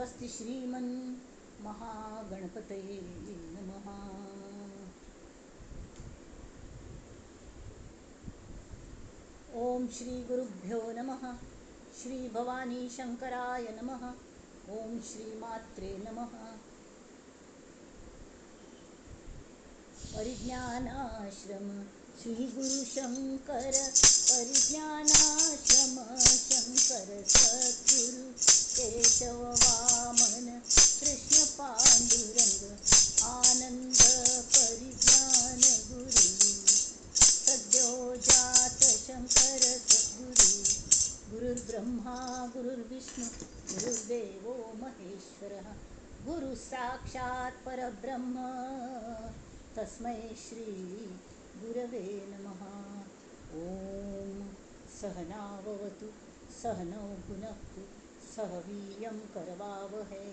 स्वस्ति श्रीमन् महागणपतये नमः. ओम श्री गुरुभ्यो नमः. श्री भवानी शंकराय नमः. ओम श्री मात्रे नमः. परिज्ञानाश्रम श्री गुरु शंकर, परिज्ञानाश्रम शंकर सद्गुरु केशव वामन कृष्ण पांडुरंग आनंद परिज्ञान गुरु सद्यो जात शंकर सद्गुरु. गुरुर्ब्रह्मा गुरुर्विष्णु गुरुर्देवो महेश्वरः, गुरु साक्षात परब्रह्म तस्मै श्री गुरवे नमः. ओम सहनाववतु सहनौ भुनक्तु सह वीर्यं करवावहै,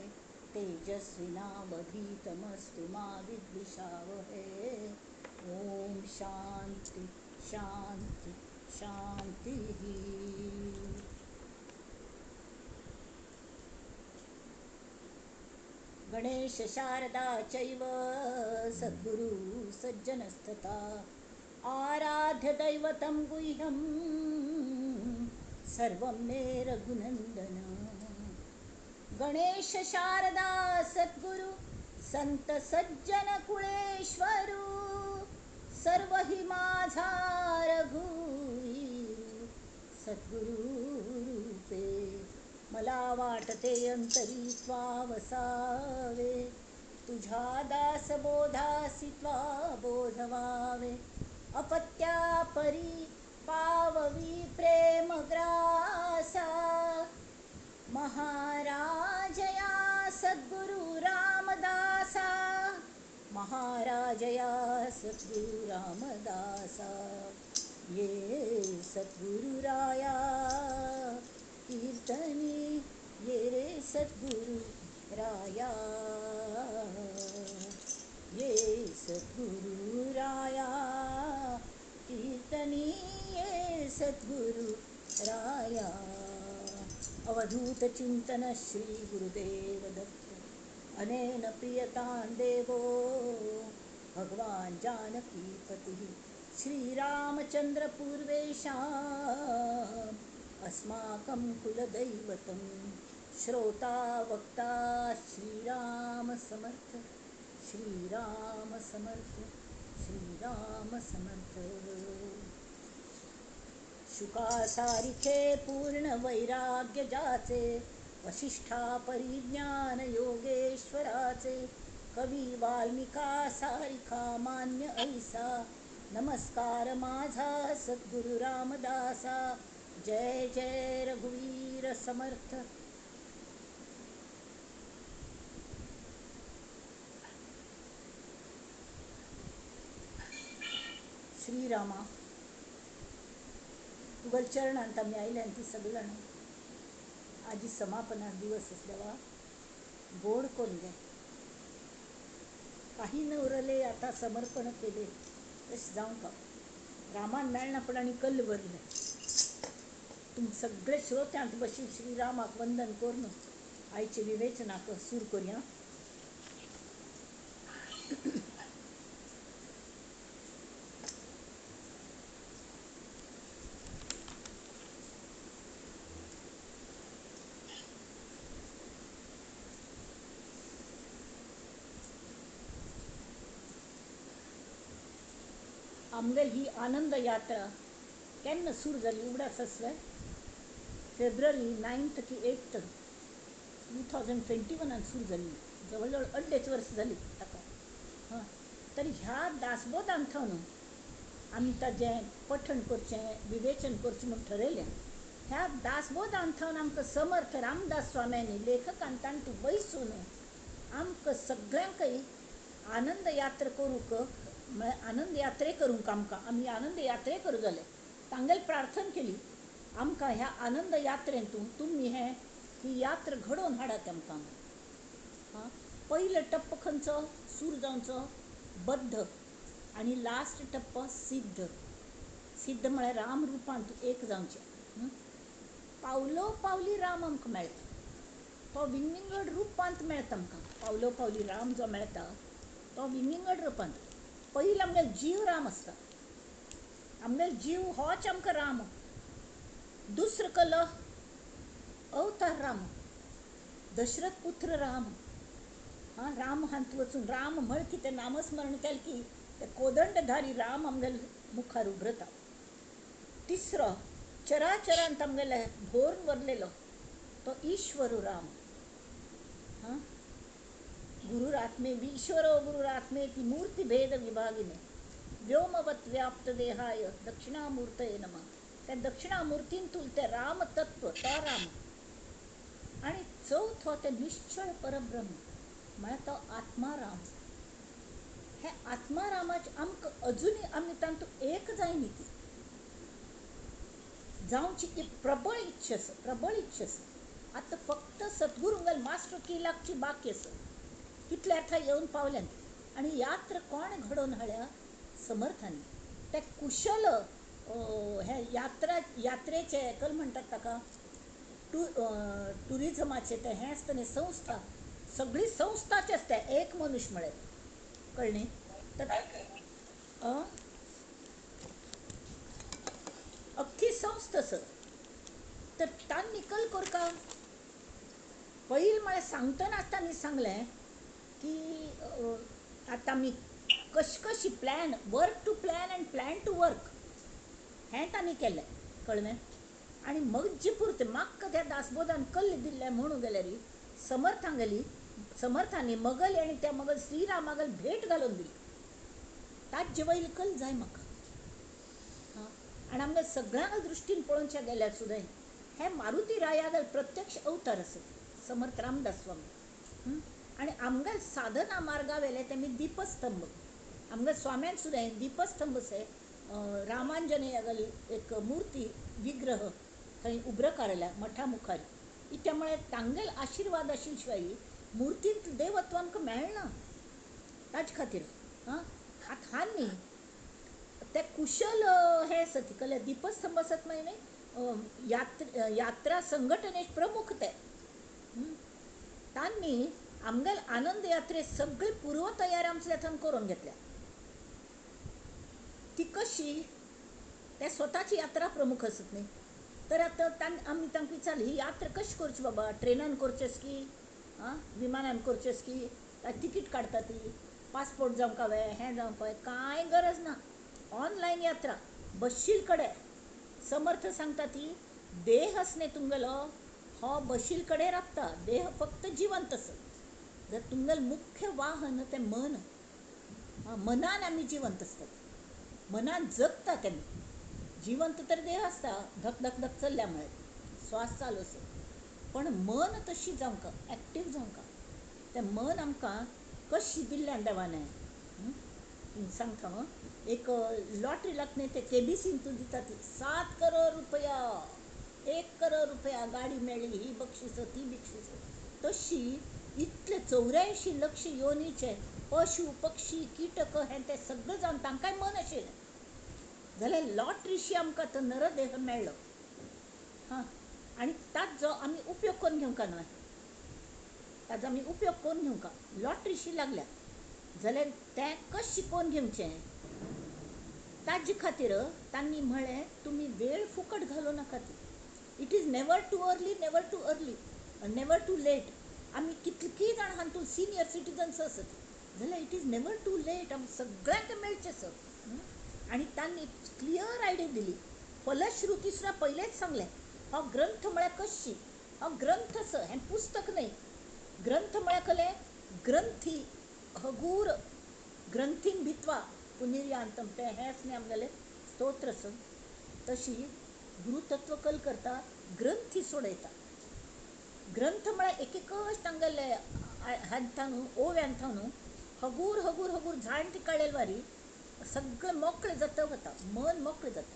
तेजस्विनावधीतमस्तु मा विद्विषावहै. ओम शांती शांती शांती. गणेश शारदा चैव सद्गुरु सज्जनस्तथा, आराध्य दैवतं गुह्यं सर्वं मे रघुनंदन. गणेश शारदा सद्गुरु संत सज्जन कुळेश्वरू, सर्व हि माझा रघुवीर सद्गुरु रूपे. मला वाटते अंतरी त्वा वसावे, तुझ्या दासबोधासी त्वा बोधवावे. अपत्या परी पाववी प्रेमग्रासा, महाराजया सद्गुरु रामदासा, महाराजया सद्गुरु रामदासा. ये सद्गुरुराया कीर्तनी, ये रे सद्गुरु राया, ये सद्गुरु राया कीर्तनी, ये सद्गुरु राया. अवधूत चिंतन श्री गुरुदेव दत्त. अनेन प्रियतां देवो भगवान जानकीपतिः. श्रीरामचंद्र पूर्वेषाम् अस्माकं कुलदैवतं. श्रोता वक्ता श्रीराम समर्थ, श्रीराम समर्थ, श्रीराम समर्थ. शुकासारिखे पूर्ण वैराग्य जाचे, वशिष्ठा परिज्ञान योगेश्वराचे. कवी वाल्मिका सारिखा मान्य ऐसा, नमस्कार माझा सद्गुरु रामदासा. जय जय रघुवीर समर्थ. श्रीरामा तुगल चरणांत आमी आयले आनी ती सगळीं जाणां आजी समापना दिवस असल्यावा गोड कोण गे. काही न उरले आता समर्पण केले तशें जावंक रामान मेळना पण आनी कल्ल भरलें. तुम सगळे श्रोत्यांत बशी श्रीरामाक वंदन करून आयचे विवेचनाक सुरू करूया. आमगेली ही आनंद यात्रा केन्ना सुरू जाली उगडास आसले फेब्रुवारी 9th की 8th 2021 सुरू जाली. जवळ जवळ 2.5 वर्स जाली ताका. हां, तर ह्या दासबोधान थावन आमी ताजें पठण करचें, विवेचन करचें म्हूण ठरयलें. ह्या दासबोधान थावन आमकां समर्थ रामदास स्वाम्यांनी लेखकान तांतू बैसून आमकां सगळ्यांकय आनंद यात्रा करूंक, म्हळ्यार आनंद यात्रे करूंक आमकां, आमी आनंद यात्रे करूं जाले तांगेली प्रार्थना केली आमकां ह्या आनंद यात्रेंतून तुमी हें ही यात्रा घडोवन हाडात आमकां. हां, पयलो टप्पो खंयचो सुरू जावचो बद्ध आनी लास्ट टप्पो सिद्ध. सिद्ध म्हळ्यार राम रुपांत एक जावचें. पावलो पावली राम आमकां मेळटा. तो विंगविंगड रुपांत मेळटा आमकां. पावलो पावली राम जो मेळटा तो विंगविंगड रुपांत. पयलीं आमगेलो जीव राम आसता, आमगेलो जीव होच आमकां राम. दुसरो कलो अवतार राम, दशरथ पुत्र राम. आं, राम हांत वचून राम म्हळ की तें नामस्मरण केलें की ते कोदंडधारी राम आमगेले मुखार उब्रता. तिसरो चराचरांत आमगेले भोरून वरलेलो तो ईश्वर राम. हां, गुरुरात्मे ईश्वरो गुरुरात्मे ती मूर्ती भेद विभागिने व्योमवत व्याप्त देहाय दक्षिणामूर्तये नमः. त्या दक्षिणामूर्तींतून ते राम तत्व तो राम. आनी चवथो ते निश्चळ परब्रह्म म्हळ्यार तो आत्मा राम. हे आत्मा रामाचे आमकां अजुनूय आमी तातूंत एक जायनी, ती जावची ती प्रबळ इच्छा आसा, प्रबळ इच्छा आसा. आतां फक्त सद्गुरूंगेल मास्टर की लागची बाकी आसा, तितले आतां येवन पावल्यात. आनी यात्रा कोण घडोवन हाडल्या? समर्थांनी. ते कुशल हे यात्रा यात्रेचे एकल म्हणटात ताका टुरिजमाचे ते हें आसता न्ही संस्था, सगळी संस्थाची आसता एक मनुष्य म्हळ्यार, कळ्ळें न्ही? तर अख्खी संस्था सर. तर तांणी कल करका पयलीं म्हळ्यार सांगतना तांणी सांगलें की आतां आमी कशी कशी plan, work to plan and plan to work हें तांणी केलें, कळ्ळें? आनी मज्जे पुरतें म्हाका त्या दासबोधान कल्ल दिल्लें म्हणून गेल्यार समर्थांगेली, समर्थांनी मगल आनी त्या मगल श्रीरामागल भेट घालून दिली. ताजे वयली कल जाय म्हाका. आनी आमकां सगळ्यांक दृश्टीन पळोवच्या गेल्यार सुद्दां हे मारुती रायागेल प्रत्यक्ष अवतार आसत समर्थ रामदास स्वामी. आनी आमगेल साधना मार्गा वेले तेमी दीपस्तंभ, आमगेल स्वाम्यान सुद्दां दीपस्तंभ से रामांजनेयागेली एक मूर्ती विग्रह थंय उब्र काडल्या मठा मुखार. त्यामुळे तांगेल आशिर्वाद आशिल्ले शिवाय मुर्तींत देवत्व आमकां मेळना. ताजे खातीर आं आतां हा न्ही ते कुशल हे आसत कले दीपस्तंभ आसत मागीर न्ही यात्रा संघटने प्रमुख ते तांणी आमगेल आनंद यात्रे सगळी पूर्व तयारी आमच्या थंय करून घेतल्या. ती कशी? ते स्वताची यात्रा प्रमुख आसत न्ही. तर आतां आमी तांकां विचारली ही यात्रा कशी करची बाबा, ट्रेनान करचेस की आं विमानान करचेस की तिकीट काडटा ती, पासपोर्ट जावंक हवे, हें जावंक हवे, कांय गरज ना. ऑनलायन यात्रा बशील कडेन. समर्थ सांगता ती देह आस न्ही तुमगेलो हो बशील कडेन राबता, देह फक्त जिवंत आसा. जर तुमगेलें मुख्य वाहन तें मन, मनान आमी जिवंत आसतात, मनान जगतात आमी. जिवंत तर देह आसता धक धक धक चल्ल्या म्हळ्यार श्वास चालू आसता, पण मन तशी जावंक एक्टीव जावंक. तें मन आमकां कशी दिल्ल्यान देवान सांगता. एक लॉटरी लागता न्ही ते केबीसीन तूं दिता ती 7 करोड रुपया, 1 करोड रुपया गाडी मेळ्ळी, ही बक्षीस ती बक्षीस. तशी इतले 84 लक्ष योनीचे पशु पक्षी कीटक हें ते सगळें जावन तांकांय मन आशिल्लें जाल्यार लॉटरीशी आमकां तो नरदेह मेळ्ळो. हां, आनी ताजो आमी उपयोग करून घेवंक न्हय, ताजो आमी उपयोग करून घेवंक. लॉटरीशी लागल्या जाल्यार तें कशें शिकोवन घेवचें ताजे खातीर तांणी म्हळें तुमी वेळ फुकट घालूं नाकात. It is never too early, never too early, never too late. आमी कितलीं जाण हातूंत सिनियर सिटीजन्स आसत जाल्यार it is never too late, आमकां सगळ्यांक मेळचें सर. आनी तांणी क्लियर आयडिया दिली. फलश्रुती सुद्दां पयलेंच सांगलें हो ग्रंथ म्हळ्यार कशी, हो ग्रंथ सर, हें पुस्तक न्हय. ग्रंथ म्हळ्यार कलें ग्रंथी हगूर ग्रंथीन भित्वा पुनिर्यांतम तें हेंच न्ही आमगेलें स्तोत्र आसा. तशी गुरुतत्व कल करता ग्रंथी सोडयता. ग्रंथ म्हळ्यार एक एकच तांगेले हांतान ओव्यांत हगूर हगूर हगूर झाड काडलें वारी सगळें मोकळें जाता वता, मन मोकळें जाता.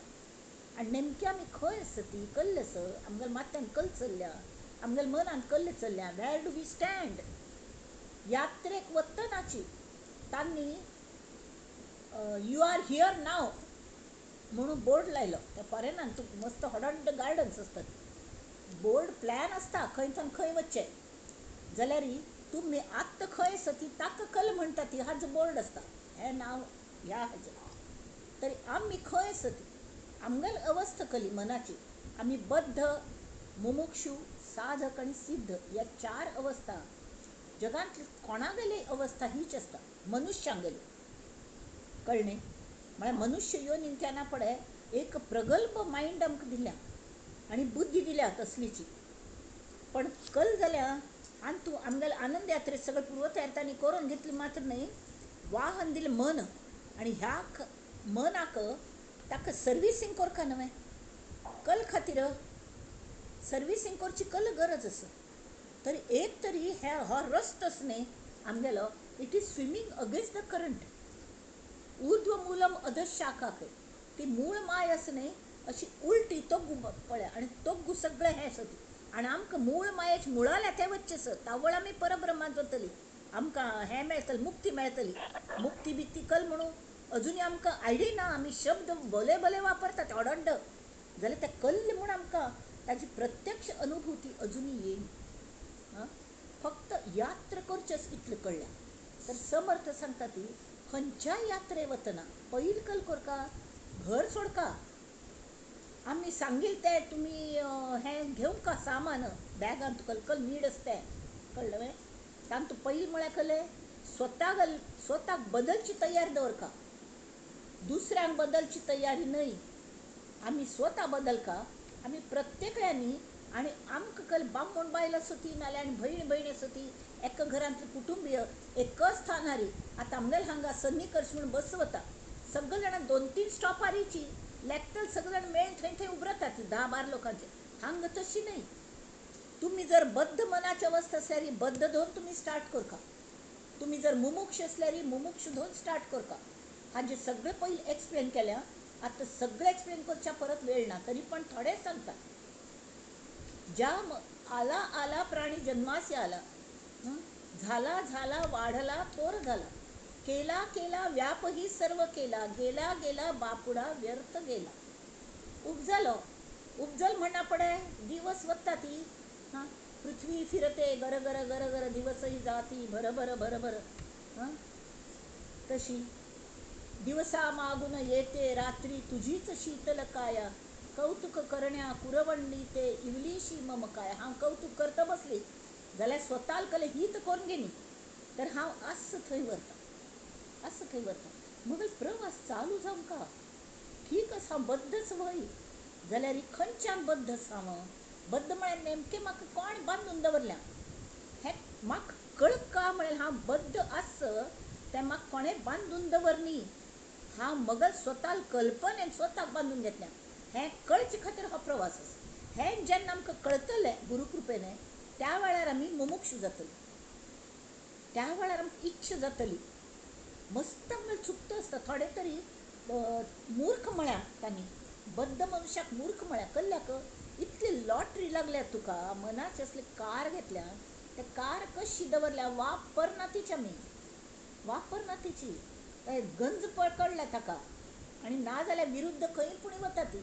आनी नेमकें आमी खंय आसा ती कल्ल आसा आमगेल्या माथ्यान कल चल्ल्या, आमगेल्या मनान कल्ल चल्ल्या. वेर do we stand? यात्रेक वतनाची तांणी you are here नाव म्हणून बोर्ड लायलो. त्या फॉरेनान तुका मस्त व्हड गार्डन्स आसतात, बोर्ड प्लॅन आसता खंय थंय खंय वचचें. जाल्यार तुमी आत्त खंय आसा ती ताका कल म्हणटा ती हाजो बोर्ड आसता हें नांव ह्या हाजें. तरी आमी खंय आसा ती आमगेली अवस्था कली मनाची, आमी बद्ध, मुमुक्षू, साधक आनी सिद्ध ह्या चार अवस्था जगांतली कोणागेली अवस्था हीच आसता, मनुष्यांगेली. कळ्ळें? म्हळ्यार मनुष्य योनीन केन्ना पळय एक प्रगल्भ मायंड आमकां दिल्या आनी बुद्धी दिल्या तसलीची, पण कल जाल्या आनी तूं आमगेले आनंद यात्रेत सगळें पूर्वतयार तांणी करून घेतली मात्र न्हय, वाहन दिलें मन आनी ह्या मनाक ताका सर्विसींग करका न्हय, कल खातीर सर्विसींग करची कल गरज आसा. तर एक तरी हे हो रस्तोच न्हय आमगेलो, it is swimming against the current. ऊर्ध्व मूलम अधशाखा खंय ती मूळ माय आसा न्हय अशी उलटी तो पळय आनी तो सगळें हें आसा ती आनी आमकां मूळ मायेच मुळाल्या तें वचचें आसा, तावळ आमी परब्रह्मांत वतली, आमकां हें मेळटलें, मुक्ती मेळटली. मुक्ती बिक्ती कल म्हणून अजुनूय आमकां आयडिया ना, आमी शब्द भले भले वापरतात अडड्ड, जाल्यार तें कल्ल म्हूण आमकां ताजी प्रत्यक्ष अनुभूती अजुनूय येयना. फक्त यात्रा करचेच इतलें कळ्ळें. तर समर्थ सांगता ती खंयच्याय यात्रे वतना पयलीं कल करका, घर सोडका, आमी सांगील तें तुमी हें घेवंका सामान बॅगांत कल नीड आसता तें, कळ्ळें? तांतूं पयलीं म्हळ्यार कलें स्वताक स्वताक बदलची तयारी दवरका, दुसऱ्यांक बदलची तयारी न्हय, आमी स्वता बदलका. आमी प्रत्येकल्यांनी आनी आमकां कल बामण बायल आसूं ती नाल्यार आनी भयण भयण आसूं ती, एका घरांतली कुटुंबीय एकच स्थानारी. आतां आमगेले हांगा सन्निकर्श म्हूण बस वता, सगळे जाणां 2-3 स्टॉपारीची लेगतल सगळे जाण मेळून थंय थंय उबरतात 10-12 लोकांचे. हांगा तशी न्हय, तुमी जर बद्ध मनाची अवस्था आसल्यार बद्ध धरून तुमी स्टार्ट करका, तुमी जर मुमुक्ष आसल्यार मुमुक्ष धरून स्टार्ट करका. हाजें सगळें पयलीं एक्सप्लेन केल्या, आतां सगळें एक्सप्लेन करच्या परत वेळ ना, तरी पण थोडें सांगता. ज्या आला आला प्राणी जन्मासी आला, झाला झाला वाढला थोर झाला, केला केला व्यापही सर्व केला, गेला गेला बापुडा व्यर्थ गेला. उपजलो उपजल म्हणा पडे दिवस वता ती, हां पृथ्वी फिरते गर गर गर गर दिवसही जाती भर भर भर भर, हां तशी दिवसा मागून येते रात्री तुझीच शीतल काया, कौतुक करण्या कुरवंडी ते इवलीशी मम काय. हांव कौतुक करता बसली जाल्यार स्वताल कले हित करून घेनी, तर हांव आस थंय व्हरता, आस थंय व्हरता. मगल प्रवास चालू जावंक का ठीक आसा, हांव बद्धच व्हय जाल्यार खंयच्यान बद्ध आसा हांव? बद्ध म्हळ्यार नेमकें म्हाका कोण बांदून दवरल्या हें म्हाका कळका, म्हळ्यार हांव बद्ध आस तें म्हाका कोणें बांदून दवरनी, हांव मगल स्वताल कल्पनेन स्वताक बांदून घेतल्या हें कळचे खातीर हो प्रवास आसा. हें जेन्ना आमकां कळटलें गुरुकृपेन त्या वेळार आमी मुमुक्षू जातली, त्या वेळार आमकां इच्छा जातली. मस्त आमकां चुकता आसता थोडे तरी मूर्ख म्हळ्या तांणी, बद्ध मनशाक मूर्ख म्हळ्या. कल्ल्याक इतली लॉटरी लागल्या तुका, मनाचे असले कार घेतल्या, ते कार कशी दवरल्या वापरना तिची, आमी वापरना तिची, गंज पकडल्या ताका आनी ना जाल्यार विरुद्ध खंय पुणी वता ती,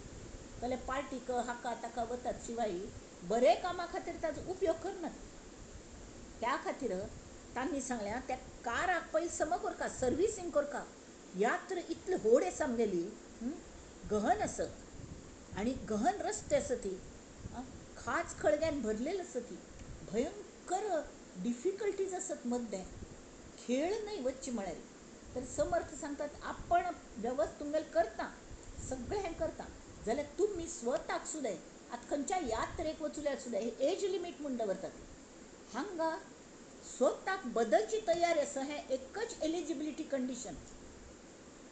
जाल्यार पार्टीक हाका ताका वतात, शिवाय बरे कामा खातीर ताजो उपयोग करनात. त्या खातीर तांणी सांगल्या त्या काराक पयलीं सम करका, सर्विसींग करका. यात्रा इतली व्हड आसा आमगेली, गहन आसा आनी गहन रस्ते आसा ती, खाच खळग्यान भरलेली आसा ती, भयंकर डिफिकल्टीज आसत मद्दें, खेळ न्हय वच्चे म्हळ्यार. तर समर्थ सांगतात आपण वेवस्थ तुमगेलें करता, सगळें हें करता जाल्यार तुमी स्वताक सुद्दां आतां खंयच्या यात्रेक वचूल्यार सुद्दां हे एज लिमीट म्हूण दवरतात. हांगा स्वताक बदलची तयारी आसा हें एकच एलिजिबिलिटी कंडिशन,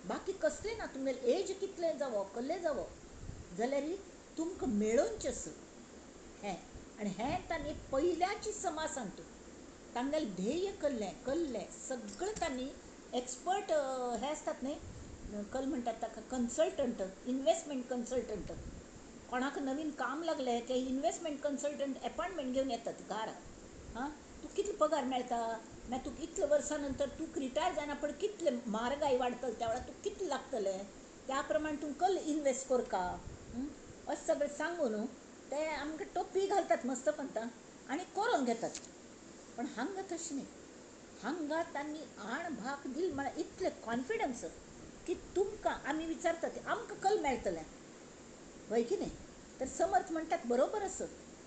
बाकी कसलें ना. तुमगेलें एज कितलें जावो कसलें जावो जाल्यार तुमकां मेळोवचें आसा हें. आनी हें तांणी पयल्याची समा सांगता, तांगेलें ध्येय कल्लें कल्लें सगळें तांणी एक्सपर्ट हे आसतात न्हय, कल म्हणटात ताका कन्सल्टंट, इन्वेस्टमेंट कन्सल्टंट. कोणाक नवीन काम लागलें ते इन्वेस्टमेंट कन्सल्टंट एपॉयंटमेंट घेवन येतात घरा. हां तुका कितलो पगार मेळटा, मागीर तुका इतले वर्सां नंतर तुका रिटायर जायना पण कितले म्हारगाय वाडटले त्या वेळार तुका कितलें लागतलें त्या प्रमाणे तूं कल इन्वेस्ट करका, अशें सगळें सांगून ते आमकां टोपी घालतात मस्त पंता आनी करून घेतात. पण हांगा तशें न्ही. हांगा तांणी आण भाग दिल म्हळ्यार इतलें कॉन्फिडन्स की तुमकां आमी विचारतात आमकां कल मेळटलें हय की न्ही. तर समर्थ म्हणटात बरोबर आसा,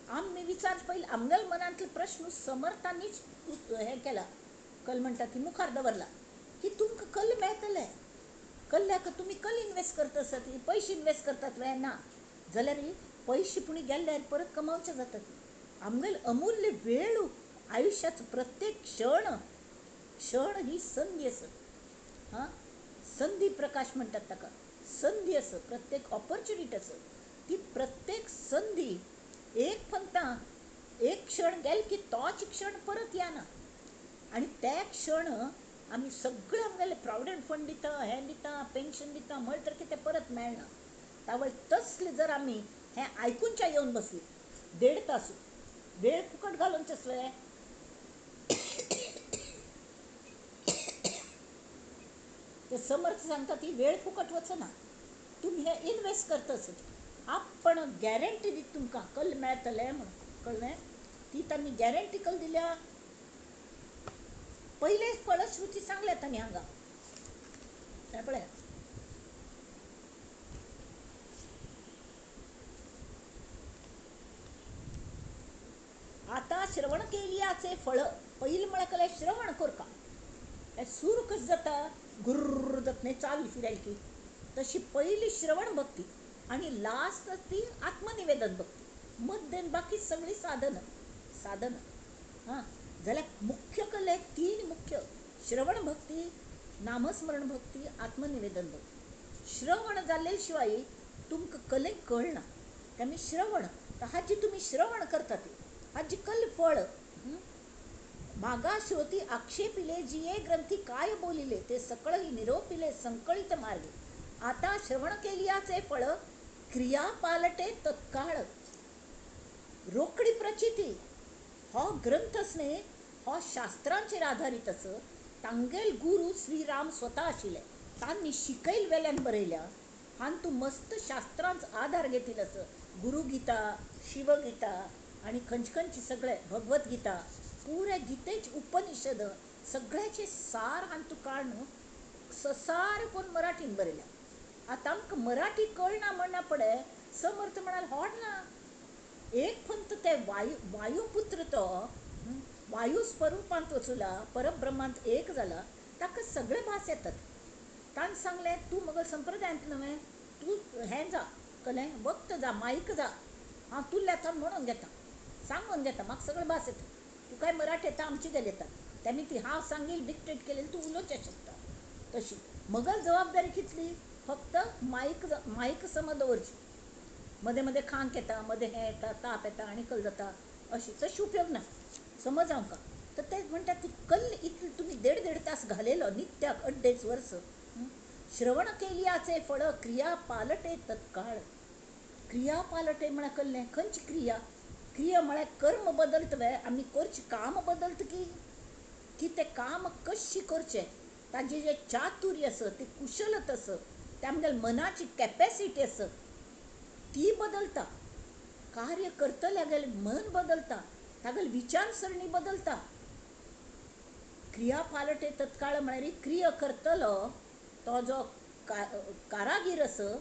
आमी विचार पयलीं आमगेल्या मनांतले प्रश्न समर्थांनीच हें केला, कल म्हणटा ती मुखार दवरला की तुमकां कल मेळटलें. कल्ल्याक तुमी कल इन्वेस्ट करता आसत, पयशे इन्वेस्ट करतात वे ना जाल्यार पयशे पुणी गेल्ल्यार परत कमावचे जातात. आमगेले अमूल्य वेळ आयुश्याचो प्रत्येक क्षण क्षण ही संदी आसा. हां, संदी प्रकाश म्हणटात ताका, संदी आसा, प्रत्येक ऑपॉर्च्युनिटी आसा. ती प्रत्येक संदी एक फंता एक क्षण गेल की तोच क्षण परत येना. आनी ते क्षण आमी सगळे आमगेले प्रॉविडंट फंड दिता, हें दिता, पेन्शन दिता म्हळ्यार तर कितें परत मेळना. तावळ तसले जर आमी हें आयकुनच्या येवन बसली 1.5 तास वेळ फुकट घालूनचें वे. ते समर्थ सांगता ती वेळ फुकट वचना, तुमी हें इन्वेस्ट करता आसत, आपण गॅरंटी दिता तुमकां कल मेळटलें म्हणून. कळ्ळें? ती तांणी गॅरंटी कल दिल्या. पयले फळश्रुती सांगल्या तांणी हांगा हें पळया. आता श्रवण केलियाचे फळ पयलीं म्हळ्यार कलें श्रवण करका. हें सूर कशें जाता, गुर्र जाता न्ही चाल फिरायल की, तशी पयली श्रवण भक्ती आनी लास्ट ती आत्मनिवेदन भक्ती. मध्य बाकी सगळीं साधनां साधनां. हां, जाल्यार मुख्य कले 3 मुख्य, श्रवण भक्ती, नामस्मरण भक्ती, आत्मनिवेदन भक्ती. श्रवण जाल्ले शिवाय तुमकां कले कळना. तेमी श्रवण हाजी तुमी श्रवण करता ती हाजी कल फळ. मागा श्रोती आक्षेपिले जिये ग्रंथी काय बोलिले ते सकळही निरोपिले संकळित मार्गे. आता श्रवण केलियाचे फळ क्रिया पालटे तत्काळ. रोकडी प्रचिती. हो ग्रंथच न्ही, हो शास्त्रांचेर आधारीत आसा. तांगेल गुरू श्रीराम स्वता आशिल्ले, तांणी शिकयल वेल्यान बरयल्या. हान तूं मस्त शास्त्रांचो आधार घेतिल्लो आसा. गुरुगीता, शिवगीता आनी खंयचे खंयचे सगळे भगवद्गीता, पुरे गीतेचे उपनिषद सगळ्याचे सार हान तूं काडून ससार करून मराठीन बरयल्या. आतां आमकां मराठी कळना म्हणना पडे समर्थ म्हणाल होड ना. एक फक्त ते वायु वायुपुत्र तो वायु स्वरुपांत वचुला, परब्रह्मांत एक जाला, ताका सगळे भास येतात. ताणें सांगलें तूं मगल संप्रदायांत न्हय, तूं हें जा कलें वक्त जा, माईक जा, हांव तुल्ल्या थंय म्हणून घेता, सांगून घेता, म्हाका सगळे भास येता, तुकाय मराठी येता, आमची गेली येता, तेमी ती हांव सांगील डिक्टेट केलेली तूं उलोवचें शकता. तशी मगल जबाबदारी कितली, फक्त माईक माईक समज दवरची. मदें मदें खांक येता, मदें हें येता, ताप येता आनी कल जाता, अशी तशी उपयोग ना समज आमकां. तर ते म्हणटात ती कल्ल इतली तुमी 1.5-1.5 तास घालयलो नित्याक 2.5 वर्स. श्रवण केलियाचे फळ क्रिया पालटे तत्काळ. क्रिया पालटे म्हळ्यार कल्लें खंयची क्रिया? क्रिया म्हळ्यार कर्म बदलत वे, आमी करचें काम बदलत की की तें काम कशें करचें ताजें जें चातुर्य आसा, ती कुशलत आसा, ते आमगेल्या मनाची कॅपेसिटी आसा ती बदलता. कार्य करतल्यागेलें मन बदलता, तागेली विचारसरणी बदलता. क्रिया पालटे तत्काळ म्हळ्यार क्रिया करतलो तो जो कारागीर आसा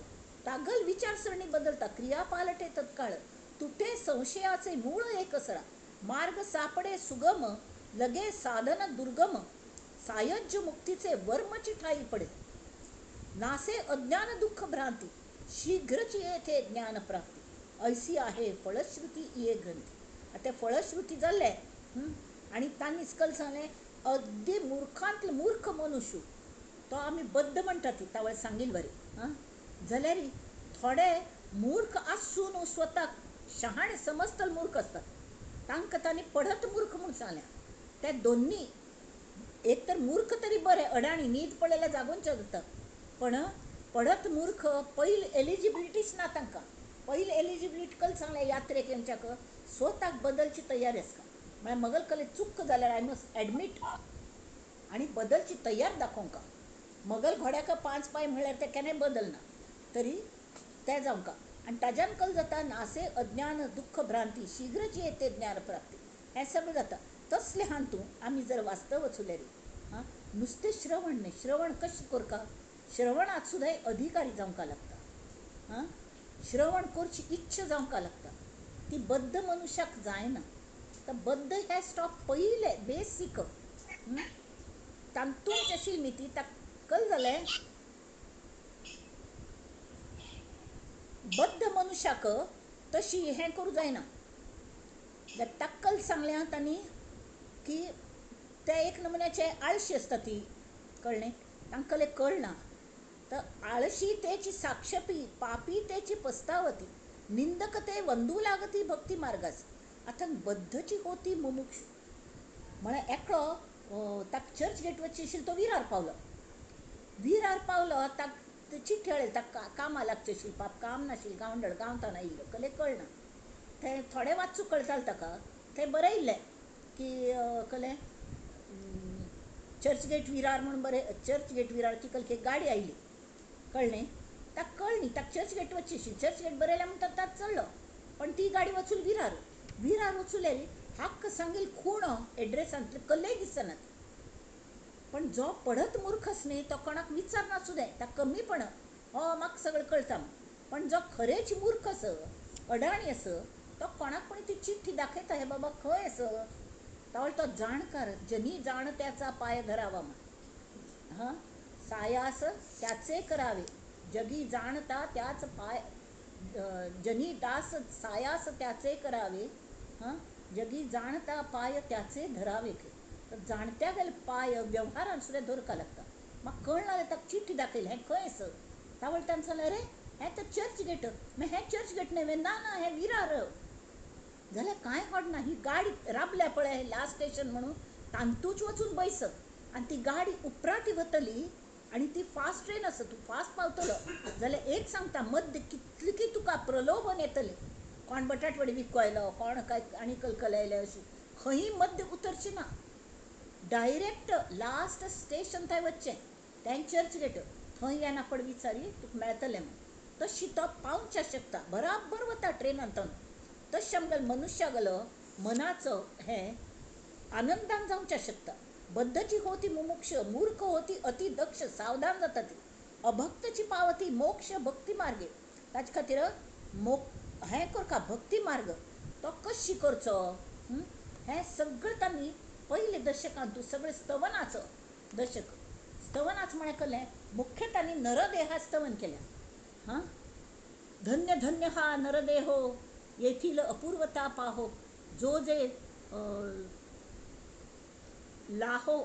तागेली विचारसरणी बदलता. क्रिया पालटे तत्काळ. तुटे संशयाचे मूळ एकसरा, मार्ग सापडे सुगम, लगे साधन दुर्गम, सायज्य मुक्तीचे वर्मची ठाई पडे, नासे अज्ञान दुःख भ्रांती, शीघ्रची येथे ज्ञान प्राप्ती, ऐसी आहे फळश्रुती ये ग्रंथी. आतां फळश्रुती जाल्ले आनी तांणी कल सांगलें अगदी मुर्खांतले मूर्ख मनुष्य तो आमी बद्द म्हणटा ती तावळ सांगील बरें. हां, जाल्यार थोडे मूर्ख आसून स्वताक शहाणे समजतले मूर्ख आसतात, तांकां तांणी पढत मूर्ख म्हूण सांगल्या. ते दोन्ही एक तर मूर्ख तरी बरें, अडाणी न्हीद पडलेल्या जागोवचें जाता, पण पढत मूर्ख पयलीं एलिजिबिलिटीच ना तांकां. पयलीं एलिजिबिलिटी कल सांगल्या यात्रेक येवच्याक स्वताक बदलची तयारी आसता. म्हळ्यार मगल कले चूक जाल्यार I must admit आनी बदलची तयार दाखोवंका. मगल घोड्याक 5 पांय म्हळ्यार ते केन्नाय बदलना, तरी तें जावंका. आनी ताज्यान कल जाता नासे अज्ञान दुःख भ्रांती, शीघ्रची येते ज्ञान प्राप्ती, हें सगळें जाता. तसलें हातूंत आमी जर वास्तव वचल्यार आं नुस्तें श्रवण न्हय, श्रवण कशें करका? श्रवणांत सुद्दां अधिकारी जावंक लागता. आं, श्रवण करची इच्छा जावंक लागता. ती बद्ध मनुष्याक जायना. तर बद्ध हे स्टॉप पयलें बेसीक तातूंत अशी न्ही ती ताका जालें बद्ध मनुष्याक तशी हें करूं जायना. ताक्कल सांगलें तांणी की ते एक नमुन्याचे आळशी आसता ती, कळ्ळें? तांकां कळना. तर आळशी तेची साक्षपी, पापी तेची पस्तावती, निंदक ते वंदू लागती भक्ती मार्गास. आतां बद्धची होती मुमुक्ष म्हळ्यार एकलो ताका चर्च गेट वचची आशिल्ली, तो विरार पावलो. विरार पावलो ताका चिट्ठी आयली, ताका कामां लागचें आशिल्लें, पाप काम नाशिल्लें, गांवडळ गांवतान आयिल्लो, कले कळना. तें थोडें वाचूंक कळटालें ताका. थंय बरयल्लें की कलें चर्चगेट विरार म्हूण बरें, चर्चगेट विरारची कलकी गाडी आयली, कळ्ळें? ताका कळ्ळी ताका चर्चगेट वचची आशिल्ली. चर्चगेट बरयलें म्हूण तो ताका चडलो, पण ती गाडी वचून विरार, विरार वचून हाक्क सांगील खूण एड्रेसांतले कल्लेय दिसनात. पण जो पडत मूर्ख न्ही तो कोणाक विचारना सुद्दां, ताका कमीपण हो म्हाका सगळें कळटा. पण जो खरेच मूर्ख आस, अडाणी आस, तो कोणाक पण ती चिठ्ठी दाखयता, हे बाबा खंय आस. तावळ तो जाणकार, जनी जाण त्याचा पाय धरावा म्हण, हां, सायास त्याचे करावे, जगी जाणता त्याच पाय, जनी दास सायास त्याचे करावे, हां, जगी जाणता पाय त्याचे धरावे. तर जाणत्या गेले पाय व्यवहारान सुद्दां दवरपाक लागता. म्हाका कळना जाल्यार ताका चिठ्ठी दाखयली, हें खंय आस. तावळ ताणें सांगलें, अरे हें तर चर्च गेट. मागीर हें चर्च गेट न्हय, ना ना हें विरार. जाल्यार कांय हडना, ही गाडी राबल्या पळय हें लास्ट स्टेशन म्हणून तांतूच वचून बैस आनी ती गाडी उपराटी वतली आनी ती फास्ट ट्रेन आसा, तूं फास्ट पावतलो. जाल्यार एक सांगता, मध्य कितली की तुका प्रलोभन येतलें, कोण बटाटवडे विकू आयलो, कोण काय आनी कलकल आयले, अशी खंयी मध्य उतरची ना. डायरेक्ट लास्ट स्टेशन थंय वचचें, तें चर्च गेट, थंय येना पड विचारी तुका मेळटलें म्हूण. तशी तो पावच्या शकता, बराबर वता ट्रेनांत. तशें आमगेलो मनुष्या गेलो मनाचो हें आनंदान जावच्या शकता. बद्धची होती मुमुक्ष, मूर्ख होती अति दक्ष, सावधान जाता ती, अभक्तची पावती मोक्ष भक्ती मार्गे. ताचे खातीर हें करका भक्ती मार्ग तो कशी करचो हें सगळें तांणी पयले दशकांत सगळें स्तवनाचो दशक, स्तवनाच म्हळ्यार कलें मुख्य तांणी नरदेहा स्तवन केलें. हां, धन्य धन्य हा नरदेहो येथील अपूर्वता पाहो, जो जे लाहो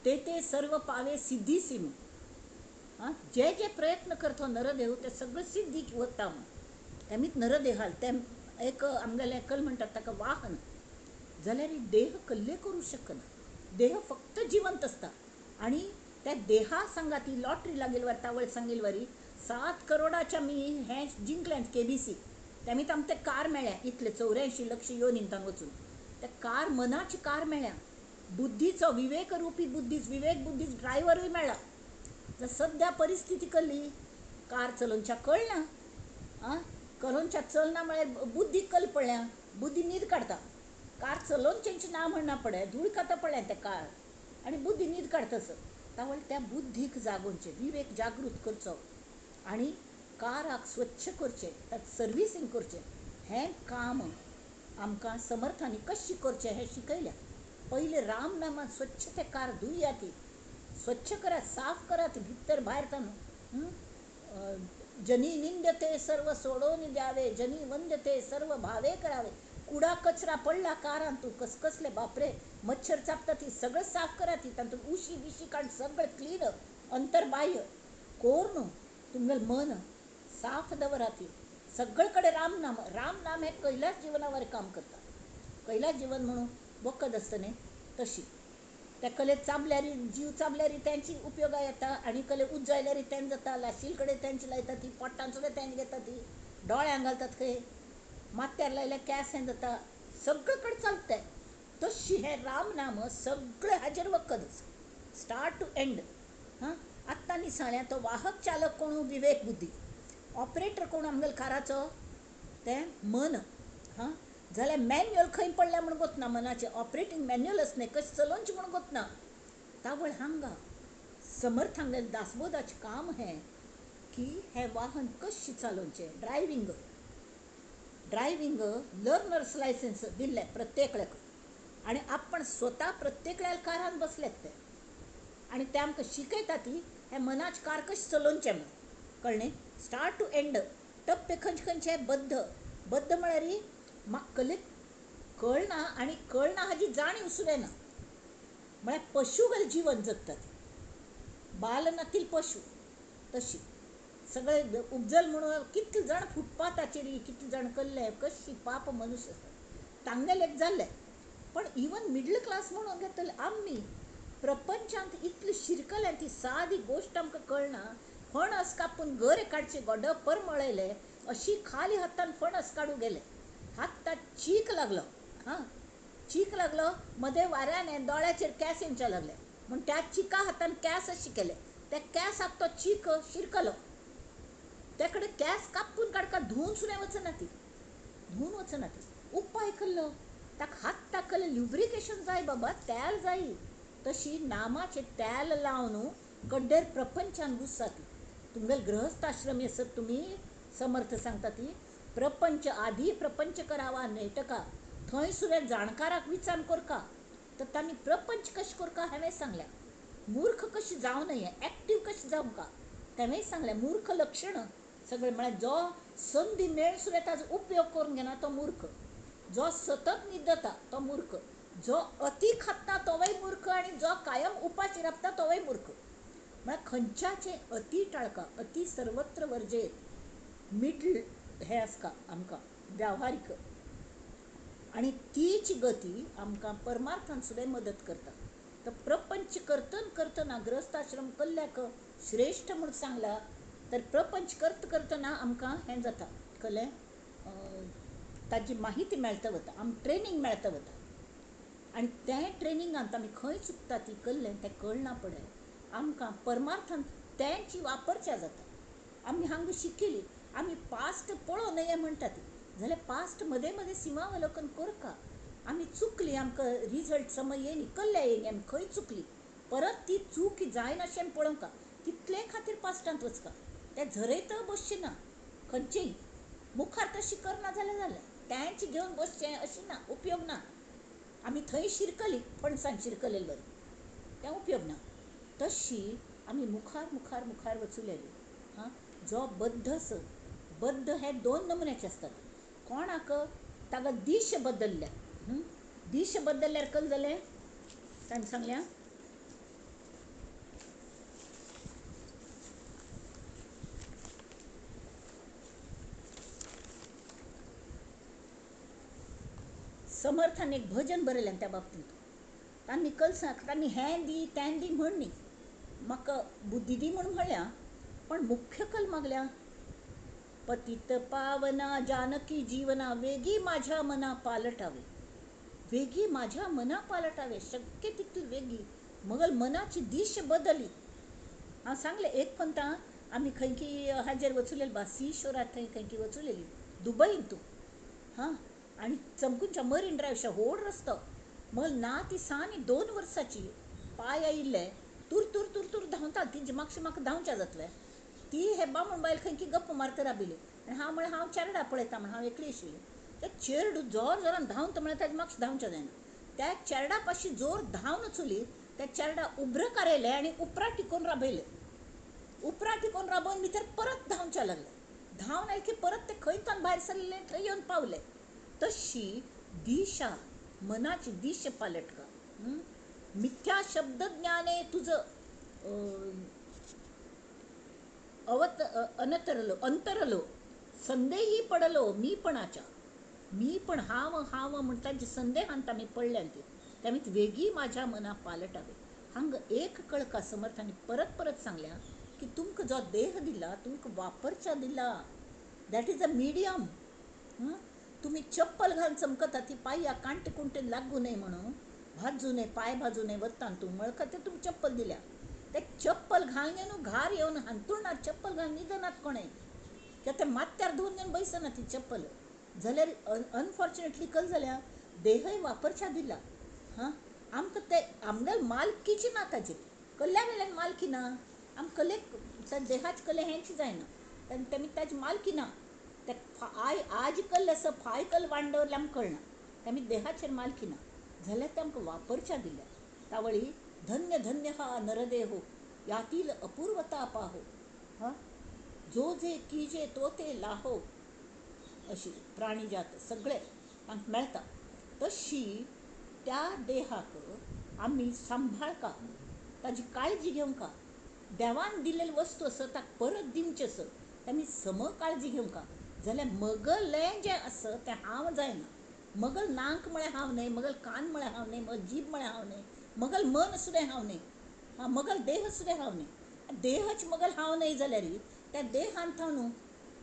ते ते सर्व पावे सिद्धी सिम. हां, जे जे प्रयत्न करतो नरदेह ते सगळें सिद्धी वता म्हूण तेमीच नरदेहाल ते एक आमगेलें कल म्हणटात ताका वाहन. जाल्यार देह कल्ले करूं शकना, देह फक्त जिवंत आसता. आनी त्या देहा सांगा ती लॉटरी लागेल वर तावळ सांगेल वरी 7 करोडाच्या मी हें जिंकलें केबीसी, तेमीत आमकां तें कार मेळ्ळें इतलें 84 लक्ष येवन हिंतान वचून त्या कार मनाची कार मेळ्ळ्या, बुद्धीचो विवेक रुपी बुद्धीच, विवेक बुद्धीच ड्रायव्हरूय मेळ्ळा. जर सद्या परिस्थिती कल्ली कार चलोवच्या कळना, आं कलोवच्या चलना म्हळ्यार बुद्धी कल पडल्या, बुद्धी न्हीद काडटा. कार चलोवचेंच ना म्हणना पडे, धूळ खाता पडल्या तें कार आनी बुद्धी न्हीद काडटाच. तावळ त्या बुद्धीक जागोवचें, विवेक जागृत करचो आनी काराक स्वच्छ करचें, ताका सर्विसींग करचें. हें काम आमकां समर्थांनी कशें करचें हें शिकयलें. पयलें राम नामान स्वच्छ तें कार धुया, ती स्वच्छ करात, साफ करात भितर भायर ताणू. जनी निंदते सर्व सोडोवन द्यावे, जनी वंदते सर्व भावे करावे. कुडा कचरा पडला कारान तूं कसकसले बापरे, मच्छर चाबता ती सगळें साफ करात, ती तातूंत उशी बिशी काडून सगळें क्लीन अंतर्बाह्य करून तुमगेलें मन साफ दवरात. सगळे कडेन राम नाम, राम नाम हें कैलास जिवनावर काम करता. कैलास जीवन म्हणून वखद आसता न्ही तशी त्या कले चाबल्यार जीव चाबल्यार तेंची उपयोगा येता आनी कले उज्जायल्यार तेंच जाता, लाशील कडेन तेंच लायता ती, पोटान सुद्दां तेंच घेता ती, दोळ्यांक घालतात खंय, माथ्यार लायल्यार केंस हें जाता, सगळे कडेन चलता तें. तशी हें राम नाम सगळें हाजेर वखद, स्टार्ट टू एंड. हां, आत्तां न्ही सांगलें तो वाहक चालक कोण विवेक बुद्धी, ऑपरेटर कोण आमगेलो काराचो तें मन. हां, जाल्यार मॅन्युअल खंय पडल्या म्हूण गोतना, मनाचें ऑपरेटींग मॅन्युअल न्हय, कशें चलोवचें म्हूण गोतना. तावळ हांगा समर्थांगेलें दासबोधाचें काम हें की हें वाहन कशें चलोवचें. ड्रायव्हींग ड्रायव्हींग लर्नर्स लायसन्स दिल्लें प्रत्येकल्याक आनी आपण स्वता प्रत्येकल्याक कारान बसल्यात ते आनी ते आमकां शिकयता ती हें मनाचें कार कशें चलोवचें म्हूण. कळ्ळें? स्टार्ट टू एंड टप्पे खंयचे खंयचे बद्ध बद्ध म्हळ्यार म्हाका कलेक कळना आनी कळना हाजी जाणीव सुद्दां ना. म्हळ्यार पशुगल जीवन जगतात, बालनातील पशु तशी सगळे उपजल म्हणून कितले जाण फुटपाथाचेर कितले जाण कल्ले कशी पाप मनुष्य आसतात तांगेले एक जाल्ले. पण इवन मिडल क्लास म्हणून घेतले आमी प्रपंचांत इतली शिरकल्या ती सादी गोश्ट आमकां कळना. फणस कापून गरे काडचे गोड परमळयले अशी खाली हातान फणस काडूं गेले, हाताक चीक लागलो, हां चीक लागलो, मदें वाऱ्यान दोळ्याचेर केंस येवचे लागले म्हूण त्या चिका हातान केंस अशें केले, त्या केंसाक तो चीक शिरकलो. त्या कडेन केंस कापून काडका धुवन सुद्दां वचना ती, धुवन वचना ती. उपाय केल्लो ताका हाताक ल्युब्रिकेशन जाय बाबा, तेल जाय. तशी नामाचें तेल लावन कड्डेर प्रपंचान घुसता ती. तुमगेले गृहस्थाश्रमी आसत तुमी, समर्थ सांगता ती प्रपंच आदी प्रपंच करावा नेटका, थंय सुद्दां जाणकाराक विचार करका. तर तांणी प्रपंच कशें करका हांवें सांगल्या, मूर्ख कशें जावं नये, एक्टीव कशें जावंका तेंवेंय सांगलें. मूर्ख लक्षण सगळें म्हळ्यार जो संदी मेळ सुद्दां ताजो उपयोग करून घेना तो मूर्ख, जो सतत न्हिदता तो मूर्ख, जो अती खाता तोवूय मूर्ख आनी जो कायम उपाशी रावता तोवूय मूर्ख. म्हळ्यार खंयच्याचें अती टाळका, अती सर्वत्र वर्जेत. मिडल हें आसता आमकां व्यावहारीक आनी तीच गती आमकां परमार्थान सुद्दां मदत करता. तर प्रपंच करतन करतना गृहस्थाश्रम कल्ल्याक श्रेश्ठ म्हूण सांगला. तर प्रपंच करता करतना आमकां हें जाता, कळ्ळें, ताजी माहिती मेळता वता, आमकां ट्रेनींग मेळता वता आनी तें ट्रेनिंगांत आमी खंय चुकता ती कल्लें तें कळना पडय आमकां परमार्थान तेंची वापरच्या जाता. आमी हांगा शिकिल्ली आमी पास्ट पळोवं नये म्हणटा ती, जाल्यार पास्ट मदें मदें सिमावलोकन करका. आमी चुकली, आमकां रिजल्ट समज येयनी, कल्ल्या येयनी, आमी खंय चुकली, परत ती चूक जायनाशें आमी पळोवंका. तितले खातीर पास्टांत वचका, तें झरयत बसचें ना, खंयचेय मुखार तशी करना जाल्यार जालें, तेंच घेवन बसचें अशें ना, उपयोग ना. आमी थंय शिरकली फणसान शिरकलेले बरी, तें उपयोग ना. तशी आमी मुखार मुखार मुखार वचुलेली. हां, जो बद्ध आस, बद्ध हे दोन नमुन्याचे आसतात. कोणाक ताका दिश बदल्ल्या, दिश बदल्ल्यार कल जालें ताणें सांगल्या, समर्थान एक भजन बरयलें त्या बाबतींत. तांणी कल तांणी हें दी तें दी म्हण न्ही, म्हाका बुद्धी दी म्हूण म्हणल्या, पण मुख्य कल मागल्या, पतित पावना जानकी जीवना वेगी माझ्या मना पालटावे, वेगी माझ्या मना पालटावे, शक्य तितली वेगी मगल मनाची दिश बदली. हांव सांगलें एक पंता आमी खंयकी हाजेर वचुलेली बा सीशोरात थंय खंयकी वचुलेली दुबईन तूं, हां, आनी चमकूनच्या मरीन ड्रायव्हच्या व्हड रस्तो, मग ना ती सानी 2 वर्साची पांय आयिल्ले तूर तूर तूर तूर धांवता, ती मातशें म्हाका धांवच्या जातलें. ती हे बामण बायल खंयकी गप्प मारता राबिल्ली आनी हांव म्हळें हांव चेरडा पळयता म्हण हांव एकली आशिल्ली. ते चेरडू जोर जोरान धांवता म्हळ्यार ताजें मातशें धांवचें जायना. त्या चेरडा पाशी जोर धांवन चुली, त्या चेरडा उब्रकार आयले आनी उपरा टिकोवन राबयले, उपरा टिकोवन राबोवन भितर परत धांवच्या लागले. धांवन आयले की परत ते खंय तान भायर सरले थंय येवन पावले. तशी दिशा मनाची दिश पालटका. मिथ्या शब्द ज्ञाने तुझं अवत अनतरलो अंतरलो संदेही पडलो मीपणाच्या, मी पण हांव हांव म्हणटा जे संदेहांत आमी पडल्यान ती त्यामुळे वेगी माझ्या मना पालटावे. हांगा एक कळका समर्थांनी परत परत सांगल्या की तुमकां जो देह दिला तुमकां वापरच्या दिला, that is a medium. तुमी चप्पल घालून चमकता ती पांया कांटे कुंटे लागू नये म्हणून, भाजू नये, पांय भाजू नये वतान तूं मळका ते तुमकां चप्पल दिल्या. ते चप्पल घालून घेवन घार येवन हांतुळणार चप्पल घालून न्हिदनात कोणें, कित्याक ते माथ्यार धुवन घेवन बैसना ती चप्पल. जाल्यार अनफॉर्च्युनेटली कल जाल्या देहय वापरच्या दिला. हां, आमकां ते आमगेले मालकीची ना ताजेर, कल्ल्या वेल्यान मालकी ना. आम कलेक त्या देहाच कले हेंच जायना, तेमी ताजी मालकी ना. ते I आज कल्ल आसा फाय कल वांडवरले आमकां कळना, तेमी देहाचेर मालकी ना. जाल्यार ते आमकां वापरच्या दिल्या. तावळी धन्य धन्य हा नरदेहो यातील अपूर्वता पाहो, हां, जो जे कीजे तो ते लाहो, अशी प्राणीजात सगळे तांकां मेळटा. तशी त्या देहाक आमी सांबाळका, ताजी काळजी घेवंका. देवान दिल्लेली वस्तू आसा ताका परत दिवचें आसा, तेमी सम काळजी घेवंका. जाल्यार मगलें जें आसा तें हांव जायना. मगल नाक म्हळ्यार हांव न्हय, मगल कान म्हळ्यार हांव न्हय, मगल जीब म्हळ्यार हांव न्हय, मगल मन सुद्दां हांव न्हय, हां, मगल देह सुद्दां हांव न्हय. देहच मगल हांव न्हय जाल्यार त्या देहान थावन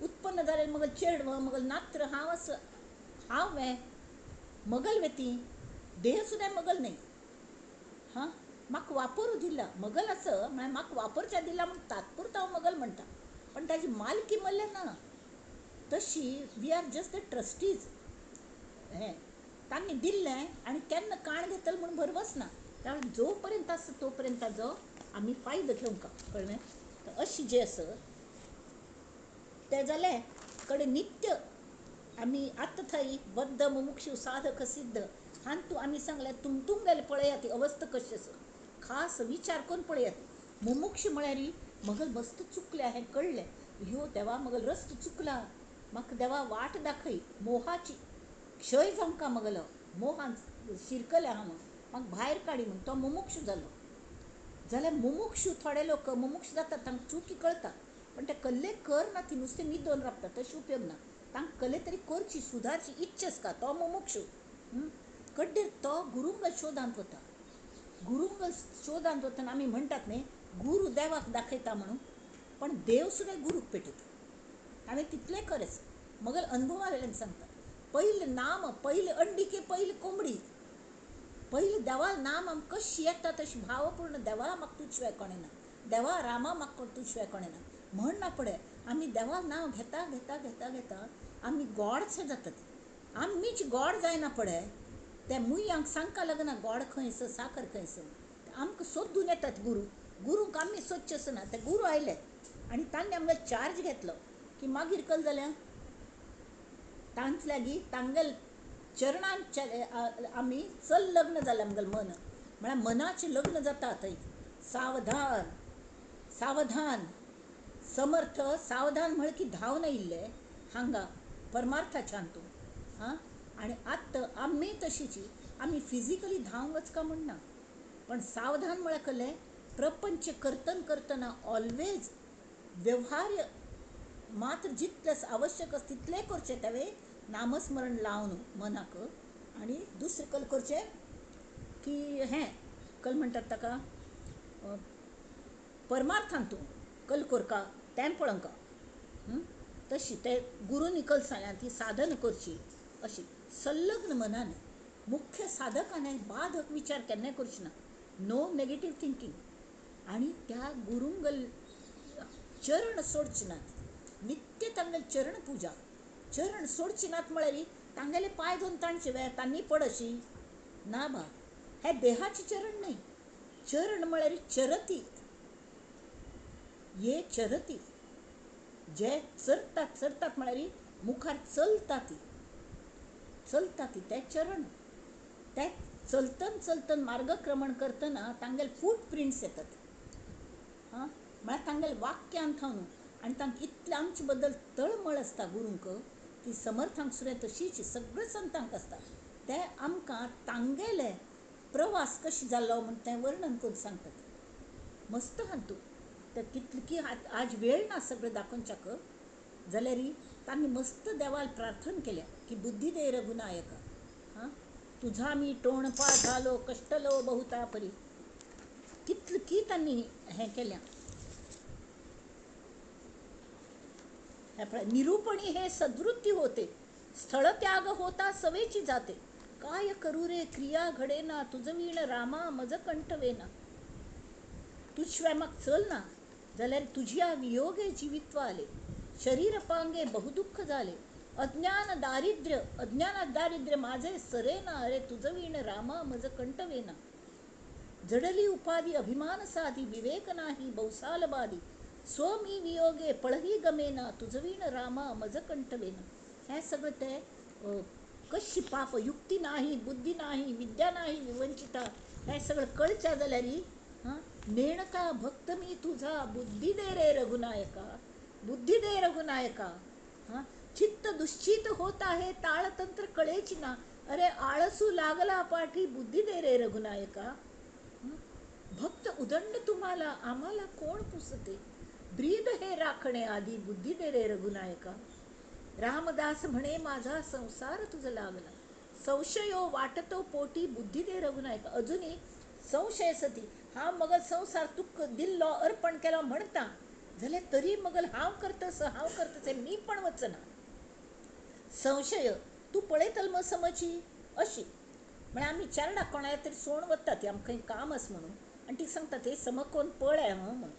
उत्पन्न जाल्यार मगल चेडव मगल नात्र हांव आसा, हांव वे मगल वे ती देह सुद्दां मगल न्हय. हां, म्हाका वापरू दिला मगल आसा म्हळ्यार म्हाका वापरच्या दिला म्हूण तात्पुरतो हांव मगल म्हणटा, पण ताजी मालकी मल्ल्या ना. तशी we are just the trustees. हें तांणी दिल्लें आनी केन्ना काण घेतले म्हूण भरवस ना. त्यामुळे जो पर्यंत आसा तो पर्यंत ताजो आमी फायदो घेवंका, कळ्ळें? तर अशी जें आसा तें जालें कडेन नित्य आमी आतां थंय बद्ध मुमुक्षु साधक सिद्ध हातूंत आमी सांगलें तुमगेलें पळयात अवस्था कशी आसा, खास विचार करून पळयात. मुमुक्ष म्हळ्यार मगल मस्त चुकल्या हें कळ्ळें, ह्यो देवा मगल रस्तो चुकला, म्हाका देवा वाट दाखय, मोहाची क्षय जावंका मगलो, मोहान शिरकल्या हांव, म्हाका भायर काडी म्हूण तो मुमुक्ष जालो. जाल्यार मुमुक्षु थोडे लोक मुमुक्ष जातात, तांकां चुकी कळटा, पण ते कल्ले कर ना, ती नुस्तें न्हिदोन राबता, तशें उपयोग ना. तांकां कले तरी करची सुदारची इच्छा आसता, तो मुमुक्षु. कड्डेर तो गुरुंगल शोधांत वता. गुरुंगल शोधांत वतना आमी म्हणटात न्हय गुरू देवाक दाखयता म्हणून, पण देव सुद्दां गुरूक पेटयता. हांवें तितलें खरें मगल अनुभवा वेल्यान सांगता. पयलें नाम, पयलें अंडी की पयली कोंबडी, पयलें देवा नाम आमकां कशी येता तशी भावपूर्ण देवा म्हाका तुज शिवाय कोणें ना, देवा रामा म्हाका तुज शिवाय कोणें ना म्हण ना पळय आमी देवा नांव घेता घेता घेता घेता आमी गोडशे जातात. आमीच गोड जायना पळय ते मुयांक सांगका लागना गोड खंय आसा साखर खंय आसा, आमकां सोदून येतात गुरू. गुरूंक आमी सोदचे आसना, ते गुरू आयले आनी तांणी आमकां चार्ज घेतलो की मागीर कल जाल्यार तांचे लागीं तांगेल चरणांत आमी चल लग्न जालें आमगेलें मन, म्हळ्यार मनाचें लग्न जाता थंय. सावधान सावधान समर्थ सावधान म्हळें की धांवन आयिल्ले हांगा परमार्थाच्या हातूंत. हां, आनी आतां आमी तशीची आमी फिजिकली धांवंक वचका म्हूण ना, पण सावधान म्हळ्यार कळ्ळें प्रपंच करतन करतना ऑलवेज व्यवहार्य मात्र जितलें आवश्यक आसा तितलें करचें, तेवें नामस्मरण लावन मनाक. आनी दुसरें कल करचें की हें कल म्हणटात ताका परमार्थान तूं कल करका तें पळोवंका. तशी ते गुरूंनी कल सांगल्या ती साधन करची अशी संलग्न मनान. मुख्य साधकान बाधक विचार केन्नाय करचे ना, नो नेगेटीव थिंकींग. आनी त्या गुरूंगल चरण सोडचे नात, नित्य तांगेले चरण पुजा. चरण सोडचे नात म्हळ्यार तांगेले पांय धुवन तांचे वे तांणी पड अशी ना बा, हे देहाचे चरण न्हय. चरण म्हळ्यार चरती, ये चरती जे चरतात चरतात म्हळ्यार मुखार चलता ती, चलता ती ते चरण. ते चलतन चलतन मार्गक्रमण करतना तांगेले फूट प्रिंट्स येतात. हां, म्हळ्यार तांगेले वाक्यान थावन आनी तांकां इतलें आमचे बद्दल तळमळ आसता गुरूंक की समर्थांक सुद्दां तशीच सगळ्या संतांक आसता. ते आमकां तांगेले प्रवास कशें जाल्लो म्हूण तें वर्णन करून सांगतात. मस्त हातूंत ते कितले की आज वेळ ना सगळें दाखोवच्याक, जाल्यार तांणी मस्त देवाक प्रार्थना केल्या की बुद्धी दे रघुनायका, हां, तुझा मी टोणपा झालो कष्टलो बहुता परी. कितलें की तांणी हें केल्या. निरूपणी हे सद्वृत्ती होते, स्थळत्याग होता सवेची जाते, काय करू रे क्रिया घडेना, तुझ वीण रामा मज कंठ वेना. तुझशिवाय म्हाका चल ना जाल्यार तुझ्या वियोगे जिवित्व आले, शरीर पांगे बहुदुःख जाले, अज्ञान दारिद्र्य, अज्ञानात दारिद्र्य माझे सरेना, अरे तुझं वीण रामा मज कंटवेना. जडली उपाधी अभिमान साधी, विवेक नाही बौसाल बाधी, स्व मी वियोगे पळही गमेना, तुझं वीण रामा मज कंटवेना. हें सगळें तें कशी पाप, युक्ती नाही बुद्धी नाही विद्या नाही विवंचिता, हें सगळें कळच्या जाल्यार हां नेणका भक्त मी तुझा, बुद्धी दे रे रघुनायका, बुद्धी दे रघुनायका. हां चित्त दुश्चित होत आहे ताळतंत्र कळेची ना, अरे आळसू लागला पाठी, बुद्धी दे रे रघुनायका. भक्त उदंड तुम्हाला आम्हाला कोण पुसते, ब्रीद हे राखणे आधी, बुद्धी दे रे रघुनायका. रामदास म्हणे माझा संसार तुझ लागला, संशयो वाटतो पोटी, बुद्धी दे रघुनायका. अजूनही संशय सती हांव मगल संसार तुका दिल्लो अर्पण केलो म्हणटा जाल्यार तरी मगल हांव करतस हांव करतस मी पण वचना. संशय तूं पळयतलो मग समजी अशी म्हळ्यार आमी चारडाक कोणाक तरी सोण वता ती आमकां खंय काम आसा म्हणून, आनी ती सांगता ते समकोन पळय हां म्हणून,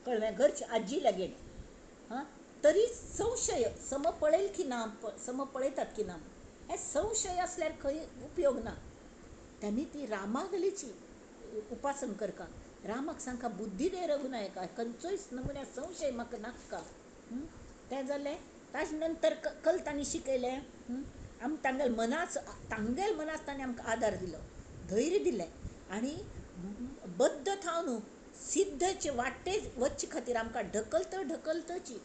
कळ्ळें घरची आजी लागेन हां, तरी संशय सम पळयल की ना, सम पळयतात की ना, हे संशय आसल्यार खंय उपयोग ना. त्यांनी ती रामागलीची उपासन करका, रामाक सांगका बुद्धी दे रघुनायका, खंयचोय नमुन्या संशय म्हाका नाका. तें जालें. ताजे नंतर कल तांणी शिकयलें आम तांगेल मनाच, तांगेल मनाच ताणें आमकां आदार दिलो, धैर्य दिलें आनी बद्द थावन सिद्धचे वाटे वचचे खातीर आमकां ढकलत ढकलतची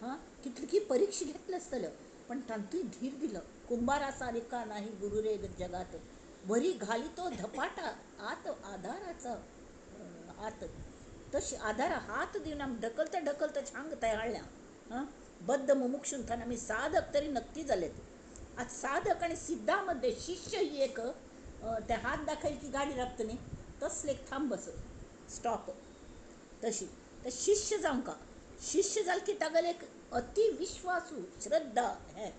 हां कितली परिक्षा घेतली आसतल्यो पण तातूंय धीर दिलो. कुंभारा सारिका नाही गुरु रे जगात, वरी घाली तो धपाटा आत आधाराचा हात, तशी आधारा हात दिवन आमी ढकलता ढकलता हांगा थंय हाडल्या. हां बद्द मुमुक्षून थंय आमी साधक तरी नक्की जाले. आज साधक आनी सिद्धा मध्ये शिष्य ही एक ते हात दाखयल की गाडी राबता न्ही तसले एक थांब आसा स्टॉप, तशी ते शिष्य जावंका. शिष्य जाल की तागेले एक अति विश्वासू श्रद्धा हें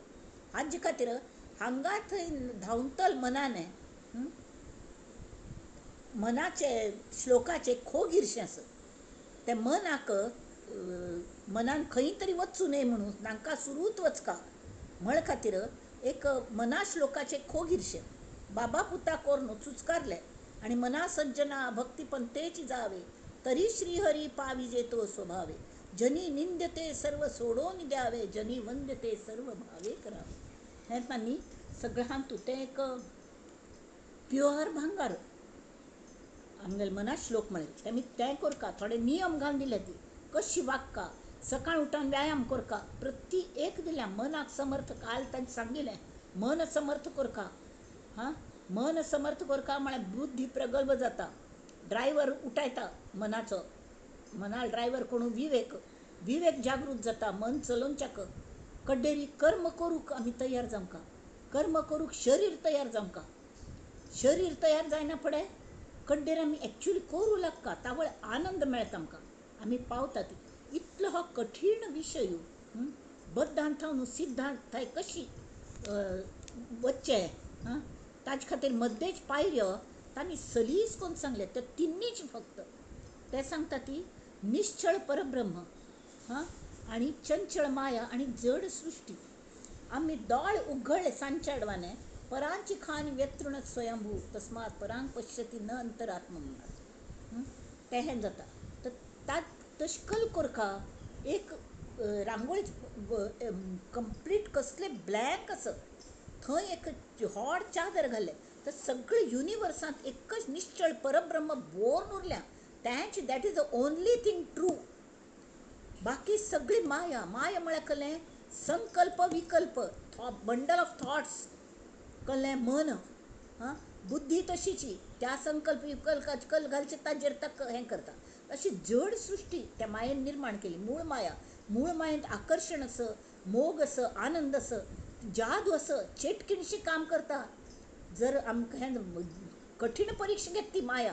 हाजे खातीर हांगा थंय धांवतल मनान मनाचे श्लोकाचे खोगिरशें आसा तें मनाक मनान खंय तरी वचूं न्हय म्हणून तांकां सुरूत वचका म्हळ खातीर एक मना श्लोकाचे खोगिरशें बाबा पुता कोरून चुचकारले आनी मना सज्जना भक्ती पंथेची जावे, तरी श्रीहरी पाविजे तो स्वभावे, जनी निंद्यते सर्व सोडोवन द्यावे, जनी वंद्यते सर्व भावे करावे. हें तांणी सगळ्यां तूं तें एक प्युअर भांगार आमगेले मना श्लोक म्हळें. तेमी तें करका, थोडे नियम घालून दिले ती कशी वागका, सकाळ उठून व्यायाम करका, प्रति एक दिल्या मनाक समर्थ. काल तांणी सांगिल्लें मन समर्थ करका. हां मन समर्थ करका म्हळ्यार बुद्धी प्रगल्भ जाता, ड्रायव्हर उठायता मनाचो, मनाल ड्रायव्हर कोणू विवेक, विवेक जागृत जाता, मन चलोवच्याक कड्डेरी कर्म करूंक आमी तयार जावंका, कर्म करूंक शरीर तयार जावंका. शरीर तयार जायना फुडें कड्डेर आमी एक्चुअली करूं लागता, तावळ आनंद मेळटा आमकां, आमी पावतात. इतलो हो कठीण विशय बद्दान थावन सिद्धांत थंय कशी वचचें हां ताजे खातीर मद्देच पायऱ्यो तांणी सलीस करून सांगलें. ते तिन्नीच फक्त ते सांगता ती निश्चळ परब्रह्म हां आनी चंचळ माया आनी जड सृश्टी. आमी दोळ उगडले सांजच्या आडवाने परांची खान व्यतृण स्वयंभू तस्मात परांग पश्यती न अंतरात्म म्हणून तें हें जाता. तर तशें कल करका एक रांगोळी कंप्लीट कसले ब्लँक आसत थंय एक व्हड चादर घालें तर सगळे युनिवर्सांत एकच निश्चळ परब्रह्म बोर्न उरल्या. तेंच that is the only thing true. बाकी सगळी माया. माया म्हळ्यार कळ्ळें संकल्प विकल्प, बंडल ऑफ थॉट्स, कळ्ळें मन हां बुद्धी तशीची त्या संकल्प विकल्प कल घालचे ताजेर ताका हें करता. अशी जड सृश्टी त्या मायेन निर्माण केली. मूळ माया, मूळ मायेंत आकर्शण आसा, मोग आसा, आनंद आसा, जादू आसा, चेटकिणशी काम करता. जर आमकां हें कठीण परिक्षा घेता ती माया,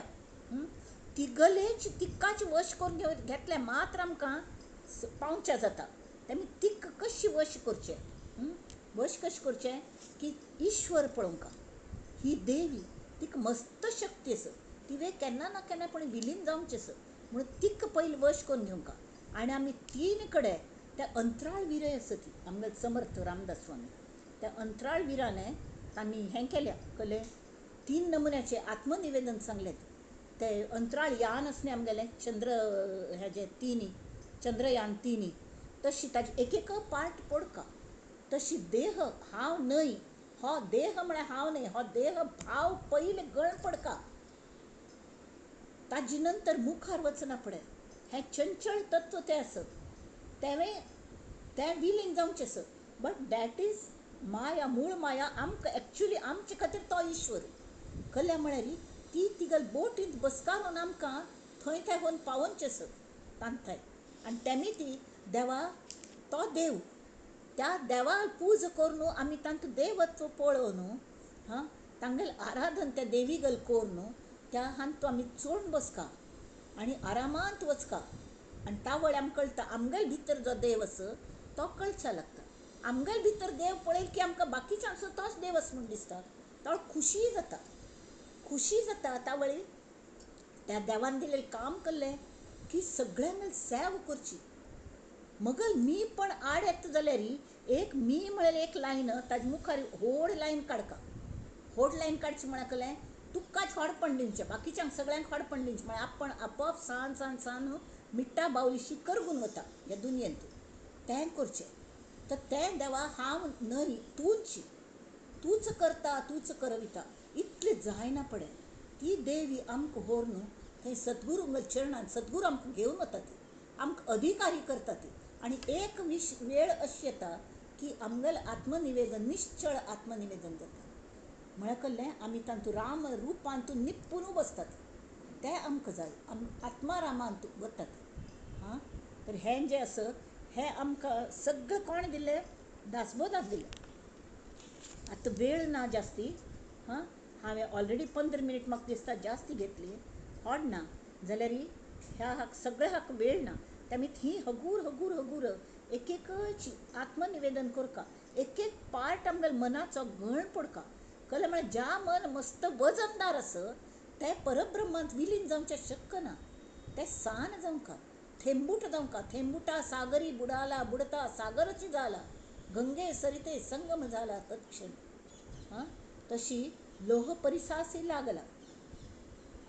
तिगलेच तिकाच वश करून घेतलें मात्र आमकां पावच्या जाता. तेमी तिका कशी वश करचें, वश कशें करचें की ईश्वर पळोवंका ही देवी, तिका मस्त शक्ती आसा, तिवें केन्ना ना केन्ना पूण विलीन जावचें आसा, म्हणून तिका पयलीं वश करून घेवंका. आनी आमी तीन कडेन त्या अंतराळ वीरय आसा ती आमगे समर्थ रामदास स्वामी त्या अंतराळ विराने तांणी हें केल्या कले 3 नमुन्याचे आत्मनिवेदन सांगलें. ते अंतराळ यान आसलें आमगेलें चंद्र हेजें 3 चंद्रयान 3 तशी ताजे एक एक पार्ट पडका. तशी देह हांव न्हय, हो देह म्हळ्यार हांव न्हय, हो देह भाव पयले गळ पडका, ताजे नंतर मुखार वचना पडे. हें चंचल तत्व तें आसत तेंवें तें विलीन जावचें आसत. बट that is माया, मूळ माया आमकां एक्चुली आमचे खातीर तो ईश्वर कल्या म्हळ्यार ती तिगल बोटींत बसकारून आमकां थंय थंय व्हरून पावोवचें आसत तांथाय. आनी तेमी ती देवा तो देव त्या देवा पूज करून आमी तांकां देवत्व पळोवन हां तांगेलें आराधन त्या देवीगल करून त्या हांतू आमी चोड बसका आनी आरामांत वचका. आनी तावळ आमकां कळटा आमगेले भितर जो देव आसा तो कळचा लागता. आमगेले भितर देव पळयल की आमकां बाकीच्यांक सुद्दां तोच देव आसा म्हूण दिसता. तावळ खुशी जाता, खुशी जाता. तावळी त्या देवान दिलेलें काम केल्लें की सगळ्यांक सेव करची. मगल मी पण आड येता जाल्यार एक मी म्हळ्यार एक लायन ताजे मुखार व्हड लायन काडका. व्हड लायन काडची म्हळ्यार कलें तुकाच व्हडपण दिवचें, बाकीच्यांक सगळ्यांक व्हडपण दिवचें म्हळ्यार आपण आपोआप सान सान सान मिट्टा बावलीशी करगून वता ह्या दुनियेंत. तें करचें तर तें देवा हांव न्हय तूंच, तूंच करता तूंच करविता इतलें जायना पडे. ती देवी आमकां व्हरून थंय सद्गुरू चरणान सद्गुरू आमकां घेवन वता, ती आमकां अधिकारी करता ती. आनी एक वेळ अशी येता की आमगेलें आत्मनिवेदन निश्चळ आत्मनिवेदन जाता. म्हळ्यार कळ्ळें आमी तातूंत राम रुपांत निपून बसतात तें आमकां जाय, आत्मारामांत वतात. हां तर हें जें आसा हें आमकां सगळें कोण दिलें? दासबोधान दिलें. आतां वेळ ना जास्ती. हां हांवें ऑलरेडी 15 मिनीट म्हाका दिसता जास्ती घेतली, होड ना जाल्यार ह्या हाक सगळ्या हाक वेळ ना. तेमी थी हगूर हगूर हगूर एक एकच आत्मनिवेदन करका, एक एक पार्ट आमगेल्या मनाचो गण पडका. कळ्ळें म्हळ्यार ज्या मन मस्त वजनदार आसा तें परब्रह्मांत विलीन जावचें शक्य ना, तें सान जावंका, थेंबूट जावंका. थेंबुटा सागरी बुडाला बुडता सागरच जाला, गंगे सरिते संगम जाला तत्क्षण. हां तशी लोह परिसासी लागला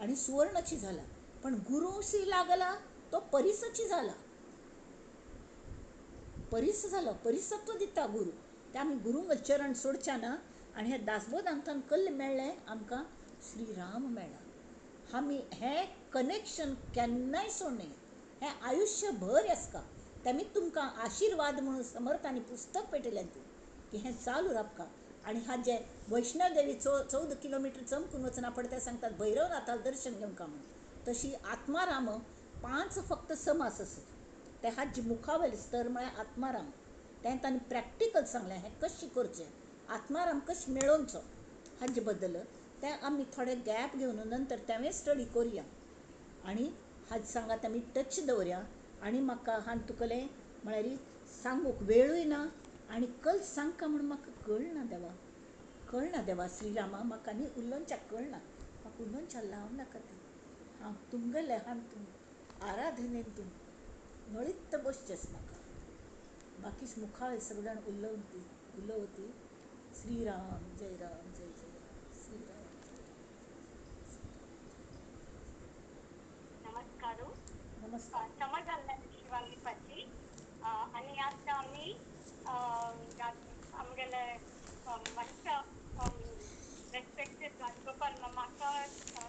आनी सुवर्णाची जाला, पण गुरुशी लागला तो परिसची जाला, परिस जाला, परिसत्व दिता गुरू. ते आमी गुरूंक चरण सोडच्या ना. आनी हे दासबोधांतल्यान कल्ल मेळ्ळें आमकां श्रीराम मेळ्ळा. आमी हें कनेक्शन केन्नाय सोडणें, हें आयुश्यभर आसता. तेमी तुमकां आशिर्वाद म्हणून समर्थांनी पुस्तक पेटयलें ती की हें चालू राबका. आनी हाजे वैष्णव देवी 14 किलोमिटर चमकून वचना पडटा ते सांगतात भैरवनाथाक दर्शन घेवंक म्हणून. तशी आत्माराम 5 फक्त समास आसत ते हाजे मुखावयले स्तर म्हळ्यार आत्माराम. तें तांणी प्रॅक्टिकल सांगलें हें कशें करचें, आत्माराम कशें मेळोवचो हाजे बद्दल. तें आमी थोडे गॅप घेवन नंतर तेंवें स्टडी करुया आनी हाज सांगात आमी टच दवरया. आनी म्हाका हांवें तुकलें म्हळ्यार सांगूंक वेळूय ना आनी कल सांगका म्हूण म्हाका कळना देवा, कळना देवा श्रीरामा म्हाका न्ही उलोवच्याक कळना, म्हाका उलोवच्याक लावं नाका ती. हांव तुमगेलें हांव तुम आराधनेन तूं नळीत्त बसचेंच म्हाका. बाकीच मुखार सगळे जाण उलोवती उलोवती. श्रीराम जय राम जय जय राम, श्रीराम जय राम जय जय राम. नमस्कार. नमस्कार. समज शिवांगी पाची. आनी आतां आमी आमगेले मस्त रेस्पेक्टेड राजगोपाल मामाका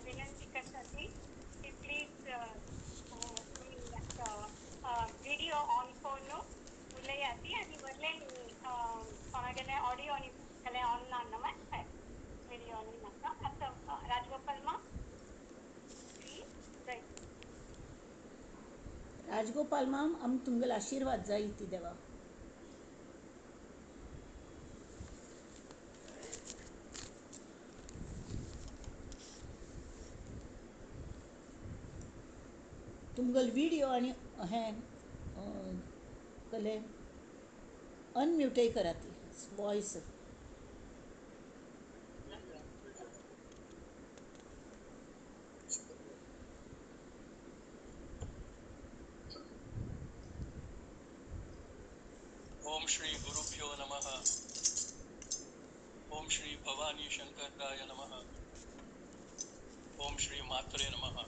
विनंती करता ती की प्लीज तुमी व्हिडिओ ऑन करून उलयाती आनी वरले कोणागेले ऑडियो आनी सगळें ऑन ना नमस्कार व्हिडिओ ऑन नाका. आतां राजगोपाल मा प्लीज. राजगोपाल माम आम तुमगेलो आशिर्वाद जाय ती देवा. तुमगेलो व्हिडियो आनी हें कले अनम्युटय करात वॉयस. श्री गुरुभ्यो नमः। ओम श्री भवानी शंकराय नमः। ओम श्री मात्रे नमः।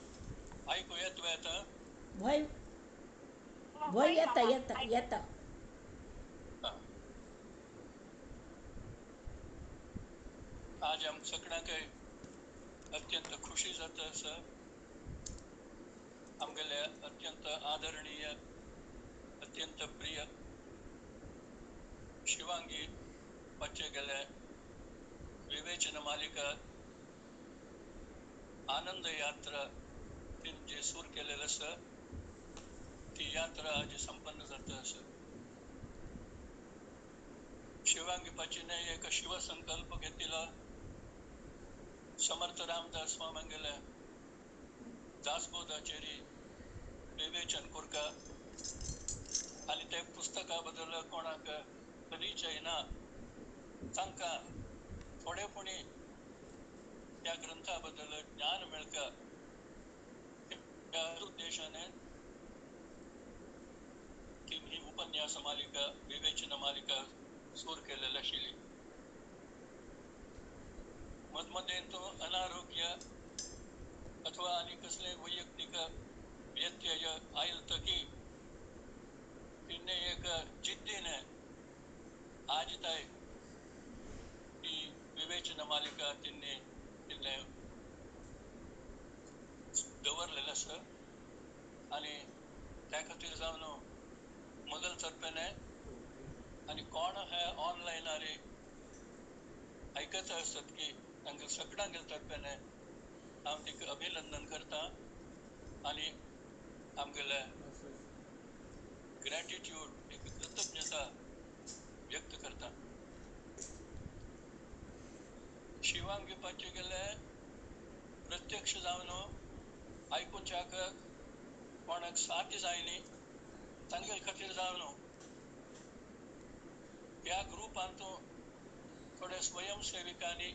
आयकू येत येता भय भय येता येता येता. आज आम सगळ्यांक अत्यंत खुशी जाता आसा आमगेले अत्यंत आदरणीय अत्यंत प्रिय शिवांगी पच्चे गेले विवेचन मालिका आनंद यात्रा तीन जे सूर केलेलं आसा ती यात्रा आज संपन्न जाता आसा. शिवांगी पाचीने एक शिवसंकल्प घेतला. समर्थ रामदास स्वाम्यांगेले दासबोधाचेरी विवेचन करका आनी ते पुस्तका बद्दल कोणाक परिचय ना तांकां थोडेपणी त्या ग्रंथा बद्दल ज्ञान मेळका त्या उद्देशाने ही उपन्यास मालिका विवेचन मालिका सूर केलेली आशिल्ली. मदमदें तो अनारोग्य अथवा आनी कसले वैयक्तीक व्यत्यय आयल तकी तिने एक जिद्दीने आज ताय ही विवेचन मालिका तिने तिने दवरलेलं आसा आनी त्या खातीर जावन मगल तर्फेने आनी कोण हे ऑनलायनार आयकत आसत की तांकां सगळ्यांगेल तर्फेने हांव तिका अभिनंदन करता आनी आमगेले ग्रॅटिट्यूड एक कृतज्ञता व्यक्त करता. शिवांगी पाचे गेले प्रत्यक्ष जावन आयकुच्याक कोणाक साध्य जायनी तांगेल खातीर जावन ह्या ग्रुपांत थोडे स्वयंसेविकांनी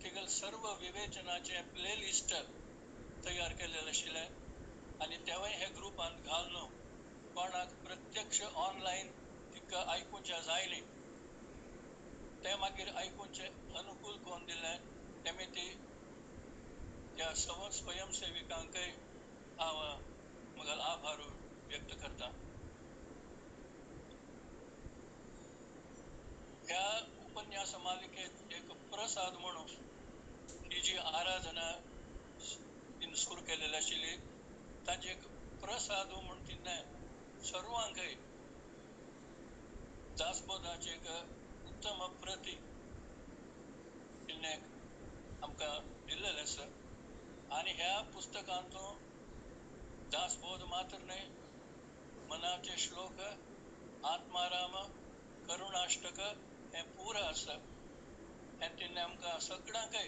तिगेल सर्व विवेचनाचे प्लेलिस्ट तयार केलेलें आशिल्लें आनी तेवूय हे ग्रुपांत घालून कोणाक प्रत्यक्ष ऑनलायन तिका आयकुच्या जायनी ते मागीर आयकुचें अनुकूल करून दिलें. तेमी ती त्या स्वयंसेविकांकय हांव म्हगेलो आभार व्यक्त करता. ह्या उपन्यास मालिकेत एक प्रसाद म्हणून ही जी आराधना तिने सुरू केलेली आशिल्ली ताजी एक प्रसाद म्हूण तिने सर्वांकय दासबोधाची एक उत्तम प्रती तिने आमकां दिल्लेलें आसा. आनी ह्या पुस्तकांत दासबोध मात्र न्हय मनाचे श्लोक आत्माराम करुणाष्टक हें पुरो आसा. हें तिणें आमकां सगळ्यांकय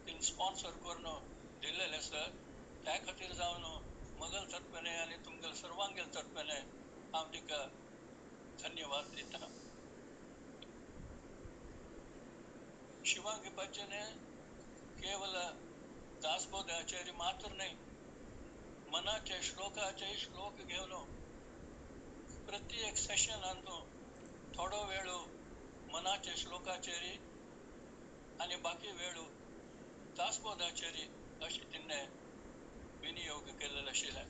तिणें स्पॉन्सर करून दिल्लेलें आसा. त्या खातीर जावन मगल तर्फेने आनी तुमगेल सर्वांगेल तर्फेने हांव तिका धन्यवाद दिता. शिवांगी पाचेने केवल दासबोधाचेर मात्र न्हय मनाचे श्लोकाचे श्लोक घेवन प्रत्येक सेशनांत थोडो वेळ मनाचे श्लोकाचेर आनी बाकी वेळ दासबोधाचेर अशें तिणें विनियोग केलेलो आशिल्लें.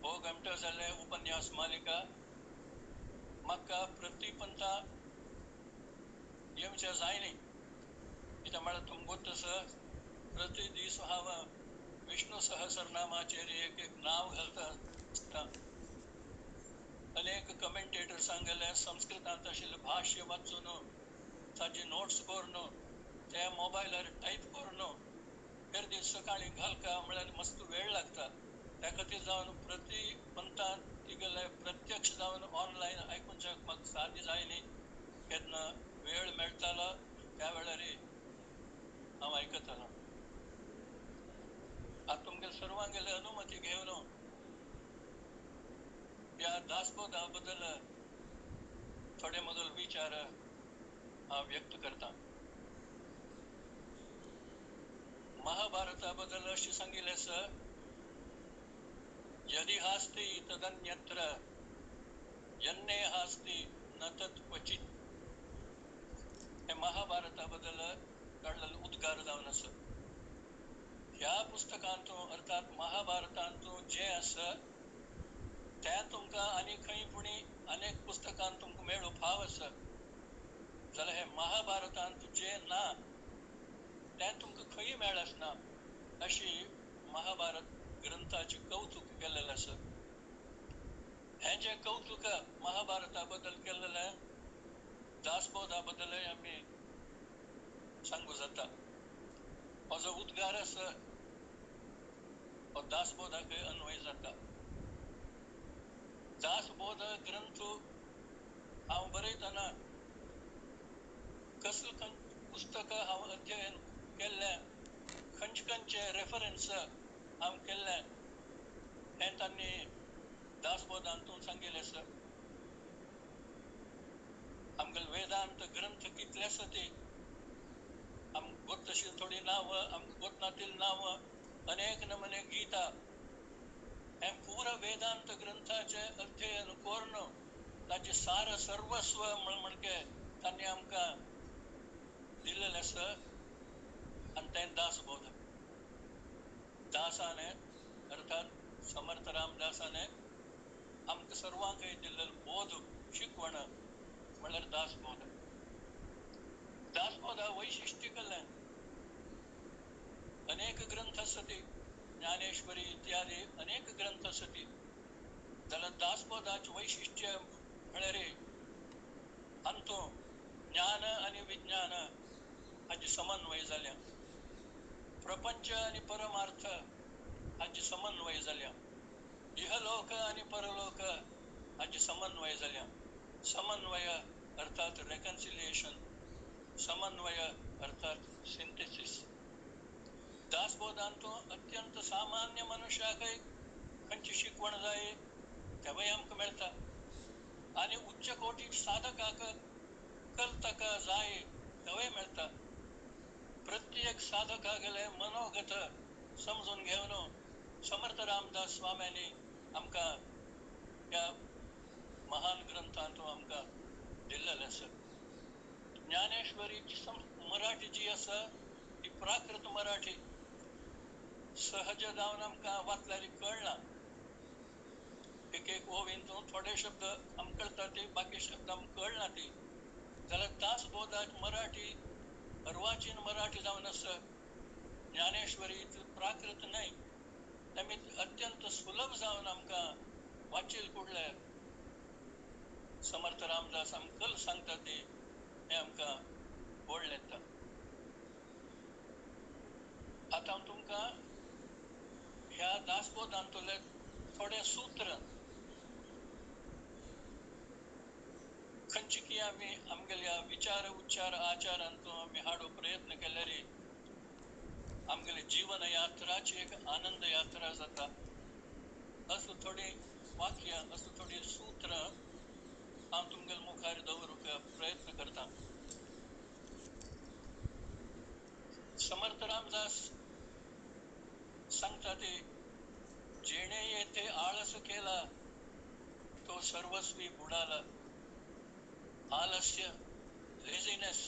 भोव गमटो जाल्लें उपन्यास मालिका म्हाका प्रतिपंथा येवचें जायनी कित्याक म्हळ्यार तुमकां गोत्त आसा प्रति दीस हांव विष्णु सहस्रनामाचेर एक एक नांव घालता आसता. अनेक कमेंटेटर सांगले संस्कृतांत आशिल्लें भाश्य वाचून ताजे नोट्स करून ते मोबायलार टायप करून हेर दीस सकाळीं घालका म्हळ्यार मस्त वेळ लागता. त्या खातीर जावन प्रति पंथान तिगेले प्रत्यक्ष जावन ऑनलायन आयकुच्याक म्हाका साध्य जायनी. केन्ना वेळ मेळटालो त्या वेळार हांव आयकतालो. आतां तुमगेले सर्वांगेले अनुमती घेवन ह्या दासबोधा बद्दल थोडे म्हगेले विचार हांव व्यक्त करता. महाभारता बद्दल अशें सांगिल्लें आसा यदिहास्ति तदन्यत्र यन्नेहास्ति न तत् क्वचित. हे महाभारता बद्दल काडलेलो उद्गार जावन आसा. ह्या पुस्तकांतू अर्थात महाभारतांतू जें आसा तें तुमकां आनी खंय पुणी अनेक पुस्तकांत तुमकां मेळूं फाव आसा. जाल्यार हे महाभारतांत जें ना तें तुमकां खंय मेळना अशी महाभारत ग्रंथाचें कौतुक केल्लें आसा. हें जें कौतुक महाभारता बद्दल केल्लें दासबोधा बद्दलय आमी सांगू जाता. हो जो उद्गार आसा हो दासबोधाकय अन्वय जाता. दासबोध ग्रंथ हांव बरयतना कसले पुस्तकां हांव अध्ययन केल्लें, खंयचे खंयचे रेफरन्स हांव केल्लें हें तांणी दासबोधांतून सांगिल्लें आसा. आमगेले वेदांत ग्रंथ कितले आसा ते आमकां गोत तशी थोडी नांवां, आमकां गोत नातिल्लीं नांवां, अनेक नमने गीता, हें पुरा वेदांत ग्रंथाचें अध्ययन करून ताचें सार सर्वस्व म्हणके तांणी आमकां दिल्लें आसा. आनी तें दासबोध दासाने अर्थात समर्थ रामदासाने आमकां सर्वांकय दिल्लेलो बोध शिकवण म्हणल्यार दासबोध. दासबोध वैशिश्ट्य केल्लें अनेक ग्रंथ आसती, ज्ञानेश्वरी इत्यादी अनेक ग्रंथ आसती. जाल्यार दासबोधाचें वैशिश्ट्य म्हळ्यार हातूंत ज्ञान आनी विज्ञान हाचे समन्वय जाल्या, प्रपंच आनी परमार्थ हाचे समन्वय जाल्या, इहलोक आनी परलोक हाचे समन्वय जाल्या. समन्वय अर्थात रेकन्सिलिएशन, समन्वय अर्थात सिंथेसिस. दासबोधांतू अत्यंत सामान्य मनुष्याकय खंयची शिकवण जाय तेवूय आमकां मेळटा आनी उच्च कोटी साधकाक कल्तका जाय तेवूय मेळटा. प्रत्येक साधकागेलें मनोगत समजून घेवन समर्थ रामदास स्वाम्यांनी आमकां ह्या महान ग्रंथांत आमकां दिल्लेलें आसा. ज्ञानेश्वरीची मराठी जी आसा ती प्राकृत मराठी सहज जावन आमकां वाचल्यार कळना. एक एक ओवीन थोडे शब्द आमकां कळटा ते, बाकी शब्द आमकां कळना ती. जाल्यार दासबोधाक मराठी अर्वाचीन मराठी जावन आसा. ज्ञानेश्वरी इतली प्राकृत न्हय, तेमी अत्यंत सुलभ जावन आमकां वाचील कुडले समर्थ रामदास आमकां सांगता ते हें आमकां व्हडलें येता. आतां हांव तुमकां ह्या दासबोधांतले थोडे सूत्र खंयचे की आमी आमगेल्या विचार उच्चार आचारांतू आमी हाडूंक प्रयत्न केल्यार आमगेले जीवन यात्राची एक आनंद यात्रा जाता. असो थोडी वाक्यां, असो थोडी सूत्रां हांव तुमगेले मुखार दवरूंक प्रयत्न करता. समर्थ रामदास सांगता ते, जेणे येथे आळस केला तो सर्वस्वी बुडाला. आलस्य, लेझिनेस,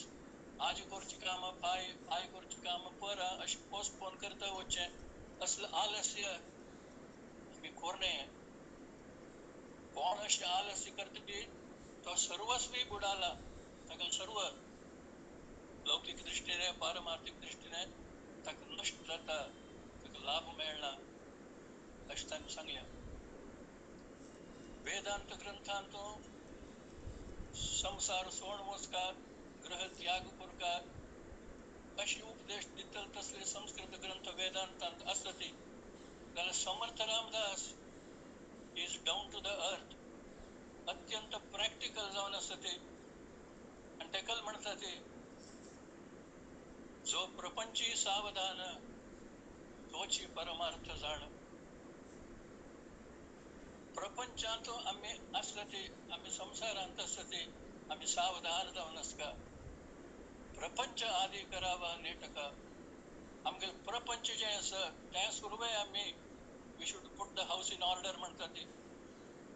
आज करचें काम पाय, I करचें काम परा अशें पोस्टपोन करता वचचें असलें आलस्य आमी कोरणे. कोण अशें आलस्य करता ती तो सर्वस्वी बुडाला. ताका सर्व लौकीक दृश्टीने पारमार्थिक दृश्टीने ताका नश्ट जाता, ताका लाभ मेळना अशें तांणी सांगलें. वेदांत ग्रंथांत संसार सोड वचका, ग्रह त्याग करका अशी उपदेश दितले तसले संस्कृत ग्रंथ वेदांतांत आसता ती. जाल्यार Samarth Ramdas is down to the earth, अत्यंत प्रॅक्टिकल जावन आसता ते. आनी तेकाच म्हणटा ते, जो प्रपंची सावधान तोची परमार्थ जाण. प्रपंचांत आमी आसता ते, आमी संवसारांत आसता ते, आमी सावधान जावन आसता. प्रपंच आदी करावा नेटका. आमगेले प्रपंच जें आसा तें सुरवे आमी we should put the house in order म्हणटा ती.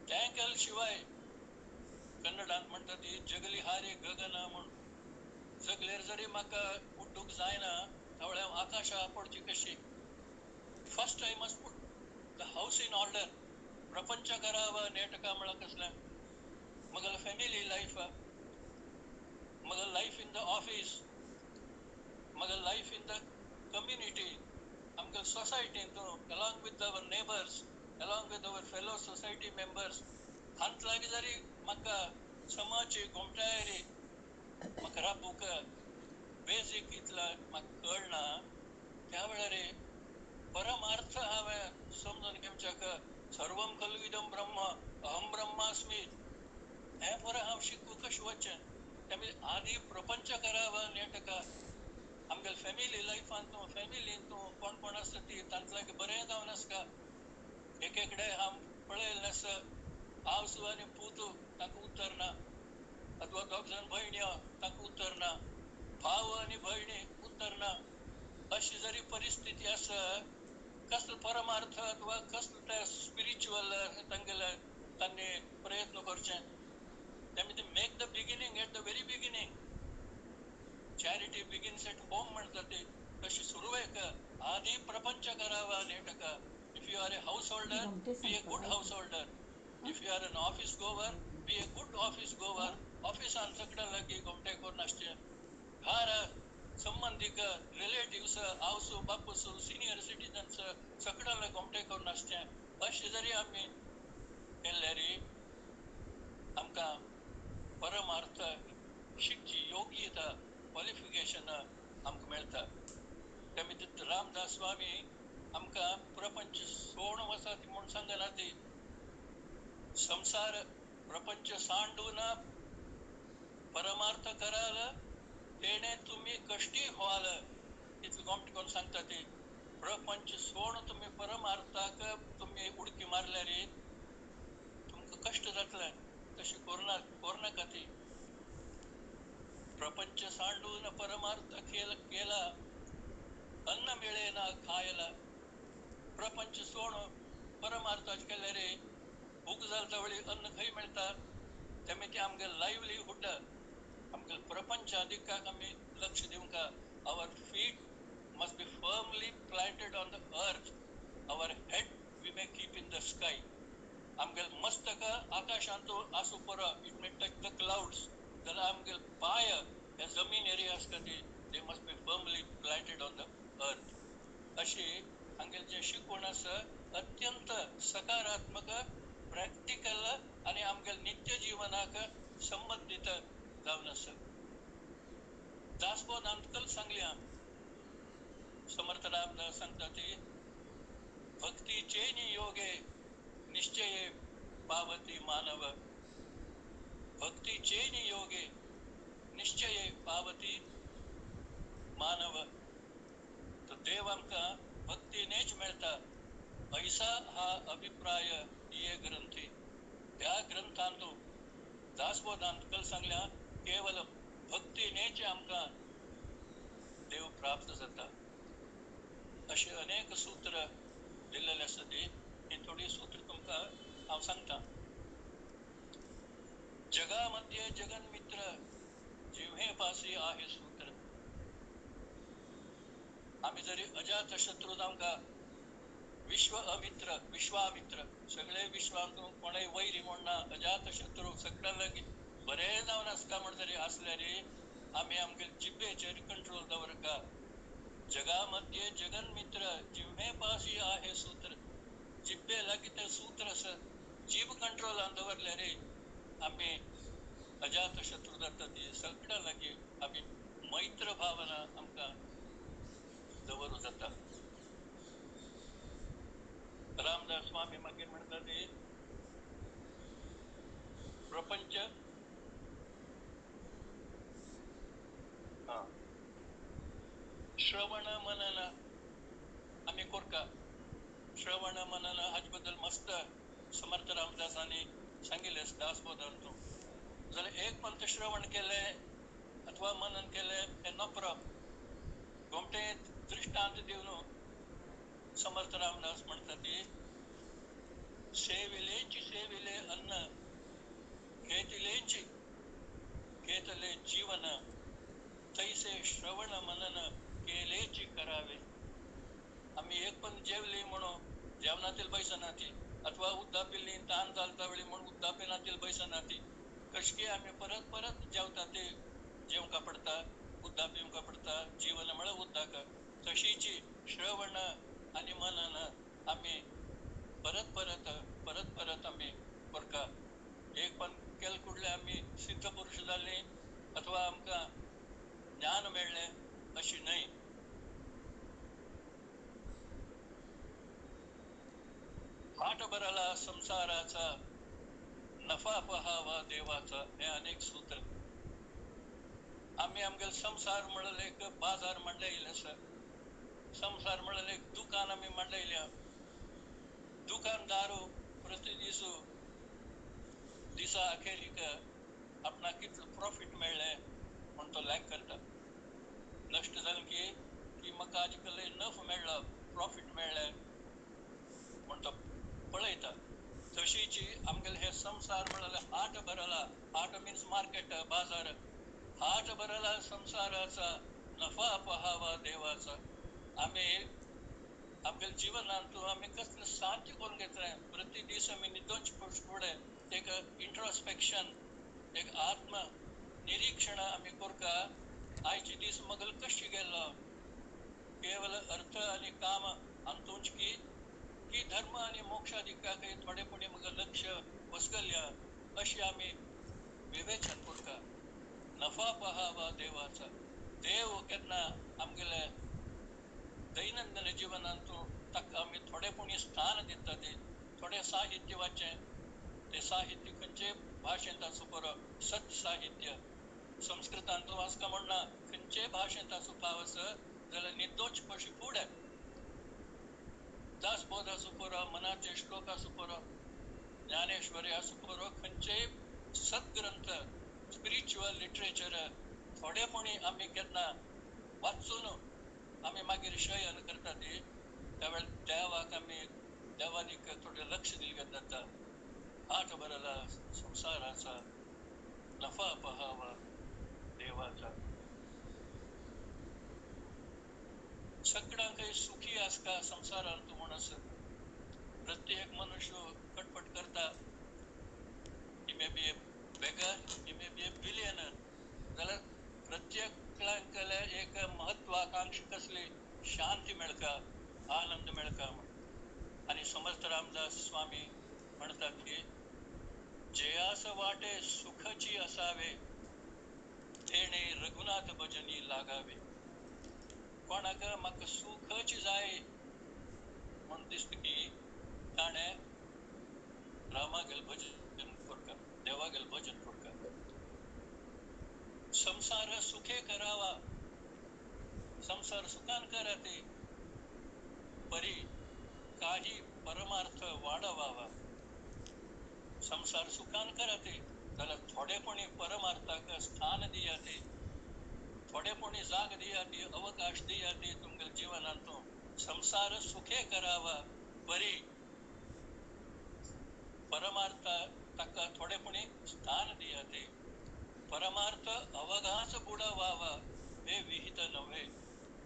तें केले शिवाय कन्नडांत म्हणटा ती जगली हारी गगन म्हूण. जगलेर जरी म्हाका उड्डूंक जायना त्यावेळार हांव आकाशा पडची कशी. First I must put the house in order. प्रपंच करावा नेटका म्हळ्यार कसलें, मगल फॅमिली लायफ, मगल लायफ इन the office, मगल लायफ इन the community, आमगे सोसायटींत along with our neighbours, along with our fellow society members, हांत लागीं जरी म्हाका समाची गोमटायरी म्हाका राबूंक बेजीक इतला म्हाका कळना, त्या वेळार परमार्थ हांवें समजून घेवच्याक सर्वम खलु ब्रह्म अहम ब्रह्मास्मी हें बरें हांव शिकूं कशें वचचें. त्यामुळे आदी प्रपंच करावा नेटका आमगेले फॅमिली लायफान तूं फॅमिलीन तूं कोण कोण आसता ती तांचे लागीं बरें जावन आसता. एक एकडे हांव पळयलें आसा आवसू आनी पूत तांकां उतर ना, अथवा दोग जाण भयण्यो तांकां उतर ना, भाव आनी भयणी उतर ना. अशी जरी परिस्थिती आसा कसलो परमार्थ अथवा कसलो ते स्पिरिच्युअल तांगेले तांणी प्रयत्न करचे. त्यामुळे make the beginning at the very beginning. Charity begins at home म्हणटा ती तशी सुरवेक आदी प्रपंच करावा नेटका. If you are a householder be a good householder, if you are an office goer be a good office goer. ऑफिसान सगळ्या लागीं गोमटे करून आसचें. घरा संबंदीक रिलेटिव्स आवसू बापूस सिनियर सिटीजन्स सगळ्या लागीं गोमटे करून आसचें. अशें जरी आमी केल्यार आमकां परमार्थ शिकची योग्यता क्वॉलिफिकेशन आमकां मेळटा. त्यामुळे रामदास स्वामी आमकां प्रपंच सोड वचात म्हूण सांगना ती. संसार प्रपंच सांडून परमार्थ कराल तेणे तुम्ही कष्टी व्हाल तितलें गोमटें करून सांगता ती. प्रपंच सोड तुमी परमार्थाक तुमी उडकी मारल्यार तुमकां कश्ट जातले. तशें करनाका ती. प्रपंच सांडून परमार्थ केला अन्न मिळेना खायला. प्रपंच सोड परमार्थाच केल्यार भूक जाता वेळी अन्न खंय मेळटा. त्यामुळे ते आमगे लायवलीहूड आमगे प्रपंच अधिकाक आमी लक्ष दिवंक. Our feet must be firmly planted on the earth, our head we may keep in the sky. आमगे मस्तक आकाशांत आसूं पुरो, it may touch the clouds, जाल्यार आमगे पांय हे जमीन एरिया आसता ती they must be firmly planted on the earth. अशी हांगेलें जें शिकवण आसा अत्यंत सकारात्मक, प्रॅक्टिकल आनी आमगेले नित्य जिवनाक संबंदीत जावन आसा. दासबोधांत कल सांगल्या समर्थ रामदास सांगता ती भक्तीचे नियोगे निश्चये पावती मानव. भक्तीचे नियोगे निश्चये पावती मानव. तर देव आमकां भक्तीनेच मेळटा ऐसा हा अभिप्राय ये ग्रंथी. ह्या ग्रंथांत दासबोधांत कल सांगल्या केवल भक्तीनेच आमकां देव प्राप्त जाता. अशे अनेक सूत्र दिल्लेले आसा ती ही थोडी सूत्र तुमकां हांव सांगता. जगामध्ये जगन्मित्र जिव्हे पासी आहे सूत्र. आमी जरी अजात शत्रू जावंका विश्व अमित्र विश्वामित्र सगळे विश्वांत कोणय वैरी म्हूण ना, अजात शत्रू सगळ्या लागीं बरें जावन आसता म्हण जरी आसल्यार आमी आमगे जिब्बेचेर कंट्रोल दवरका. जगामध्ये जगन्मित्र जिव्हे पासी आहे सूत्र. जिब्बे लागीं तें सूत्र आसा, जीब कंट्रोलान दवरल्यार आमी अजात शत्रू जाता ती सगळ्या लागीं आमी मैत्र भावना आमकां दवरूं जाता. रामदास स्वामी मागीर म्हणटा ती प्रपंच श्रवण मनन आमी कोरका. श्रवण मनन हाजे बद्दल मस्त समर्थ रामदासांनी सांगिल्लें दासबोधांत. जाल्यार एक पंथ श्रवण केलें अथवा मनन केलें हें नपरो. गोमटे दृश्टांत दिवन समर्थ रामदास म्हणटा ती सेविलेची सेविले अन्न घेतिलेंची घेतले जीवन तैसे श्रवण मनन केलेची करावे. आमी एक पण जेवली म्हणून जेवणातील बैसना ती अथवा उद्दा पिल्ली तान चालता वेळी म्हणून उद्दा पिनातील बैसना ती. कशकी आमी परत परत जेवता ते जेवंका पडता, उद्दा पिवंका पडता. जीवन म्हळ्यार उद्दाक. तशीची श्रवण आनी मनन आमी परत परत परत परत आमी करका. एक पण केल कुडले आमी सिद्ध पुरुष जाल्ली अथवा आमकां ज्ञान मेळ्ळें अशी न्हय. हाट भरला संसाराचा नफा पहावा देवाचा. हे अनेक सूत्र. आमी आमगेले संसार म्हणल्यार एक बाजार मांडले येयले आसा. संसार म्हणल्यार एक दुकान आमी मांडले येयल्या. दुकानदारू प्रति दिसा अखेरीक आपणाक कितलो प्रॉफीट मेळ्ळें म्हण तो लायक करता. नश्ट जालें की की म्हाका आज कल नफ मेळ्ळो, प्रॉफीट मेळ्ळें म्हण तो पळयता. तशीची आमगेले हे संसार म्हणल्यार हाट भरला. हाट मिन्स मार्केट, बाजार. हाट भरला संसाराचा नफा पहावा देवाचा. आमी आमगेले जिवनांत आमी कसले शांती करून घेतले. प्रति दीस आमी निदोंच फुडें एक इंट्रोस्पेक्शन, एक आत्म निरीक्षण आमी करका. आयचे दीस मगल कशी गेल्लो? केवल अर्थ आनी काम हातूंच की की धर्म आनी मोक्षादिकाक थोडेपणी मग लक्ष वसगल्या अशी आमी विवेचन करता. नफा पहावा देवाचा. देव केन्ना आमगेले दैनंदिन जिवनांत ताका आमी थोडेपणी स्थान दिता. ते थोडे साहित्य वाचचें, ते साहित्य खंयचे भाशेंत आसूं पुरो, सत साहित्य संस्कृतांत वाचका म्हणना, खंयचे भाशेंत आसूं पावस जाल्यार निदोच पशी फुडें दासबोध आसूं पुरो, मनाचे श्लोक आसूं पुरो, ज्ञानेश्वरी आसूं पुरो, खंयचेय सद्ग्रंथ स्पिरिच्युअल लिटरेचर थोडेपणी आमी केन्ना वाचून आमी मागीर शयन करता ती त्या वेळार देवाक आमी देवादीक थोडें लक्ष दिलें जाता. हाट भरला संसाराचा नफा पहावा देवाचा. सगळ्यांकय सुखी आसता संसारांत म्हूण आसा. प्रत्येक मनुष्य कटपट करता. He may be a beggar, he may be a billionaire. जाल्यार प्रत्येकाले एक महत्वाकांक्षा कसली? शांती मेळका, आनंद मेळका म्हण. आनी समर्थ रामदास स्वामी म्हणतात की जयास वाटे सुखची असावे तेणे रघुनाथ भजनी लागावे. कोणाक म्हाका सुखची जाय म्हण दिसता की ताणें रामागेल भजन करता, देवागेल भजन करता. संसार सुखे करावा, संसार सुखान करा ते परी काही परमार्थ वाढवावा. संसार सुखान करा ते जाल्यार थोडेपणी परमार्थाक स्थान दिया ते, थोडेपणी जाग दिया ती, अवकाश दिया ते तुमगेले जिवनांत. संसार सुखे करावा परी परमार्थ ताका थोडेपणी स्थान दिया ते. परमार्थ अवघाच बुडवावा हे विहित नव्हे.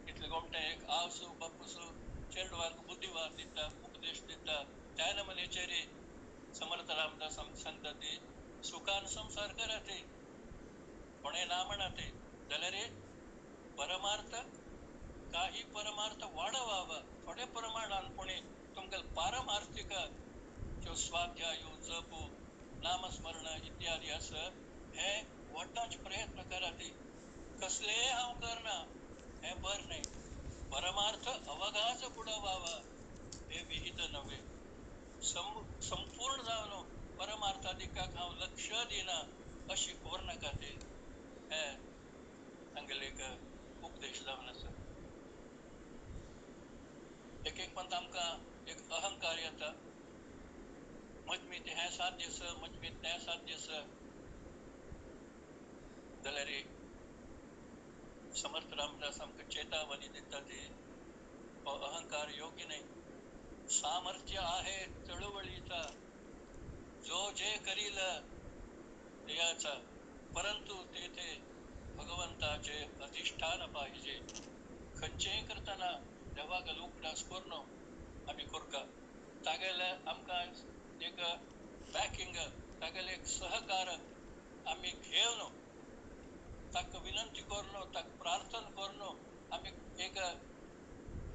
इतले गोमटें एक आवसू बापूसू चेडवाक बुद्धिवाद दिता, उपदेश दिता. त्या नमनेचेर समर्थ रामदास सांगता ती सुखान संसार करा ते, कोणें ना म्हणा ते, जाल्यार परमार्थ काही परमार्थ वाडवावा थोडे प्रमाणान पुणे तुमकां पारमार्थिक ज्यो स्वाध्याय, जप, नामस्मरण इत्यादी आसा हे व्हडलोच प्रयत्न करा ते. कसलेय हांव करना हें बरें न्हय. परमार्थ अवघाच बुडवावा हे विहित नव्हे. संपूर्ण जावन परमार्थादिकाक हांव लक्ष दिना अशी कोर नाका ते. हे तांगेले एक उपदेश जावन आसा. एक एक पंत आमकां एक अहंकार येता, मजमीत हें साध्य आसा, मजमीत तें साध्य आसा. जाल्यार समर्थ रामदास आमकां चेतावणी दिता ती हो अहंकार योग्य न्हय. सामर्थ्य आहे चळवळीचा, जो जे करील देहाचा, परंतु तेथे भगवंताचे अधिष्ठान पाहिजे. खंयचेय करतना देवाक उगडास करून आमी करका, तागेले आमकां एक बॅकिंग, तागेले एक सहकार आमी घेवन, ताका विनंती करून, ताका प्रार्थना करून आमी एक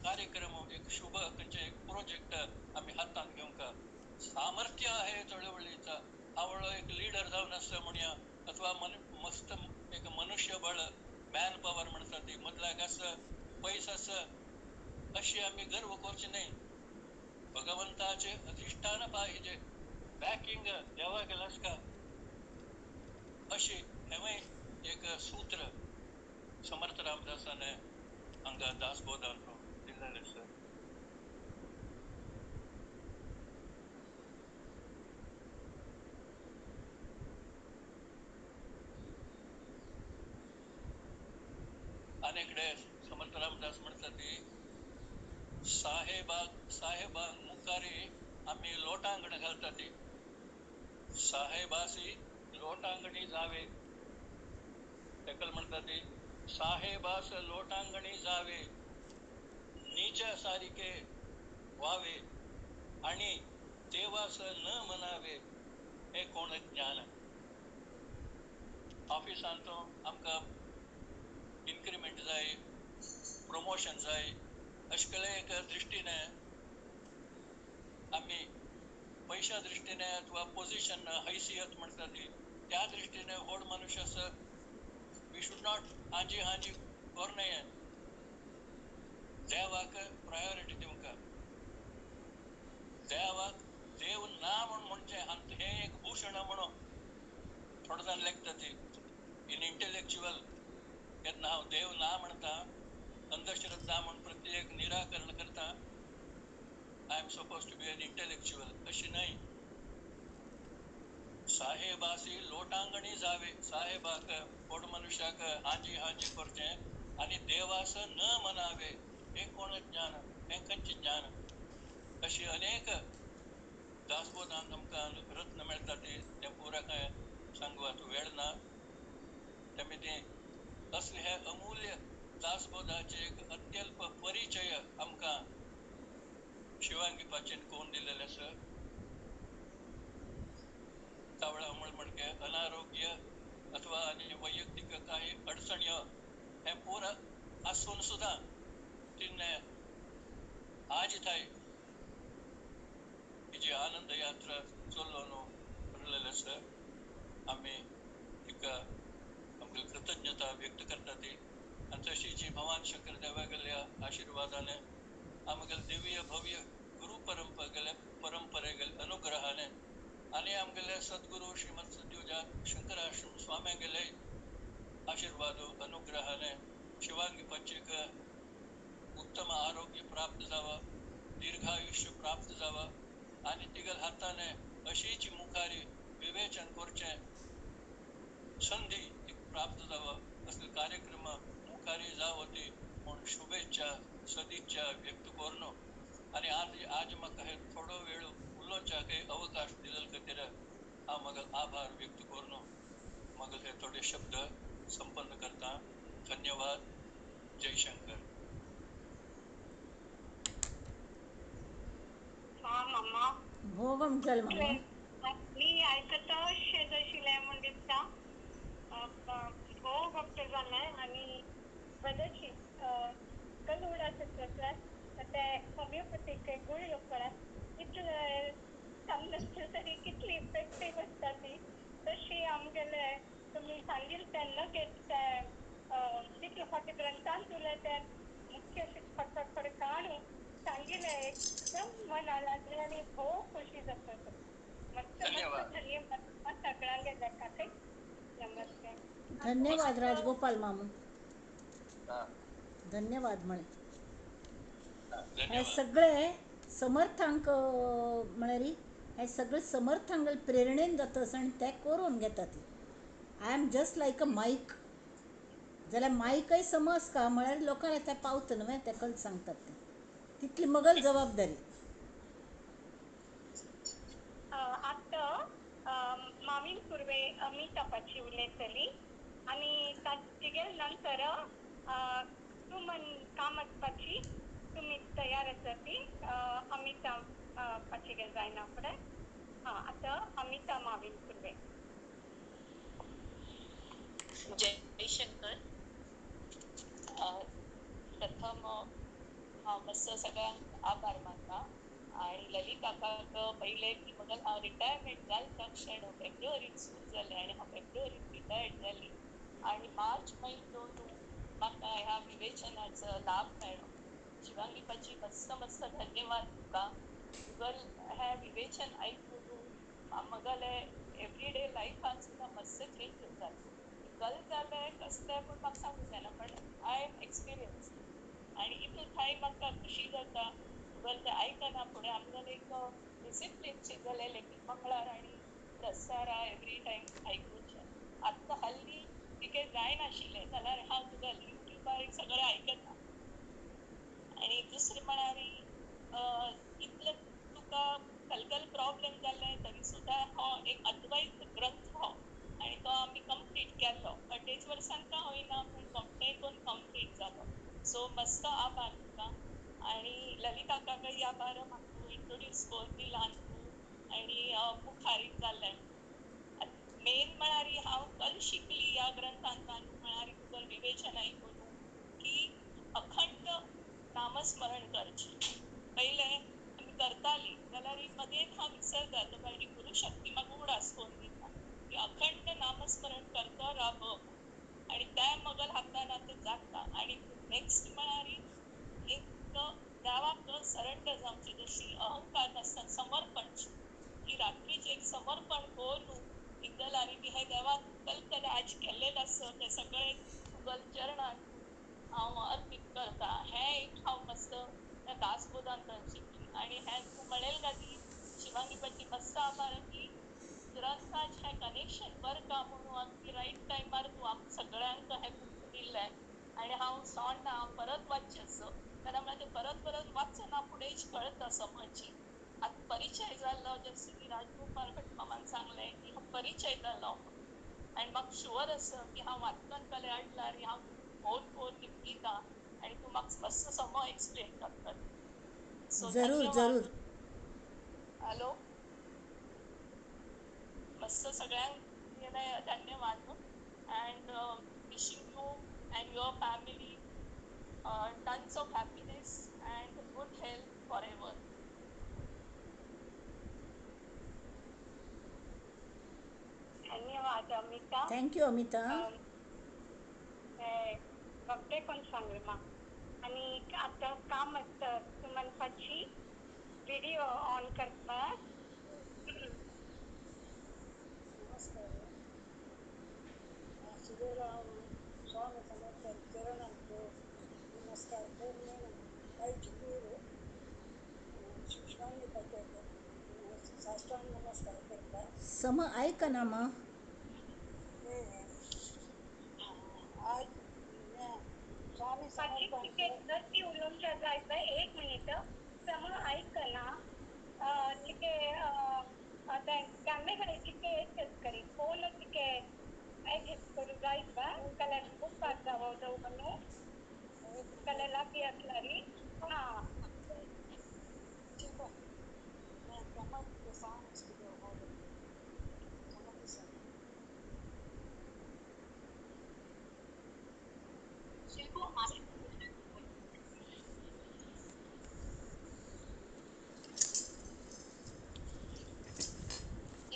कार्यक्रम, एक शुभ खंयचे एक प्रोजेक्ट आमी हातांत घेवंक सामर्थ्य आहे चळवळीचा. आवळो एक लिडर जावन आसा म्हणया, अथवा मस्त एक मनुष्यबळ, मॅन पॉवर म्हणटा ती, मदलाक आसा, पयस आसा, अशी आमी गर्व करची न्हय. भगवंताचे अधिष्ठान पाहिजे, बॅकिंग देवाक आसका, अशी हेंवूय एक सूत्र समर्थ रामदासाने हांगा दासबोधान दिल्लेलें आसा. आनी कडेन समर्थ रामदास म्हणटा ती, साहेबांक मुखारी आमी लोटांगण घालता ती, साहेबासी लोटांगणी जावे. तेकल म्हणटा ती, साहेबास लोटांगणी जावे, नीचा सारिके व्हावे आणि देवास न म्हणावे, हे कोण ज्ञान. ऑफिसांत आमकां इन्क्रिमेंट जाय, प्रमोशन जाय, अशें कडेन एक दृश्टीने आमी पयशा दृश्टीने अथवा पोजिशन, हैसियत म्हणटा ती, त्या दृश्टीने व्हड मनुष्य आसा, we should not हांजी हांजी करूं नये. देवाक प्रायोरिटी दिवंक, देवाक देव ना म्हूण म्हणचें हें एक भूषण म्हणून थोडे जाण लेखता ती इन इंटेलेक्च्युअल. केन्ना हांव देव ना म्हणटा, अंधश्रद्धा म्हूण प्रत्येक निराकरण करता, I am suppose to be an intellectual, अशी न्हय. साहेबासी लोटांगणी जावे, साहेबाक व्हड मनुष्याक हांजी हांजी करचें आनी देवास न म्हणावे, हें कोण ज्ञान, हें खंयचें ज्ञान. अशी अनेक दासबोधान आमकां रत्न मेळटा ती, तें पुरा कांय सांगू आतां वेळ ना. तेमी तें असले हे अमूल्य दासबोधाचे एक अत्यल्प परिचय आमकां शिवांगी पाचेन कोण दिलेलें आसा. तावळा म्हणजे अनारोग्य अथवा आनी वैयक्तीक काही अडचणी हें पुरा आसून सुद्दां तिणे आज थाय हिजी आनंद यात्रा चलोवन उरलेलें आसा. आमी तिका आमकां कृतज्ञता व्यक्त करता ती. आनी तशीच भगवान शंकर देवागेल्या आशिर्वादाने, आमगेले दिव्य भव्य गुरु परंपरेगेले परंपरेगेले अनुग्रहाने, आनी आमगेले सद्गुरू श्रीमद सद्योजात शंकराश्रम स्वाम्यागेले आशिर्वाद अनुग्रहाने शिवांगी पच्चीक उत्तम आरोग्य प्राप्त जावं, दीर्घायुष्य प्राप्त जावं आनी तिगल हाताने अशीच मुखारी विवेचन करचें संधी प्राप्त जावं, असले कार्यक्रम मुखारी जावं ती म्हूण शुभेच्छा सदिच्छा व्यक्त करून आनी आज आज म्हाका हे थोडो वेळ उलोवच्याक अवकाश दिल्ले खातीर हांव म्हजो आभार व्यक्त करून म्हजे हे थोडे शब्द संपन्न करता. धन्यवाद. जय शंकर. मामा भोगम चल मामा. मी आयकता अशें आशिल्लें म्हूण दिसता, भोव भक्त जालें आनी बरेंच कलूड आसा ते होमिओपॅथीक गुळयो पळय इतले समजता तरी कितली इफेक्टीव आसता ती, तशी आमगेले तुमी सांगिल्लें तें लगेच ते तितले फावटी ग्रंथान तुले ते मुख्य अशें फटफट फट काडून सांगिल्लें, एकदम मना लागलें आनी भोव खोशी जाता. मस्त मस्त धन्यवाद सगळ्यांक लेखाकय. नमस्ते. धन्यवाद राजगोपाल मामू. धन्यवाद म्हळे हे सगळे समर्थांक म्हळ्यार हे सगळे समर्थांक प्रेरणेन जाता आनी ते करून घेता ती. I am just like a mic, जाल्यार मायकय समज का म्हळ्यार लोकांक ते पावता न्हय, तेका सांगतात ते, तितली मगल जबाबदारी. आतां मावीन कुर्वे अमिता पाची उलयतली आनी तिगेल नंतर सुमन कामत पाची तुमी तयार आसा ती अमिता पाची जायना फुडें. हां, आतां अमिता मावीन कुर्वे. जयशंकर. प्रथम हांव मातसो सगळ्यांक आभार मानता आनी ललित काकाक पयलें की मगल हांव रिटायरमेंट जालें क्षण फेब्रुवारीन सुरू जालें आनी हांव फेब्रुवारीन रिटायर्ड जाली आनी मार्च म्हयनो म्हाका ह्या विवेचनाचो लाभ मेळ्ळो. शिवांगी पाची मस्त मस्त धन्यवाद तुका. तुगल हें विवेचन आयकून मगले एवरीडे लायफान सुद्दां मस्त चेंज जालो. कल जालें कसलें पूण म्हाका सांगूंक जायना, पण I am experience आनी इतलें ठांय म्हाका खुशी जाता तुगेलें तें आयकना फुडें आमगेलें एक डिसिप्लीन शें जालेलें की मंगळार आनी ब्रेस्तारा एवरी टायम आयकुचें. आतां हल्ली कितें जायनाशिल्लें जाल्यार हांव तुगेलें युट्यूबार सगळें आयकता. आनी दुसरें म्हळ्यार इतलें तुका कलकल प्रॉब्लम जालें तरी सुद्दां हो एक अद्वैत ग्रंथ हो आनी तो आमी कंप्लीट केलो. अडेच वर्सांक का होयना पूण कंप्लीट करून कंप्लीट जालो. सो मस्त आभार तुका आनी ललित काकाकय आभार, म्हाका इंट्रोड्यूस करून दिला तूं आनी मुखार जालें. मेन म्हळ्यार हांव कल शिकली ह्या ग्रंथांतल्यान म्हळ्यार तुगेलें विवेचन आयकून की अखंड नामस्मरण करचें. पयलें आमी करताली जाल्यार मदेंत हांव विसरता, तो मागीर गुरुशक्ती म्हाका उगडास करून दिता की अखंड नामस्मरण करता रावप आनी तें मगल हातान आतां जाता. आनी नेक्स्ट म्हळ्यार एक देवाक सरेंडर जावचें, जशी अहंकार नासतना समर्पण, की रात्रीचें एक समर्पण करून जाल्यार की हे देवाक कलकल आज केल्लें आसा तें सगळें तुगल चरणान हांव अर्पीत करता. हें एक हांव मस्त त्या दासबोधांतल्यान शिकली. आनी हें तूं म्हणेल गादी शिवांगी पाची मस्त आभार की ग्रंथाचें हें कनेक्शन बरें का म्हणून अगदी रायट टायमार तूं आमकां सगळ्यांक हें बूक दिल्लें. आनी हांव सोडना, हांव परत वाचचें आसा, कारण म्हळ्यार तें परत परत वाचना फुडेंच कळटा समजची. आतां परिचय जाल्लो, जशें की राजगोपाल भट मामान सांगलें की हो परिचय जालो आनी म्हाका शुअर आसा की हांव वाचतलें हाडल्यार हांव फोन करून दिता आनी तूं म्हाका मस्त समज एक्सप्लेन करता. सो जरूर धन्यवाद. जरूर. हॅलो, मस्त सगळ्यांक धन्यवाद and wishing you and your family tons of happiness and good health forever. धन्यवाद अमिता. Thank you Amita. बघते कोण सांगलें म्हाका. आनी आतां काम आसता सुमन पाची व्हिडिओ ऑन करपाक. नमस्कार. सुरेराव स्वामी समर्थ चरणांक नमस्कार करून आईची गुरु शिवांगी पाचक साष्टांग नमस्कार करता. सम आयकना मा. आज स्वामी पाची समर्थांचे नक्की उलोवच्या जाय पळय, एक मिनिट सम आयकना. तिके आतां कॅमेरा तिके एडजस्ट करी, फोन तिके एडजस्ट करू जाय पळय, जाल्यार बुकार जावो जावं न्हू, जाल्यार लागीं आसल्यार. हां,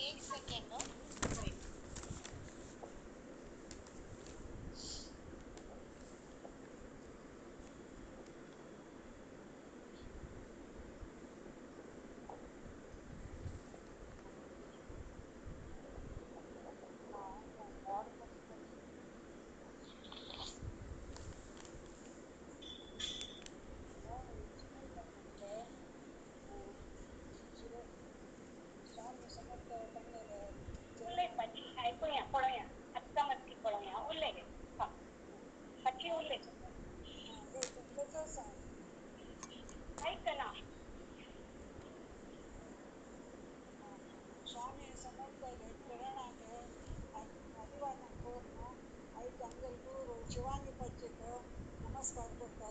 एक सेकंड.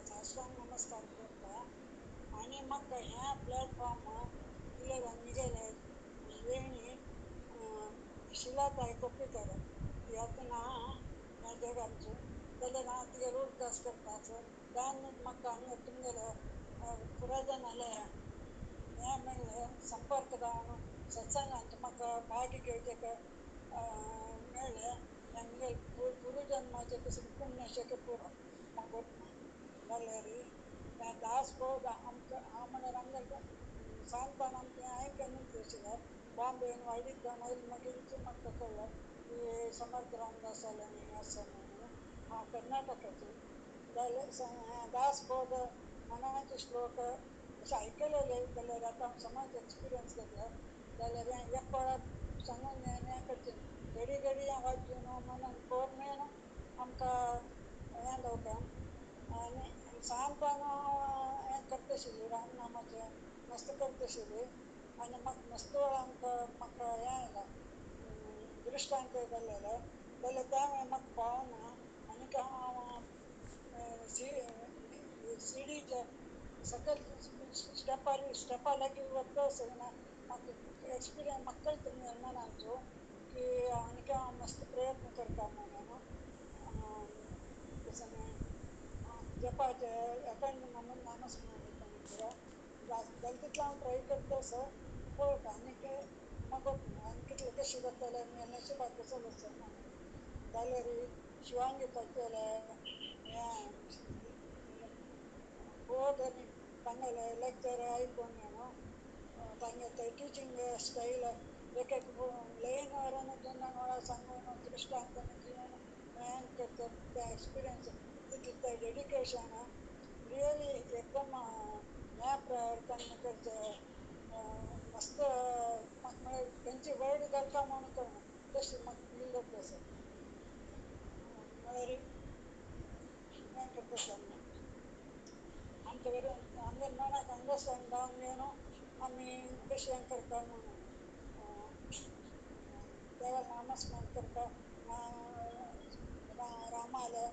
साष्टांग नमस्कार करता आनी म्हाका ह्या प्लॅटफॉर्म दिलें मिगेले वेणी शिलाताई कोप्पीकर ती आतां ना ह्या जगांचो जाल्यार हांव तिगेलो उडगास करता त्यान म्हाका हांगा तुमगेले पुराजनाले हें मेळ्ळें संपर्क जावन सत्संगांत म्हाका भाग घेवचें मेळ्ळें हें म्हगेलें पुर्वजन्माचें कसलें पुण्य पुरो म्हाका गोत जाल्यार हें दासबोध आमकां हांव म्हणल्यार आमगेलें सानपण आमचें आयकून आशिल्लें बॉम्बेन वायडीत जावन आयलें मागीर म्हाका कळ्ळें की समर्थ रामदास आनी आसा म्हणून हांव कर्नाटकाचें जाल्यार दासबोध मनाचे श्लोक अशें आयकलेले जाल्यार आतां हांव समाज एक्सपिरियन्स घेतला जाल्यार हें एक वेळार सांगून हें करचें घडी घडी हें वाचून मनान कोर आमकां हें जाता आनी सानपण हांव हें करता आशिल्ली रामनामाचें मस्त करता आशिल्ली आनी म्हाका मस्त वेळा आमकां म्हाका हें आयलां दृश्टांत जालेलें जाल्यार तें म्हाका पावना आनी हांव सिडीच्या सकयल स्टेपार स्टेपा लागीं वता आसतना म्हाका एक्सपिरियन्स म्हाका कळटा मनाचो की आनी हांव मस्त प्रयत्न करता म्हणून तशें जपाचें अखंड नामस्मरण जाल्यार तितलें हांव ट्राय करता सर पळयता आनी म्हाका आनी कितलें कशें जातलें नशिबाक कसो आसा जाल्यार शिवांगी पाचेलें हें बोध आनी तांगेलें लेक्चर आयकून न्हू तांगे टिचींग स्टायल एक एक लैन वरून दोन दोन वेळा सांगून दृश्टांत दिवन हें करतात तें एक्सपिरियन्स तितलें तें डेडिकेशन रियली एकदम ह्या तांणी करचें मस्त म्हाका म्हळ्यार तेंचे वर्ड घालता म्हणून कळना तशें म्हाका फील जाता सर म्हळ्यार हें करता सर आमचे बरें आमगे मनाक अंडरस्टँड जावन घेवन आमी कशें हें करता म्हणून देवा नामस्मरण करता रामाले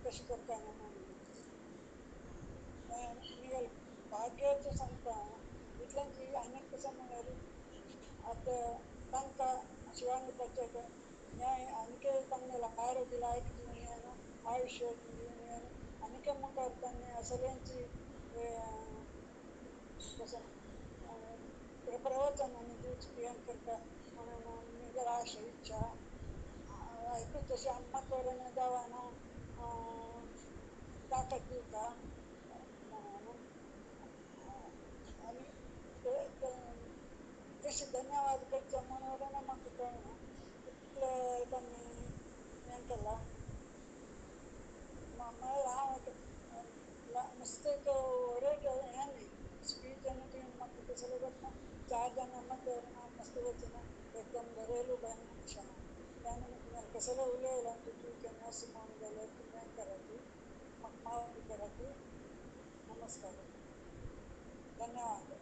कशें करता म्हणून म्हगेलें भाग्याचें सांगता हांव इतल्यान आनीक कशें म्हळ्यार आतां तांकां शिवांगी पाचेक हें आनीक तांगेलें आरोग्य लायक दिवन आयुश्य दिवन आनीक मुखार तांणी सगळ्यांची कशें प्रवचन आनी दिवची हें करता म्हणून म्हगेली आशा इच्छा आयकूच तशें म्हाका देवान ताकद दिता म्हणून आनी कशें धन्यवाद करचें म्हणून म्हाका कळना इतलें तांणी हें केलां म्हळ्यार हांव नुस्तें एक ओरेट हें न्ही स्पीच आनी ती म्हाका कसलें जाता चार जाणां मध्य हांव मस्त वचना एकदम घरेलू बायल मनशां त्यान कसलें उलयलां तुजी केन्ना अशें म्हणून जाल्यार तुमी हें करात म्हाका माफ करात नमस्कार धन्यवाद.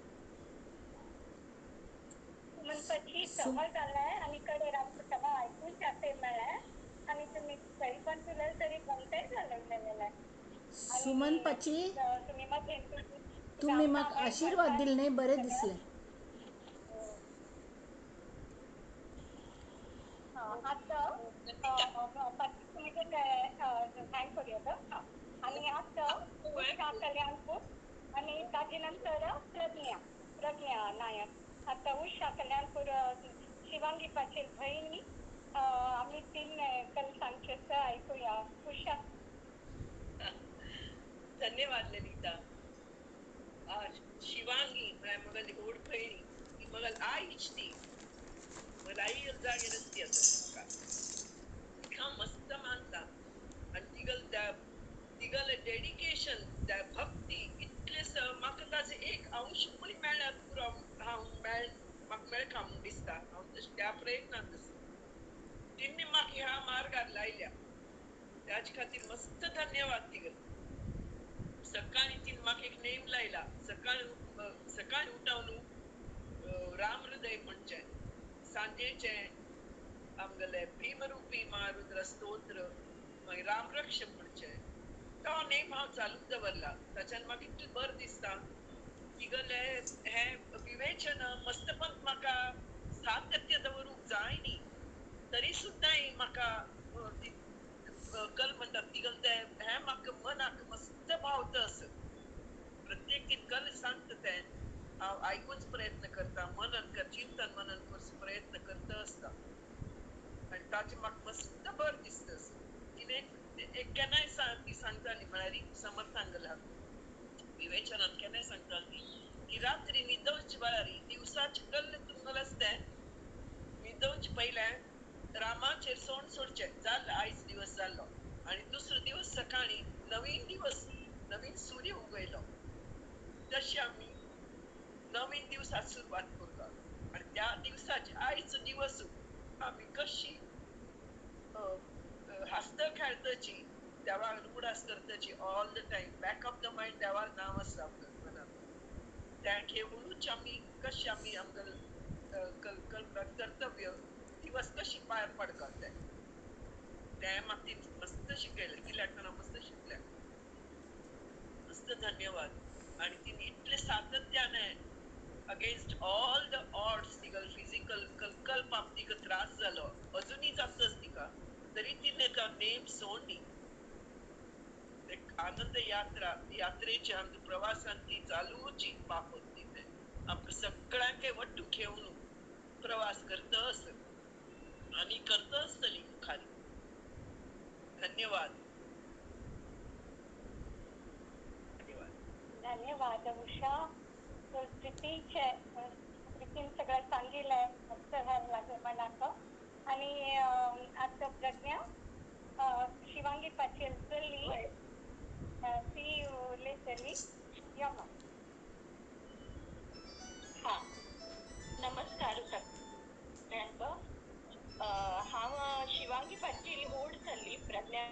म्हणपाची समज आलाय आनी कडेन आमकां सगळें आयकून जाते मेळ्ळें आनी तुमी तरी पण उलयले तरी गमतेय जालें उलयलें. सुमन पाची तुम्ही मग तुम्ही म्हाका आशीर्वाद दिले न्ही बरें दिसलें. आतां तुमी thank करूया आनी आतां उषा कल्याणपूर आनी ताजे नंतर प्रज्ञा प्रज्ञा नायक. आतां उषा कल्याणपूर शिवांगी पाचेल भयणी आमी तीन कल सांगचे आयकुया. उषा. धन्यवाद ललिता. शिवांगी म्हळ्यार मगली व्हड भयणी ती मगल आईच ती मगल आई जागेर ती आतां म्हाका तिका मस्त मानता आनी तिगल त्या तिगले डेडिकेशन त्या भक्ती इतलें म्हाका ताजें एक अंश पूण मेळ्ळ्यार पुरो हांव मेळ म्हाका मेळटा म्हूण दिसता. हांव तशें त्या प्रयत्नांत आसा. तिणें म्हाका ह्या मार्गार लायल्या त्याच खातीर मस्त धन्यवाद तिगल. सकाळी तिने म्हाका एक नेम लायला सकाळी सकाळी उठावन रामहृदय म्हणचें सांजेचें आमगेलें भीमरुपी महारुद्र स्तोत्र मागीर रामरक्ष म्हणचें तो नेम हांव चालूच दवरला. ताच्यान म्हाका इतलें बरें दिसता. तिगेलें हें विवेचन मस्तपण म्हाका सातत्य दवरूंक जाय न्ही, तरी सुद्दां म्हाका कल म्हणटात तिगेलें तें हें म्हाका मनाक मस्त भावता असो. प्रत्येक ती कल सांगता तें हांव आयकूंच प्रयत्न करता, मनन कर, चिंतन मनन करचो प्रयत्न करता आसता आनी ताचें म्हाका मस्त बरें दिसता असो. तिणें एक केन्नाय ती सांगताली, म्हळ्यार समर्थांगला विवेचनान केन्नाय सांगताली ती की रात्री न्हिदोवचे वेळार दिवसाचे कल्ल तुमगेलें आसता न्हिदोवचे पयलें रामाचेर सोंड सोडचें, जालें आयज दिवस जाल्लो आनी दुसरो दिवस सकाळीं नवीन दिवस, नवीन सूर्य उगयलो, तशें आमी नवीन दिवसाक सुरवात करता आनी त्या दिवसाचे आयचो दिवस आमी कशी हांसत खेळतची देवाक उगडास करतची all the time, back of the mind देवाक नांव आसता आमकां मनात, तें घेवनूच आमी कशें आमी आमकां कर्तव्य दिवस कशी पार पडटा तें तें म्हाका ती मस्त शिकयलें, तिल्या हांव मस्त शिकलें. मस्त धन्यवाद. आनी तिणे इतले सातत्यान अगेन्स्ट ऑल the odds तिका फिजिकल कल्पाक तिका त्रास जालो, अजुनूय जाताच तिका, तरी तिणे नेम सोडली. आनंद यात्रा यात्रेच्या आमच्या प्रवासान ती चालूची पापत तिणे आमकां सगळ्यांक वट्टू घेवन प्रवास करता आस आनी करता आसतली मुखार. धन्यवाद. धन्यवाद. धन्यवाद उषा. प्रितीचे प्रितीन सगळं सांगितलंय, मस्त लागलं मनाक. आणि आता प्रज्ञा शिवांगी पाटील चल्ली ती उलयतली. या. हा, नमस्कार सगळ्यांक. हांव शिवांगी पाटील होड चल्ली प्रज्ञा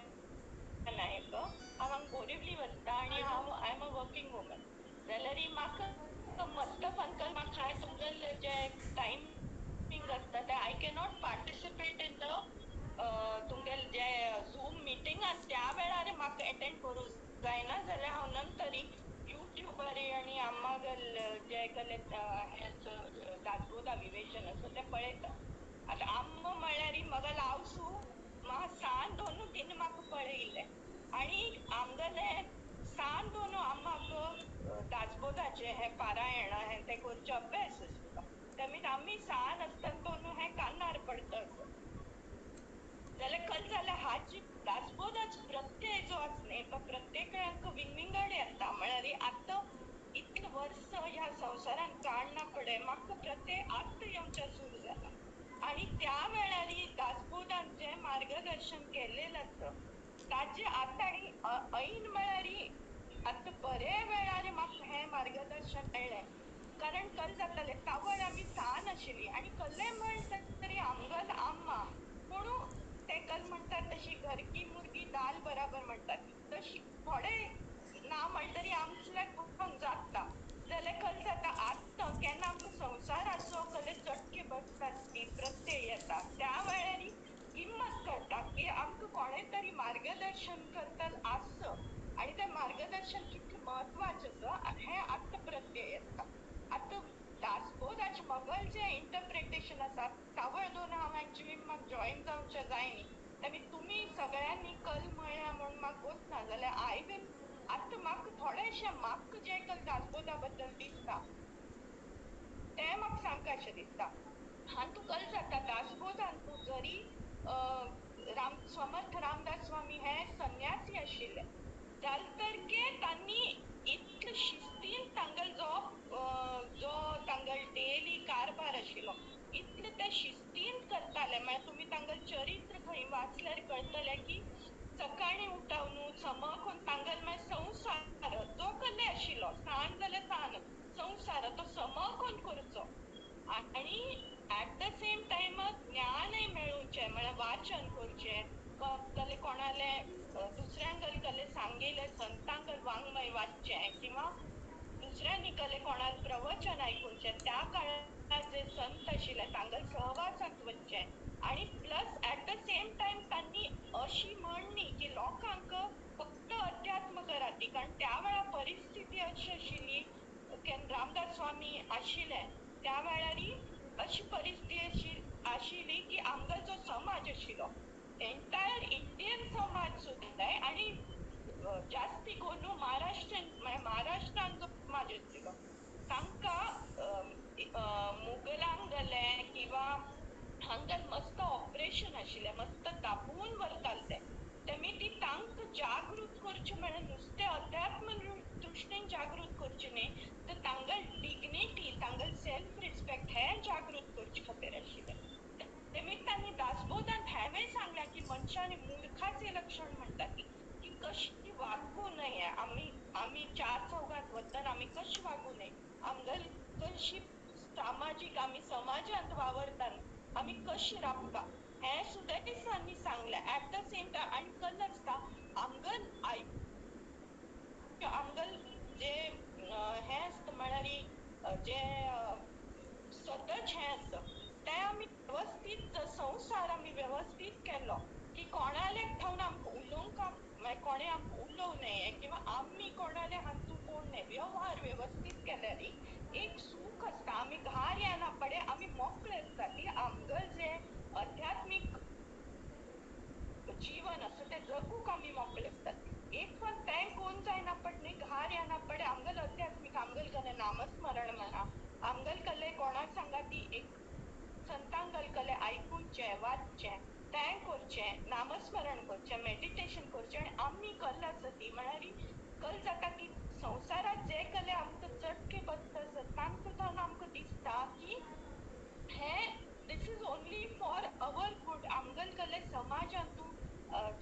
नायक. हांव हांगा बोरिवली वसता आनी हांव I am a working woman. जाल्यार म्हाका मस्त अंकल म्हाका हांवें तुमगेलें जें टायमींग आसता तें I cannot participate in the तुमगेलें जें झूम मिटींग आनी त्या वेळार म्हाका एटेंड करूंक जायना जाल्यार हांव नंतर युट्यूबार आनी आम्मागेल जे कले हें दासबोधा विवेचन आसा तें पळयता. आतां आम्मा म्हळ्यार मगल आवसू म्हाका सान दोनू तिणें म्हाका पळयिल्लें आनी आमगेलें सान दोनू आम्माक दासबोधाचें हें पारायण हें तें करचें अभ्यास आसता. तेमी आमी सान आसतना दोनू हें कानार पडटा असो. जाल्यार कल जाल्यार हाची दासबोधाचो प्रत्यय जो आसा न्ही तो प्रत्येकाक विंगविंगड येता. म्हळ्यार आतां इतलें वर्स ह्या संवसारान काडना फुडें म्हाका प्रत्यय आतां येवचें सुरू जाला. आनी त्या वेळार दासबोधान जें मार्गदर्शन केल्लें आसा ताजें आतां आनी ऐन म्हळ्यार आतां बरे वेळार म्हाका हें मार्गदर्शन मेळ्ळें. कारण कल जातालें तावळ आमी सान आशिल्ली आनी कल्ले म्हणटा तरी आमगल आम्मा पूण ते कल म्हणटात तशी घर की मुर्गी दाल बराबर म्हणटात तशी थोडे ना म्हणटा तरी आमचें जाता. जाल्यार कल जाता आतां केन्ना आमकां संवसाराचो कले चटके बसतात ती प्रत्यय येता त्या वेळार किंमत कळटा की आमकां कोणें तरी मार्गदर्शन करतल आस आनी तें मार्गदर्शन कितलें म्हत्वाचें आसा हें आतां प्रत्यय येता. आतां दासबोधाचें मगल जें इंटरप्रिटेशन आसा तावळ दोन हांव एक्चुली म्हाका जॉयन जावचें जाय न्ही तेमी तुमी सगळ्यांनी कल म्हळ्या म्हूण म्हाका गोत ना जाल्यार I will आतां म्हाका थोडेशें म्हाका जें कल दासबोधा बद्दल दिसता तें म्हाका सांगपाचें दिसता. आनी तूं कल जाता दासबोधान तूं जरी राम समर्थ रामदास स्वामी हे संन्यासी आशिल्ले जालें तर के तांणी इतले शिस्तीन तांगेलो जो जो तांगेलो डेली कारभार आशिल्लो इतले ते शिस्तीन करताले. म्हळ्यार तुमी तांगेलें चरित्र खंय वाचल्यार कळटलें की सकाळीं उठावन समक तांगेलो मागीर संवसार जो कसले आशिल्लो सान जाल्यार सान संवसार तो समकोन करचो आनी एट the same time ज्ञानय मेळोवचें म्हळ्यार वाचन करचें, कले कोणालें दुसऱ्यांक कले सांगिल्लें संतांक वाङ्मय वाचचें किंवा दुसऱ्यांनी कले कोणाक प्रवचन आयकुचें, त्या काळार जे संत आशिल्ले तांगेल्या सहवासांत वचचें आनी plus at the same time तांणी अशी म्हणणी की लोकांक फक्त अध्यात्म करात, कारण त्या वेळार परिस्थिती अशी आशिल्ली, रामदास स्वामी आशिल्ले त्या वेळार अशी परिस्थिती अशी आशिल्ली की आमकां जो समाज आशिल्लो एंटायर इंडियन समाज सुद्दां आनी जास्ती करून महाराष्ट्रीयन महाराष्ट्रान जो समाज आशिल्लो तांकां मुगलांक गेले किंवा हांगा मस्त ऑपरेशन आशिल्लें, मस्त दाबून व्हरताले ते. तेमी ती तांकां जागृत करचें म्हळ्यार नुस्तें अध्यात्म दृश्टीन जागृत करचें न्ही, तर तांगेल डिग्निटी, तांगेल सेल्फ रिस्पेक्ट हें जागृत करचे खातीर आशिल्लें. तेमी तांणी दासबोधांत हांवें सांगलां की मनशान मुर्खाचें लक्षण म्हणटा ती की कशी वागूं नये, आमी आमी चार चौगांत वतना आमी कशी वागूं नये, आमगेली कशी सामाजीक आमी समाजांत वावरतना आमी कशी राबता हें सुद्दां दिसांनी सांगलें. एट the same time आनी कल्ल आसता आमगेल आमगेल जे हें आसता म्हळ्यार जे सतत हें आसता तें आमी वेवस्थीत संवसार आमी वेवस्थीत केलो की कोणाले ठावन आमकां उलोवंक मागीर कोणें आमकां उलोवं नये किंवा आमी कोणाले हातूंत पडूं नये, व्यवहार वेवस्थीत केल्यार एक सूख आसता. आमी घार येना पडे आमी मोकळे आसता ती आमगेल जे आध्यात्मीक जीवन आसा तें जगूंक आमी मोकळे आसतात. एक फावट तें कोण जायना पड न्ही घार येना पडे आमगेल अध्यात्मीक आमगेल कडेन नामस्मरण म्हणा, आमगेल कले कोणाक सांगा ती एक संतांगल कले आयकुचें, वाचचें, तें करचें, नामस्मरण करचें, मेडिटेशन करचें आनी आमी कल्ल आसा ती म्हळ्यार कल जाता की संवसारांत जे कले आमकां चटके बसता आसत तांकां जावन आमकां दिसता की हें this is only for our good. आमगेल कले समाजांतू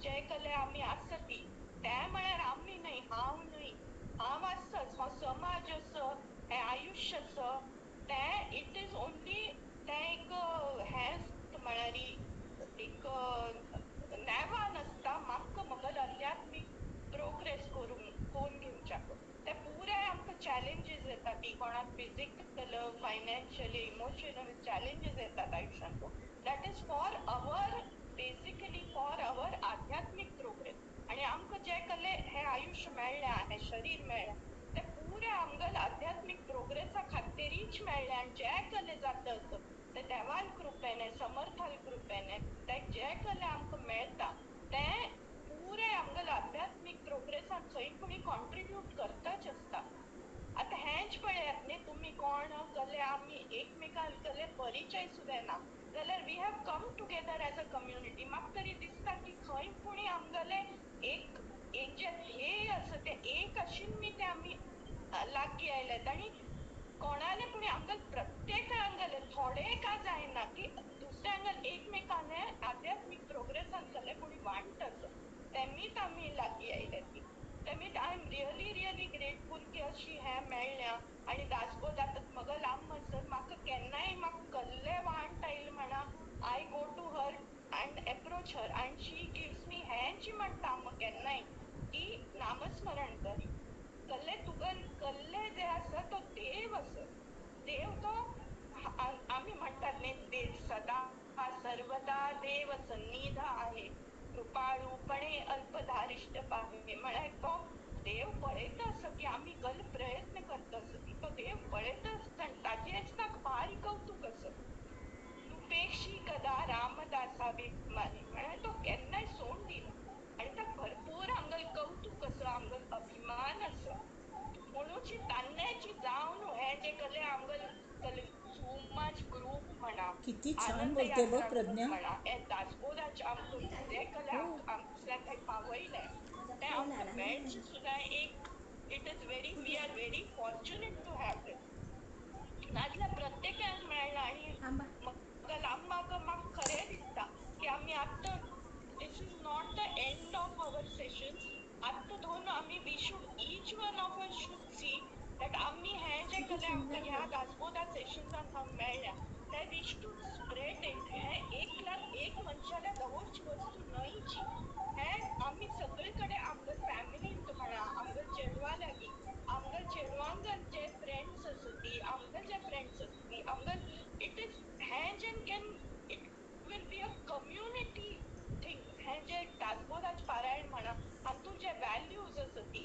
जे कले आमी आसा ती तें म्हळ्यार आमी न्हय, हांव न्हय, हांव आसच, हो समाज आसा, हें आयुश्य आसा, तें it is only तें एक हें म्हळ्यार एक नेमान आसता म्हाका म्हगेलो आध्यात्मीक प्रोग्रेस करून घेवच्याक. ते पुराय आमकां चॅलेंजीस येतात ती कोणाक फिजिकल, फायनान्शियली, इमोशनल चॅलेंजीस येतात आयुश्यांत. That is for our basically for our आध्यात्मीक प्रोग्रेस. आनी आमकां जे कले हें आयुश्य मेळ्ळें, हें शरीर मेळ्ळें तें पुराय आमगेल्या आध्यात्मीक प्रोग्रेसा खातीरीच मेळ्ळें. आनी जे कले जाता आसता ते देवान कृपेने, समर्थाल कृपेने ते जे कले आमकां मेळटा तें पुराय आमगेल्या आध्यात्मीक प्रोग्रेसान खंय खंय कॉन्ट्रिब्यूट करताच आसता. आतां हेंच पळयात न्ही तुमी कोण कले आमी एकमेकां कले परिचय सुद्दां ना जाल्यार we have come together as a community. म्हाका तरी दिसता की खंय पुणी आमगेलें एक एक जें ध्येय आसा तें एक आशिल्लें तें आमी लागीं आयल्यात. आनी कोणाले पुणी आमगेले प्रत्येकांगेले थोडे का जायना की दुसऱ्यांगेले एकमेकांले आध्यात्मीक प्रोग्रेसान कले कोणी वांट आसा तेमीच आमी लागीं आयल्यात ती. तेमीच I am really really grateful की अशी हें मेळ्ळ्या. आनी दासबोध आतां म्हगेलो लांब आसत म्हाका केन्नाय म्हाका कल्ले वांट आयले म्हणा I go to her and approach her and she gives me हेंच म्हणटा म्हाका केन्नाय की नामस्मरण कर, कल्ले तुगल कल्ले जे आसा तो देव आसा, देव तो आमी म्हणटात न्ही देव सदा सर्वदा देव सन्निध आहे, कृपाळूपणे अल्पधारिश्ट पाहे. म्हळ्यार तो देव पळयता आसा की आमी कल प्रयत्न करता आसा तो देव पळयता आसता आनी ताजेंच ताका भारी कवतूक आसा. तुपेक्षी कदा रामदासाभिमानी म्हळ्यार तो केन्नाय सोडून दिना आनी ताका भरपूर आमगेलें कवतूक आसा, आमगेलो अभिमान आसा. म्हणून तान्न्याची जावन हें जे कले आमगेले कले झुमाच ग्रूप म्हणा, किती छान बोलते बघ प्रज्ञा, म्हणा हे दासबोधाचे आमकां जे कले आमकां थंय पावयलें तें आमकां मेळचें सुद्दां एक it is very we are very fortunate to have it. नाजाल्यार प्रत्येकाक मेळ्ळां. आनी म्हाका लांबाक म्हाका खरें दिसता की आमी आतां this is not the end of our sessions. आतां दोन आमी we should each one of us should see that आमी हें जें कले आमकां ह्या दासबोधा सेशन्सान हांव मेळ्ळ्या तें we should spread it. हें एकल्याक एक मनशाल्या दवरची वस्तू न्हयची, हें आमी सगळे कडेन आमगे फॅमिलींत म्हणा, आमगे चेडवा लागीं, आमगे चेडवांक जे फ्रेंड्स आसा ती, आमगे जे फ्रेंड्स आसा ती, आमगे it is हें जें can it will be a community thing. हें जें दासबोधाचें पारायण म्हणा हातूंत जे वॅल्यूज आसा ती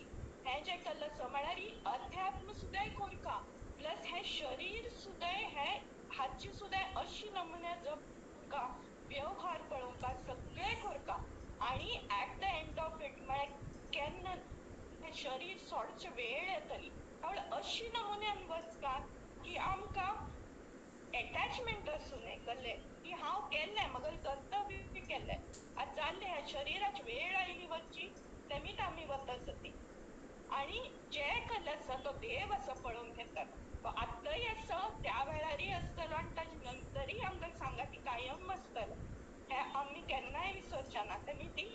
जें केल्लें आसा म्हळ्यार अध्यात्म सुद्दां कोरका प्लस हें शरीर सुद्दां हें हाची सुद्दां अशी नमुन्या जपका व्यवहार पळोवंका सगळें करका आनी at the end of it म्हळ्यार केन्ना हें शरीर सोडचे वेळ येतली म्हळ्यार अशी नमुन्यान वचका की आमकां एटॅचमेंट आसूं नये कसलें की हांव केल्लें म्हगेलें कर्तव्य केल्लें आतां जाल्लें ह्या शरिराची वेळ आयली वचची तेमीत आमी वता सती आनी जें केल्लें आसा तो देव आसा पळोवन घेता तो आतांय आसा त्या वेळारय आसतलो आनी ताजे नंतरय आमकां सांगाती कायम आसतलो हें आमी केन्नाय विसरचे ना. तेमी ती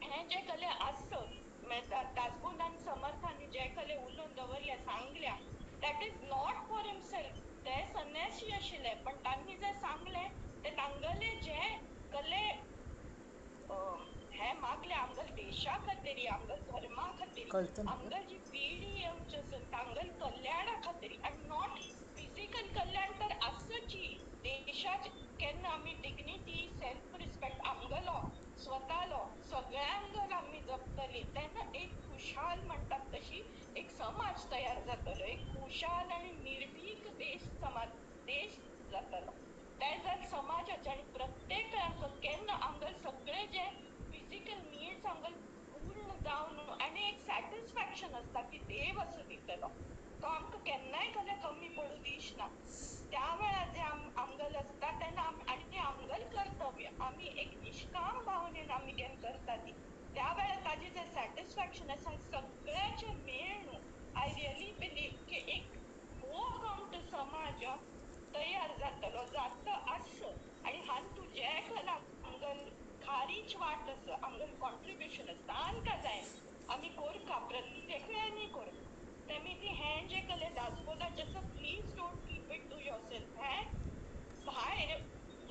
हें जें कलें आसा दासबोधान समर्थांनी जें कलें उलोवन दवरल्या सांगल्या that is not for himself. ते संन्यासी आशिल्ले पण तांणी जें सांगलें तें तांगेलें जें कले हें मागलें आमगेल्या देशा खातीर आमगेल्या धर्मा खातीर आमगेली जी पिढी येवची आसा तांगेल्या कल्याणा खातीर आनी not physical कल्याण तर आसची देशाच केन्ना आमी डिग्निटी सेल्फ रिस्पेक्ट आमगेलो स्वतालो सगळ्यांगेलो आमी जपतली तेन्ना एक खुशाल म्हणटात तशी एक समाज तयार जातलो एक खुशाल आनी निर्भीक देश समाज देश जातलो. ते जर समाजाचे आनी प्रत्येकाक केन्ना आमगेले सगळे जे फिजिकल निड्स आमगेले पूर्ण जावन आनी एक सॅटिस्फॅक्शन आसता की देव असो दितलो तो आमकां केन्नाय कसलें कमी पडूं दिसना. त्या वेळार जे आमगेलें आसता तेन्ना आनी आमगेलें कर्तव्य आमी एक निश्काम भावनेन आमी केन्ना करता ती त्या वेळार ताजें जें सॅटिस्फॅक्शन आसा सगळ्याचें मेळून I really believe की एक भोवगमटो समाज तयार जातलो जाता आस आनी हातूंत जें कला आमगेली खारीच वाट आसा आमगेलें कॉन्ट्रिब्युशन आसा तांकां जाय आमी कोरका प्रत्येकांनी कोरका. तेमी ती हें जें केलें दासबोधाचें आसा please don't keep it to yourself हें भायर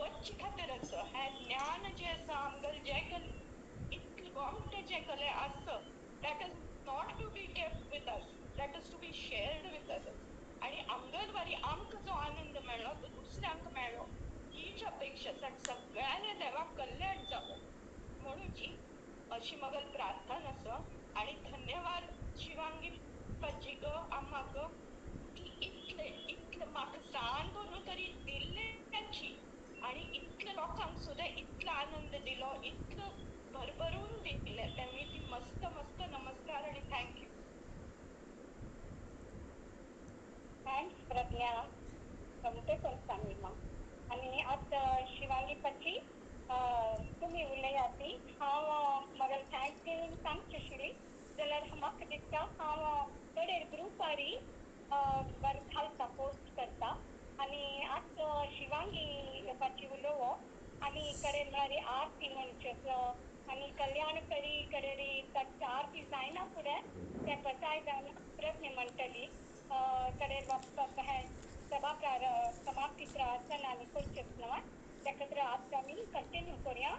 वचचे खातीर आसा हें ज्ञान जें आसा आमगेलें जें केलें इतलें गोमटें जें केलें आसा that is not to be kept with us that is to be shared with others. आनी आमगेले वारी आमकां जो आनंद मेळ्ळो तो दुसऱ्यांक मेळ्ळो हीच अपेक्षा आसा आनी सगळ्यांनी देवाक कल्याण जावो म्हणून अशी म्हगेली प्रार्थना आसा. आनी धन्यवाद शिवांगी पाजी ग आम्हाक की इतले इतले म्हाका सान करून तरी दिल्ल्याची आनी इतले लोकांक सुद्दां इतलो आनंद दिलो इतलो भरभरून दिलें तेमी ती मस्त मस्त नमस्कार आनी thank you. Thanks Pragya गमते करून सांगली म्हाका. आनी आतां शिवांगी पची तुमी उलयात हांव म्हाका thanks दिवन सांगची आशिल्ली जाल्यार म्हाका दिसता हांव कडेर ग्रुपारी बरें घालता पोस्ट करता. आनी आतां शिवांगी पाची उलोवप आनी कडेन म्हळ्यार आरती म्हणचे आनी कल्याणकरी कडेरी ताची आरती जायना फुडें तें पचाय जायना प्रज्ञ म्हणटली कडेर हें सभा समाप्ती प्रार्थना आनी करचेच न्हय त्या खातीर आतां आमी कंटिन्यू करुया.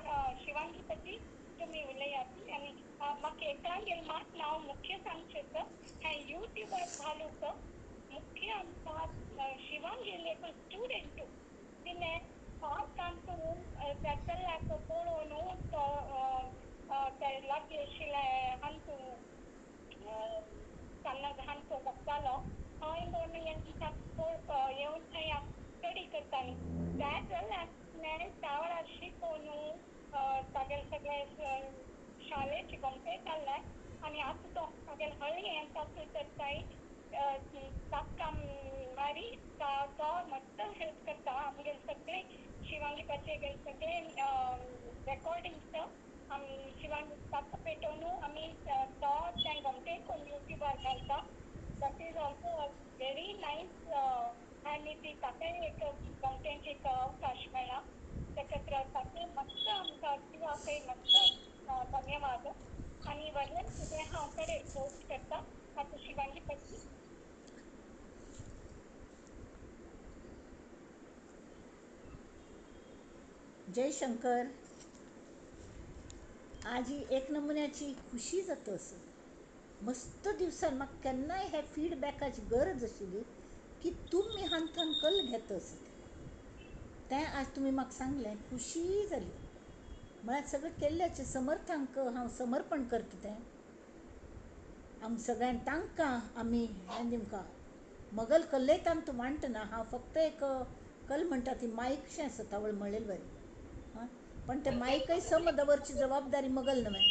शिवांगी पची तुमी उलयात आनी म्हाका एकल्यागेर मात हांव मुख्य सांगचें हें युट्यूबार घालूंक मुख्य आमकां शिवांगेले एक स्टुडंट तिणें पांच तांतून त्या चल्याक पळोवन तो ते लागीं आशिल्लें हांतू सान्नां हांचो बसतालो थंय दोन येवन थंय स्टडी करताली त्या चल्याक तिणें त्या वेळार शिकोवन तागेले सगळे शाळेची गमते जाल्लें आनी आतां तो तागेले हळी तातूंत करताय ताका मारी तो मस्त हेल्प करता आमगेले सगळे शिवांगी पाचयेगेले सगळे रेकॉर्डिंग्स आमी शिवांगी ताका पेटोवन आमी तो तें गमते करून युट्यूबार घालता. That is also very nice आनी ती ताकाय एक गमतेंची एक अवकाश मेळ्ळा त्या खातीर ताका मस्त आमकां जिवाकय मस्त धन्यवाद. आनी वरल्यान तुजें हांव कडेन पोस्ट करता आतां शिवांगी पची. जयशंकर आज ही एक नमुन्याची खुशी जाता असो मस्त दिवसान म्हाका केन्नाय हे फिडबॅकाची गरज आशिल्ली की तुमी हांतून कल घेता असो तें आज तुमी म्हाका सांगलें खुशी जाली. म्हळ्यार सगळें केल्ल्याचें समर्थांक हांव समर्पण करता तें आम सगळ्यांक तांकां आमी हें दिवंका. मगल कल्लयतान तूं मांडटना हांव फक्त एक कल म्हणटा ती मायकशें आसा तवळ म्हणलेले बरें. हां, पण ते मायकय सम दवरची जबाबदारी मगल न्हय,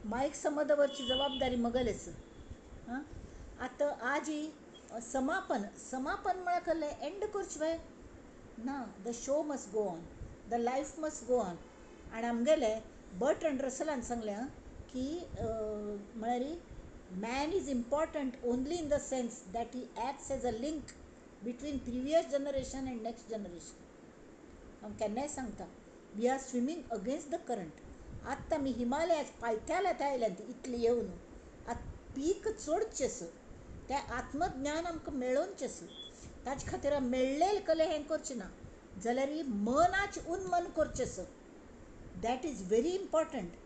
मायक सम दवरची जबाबदारी मगलच. हां, आतां आजी समापन समापन म्हळ्यार कसलें एंड करचें बाय ना, the show must go on, the life must go on. आनी आमगेले बर्ट्रंड रसलान सांगलें की म्हळ्यार man is important only in the sense that he acts as a link between previous generation and next generation. हांव केन्नाय सांगता, we are swimming against the current. आत्तां आमी हिमालयाच्या पायथ्याला आयल्यात इतलें येवन आतां पीक चडचें, तें आत्मज्ञान आमकां मेळोवचें. ताजे खातीर मेळ्ळें कले हें करचें ना जाल्यार मनाचें उन्मन करचें, that is very important.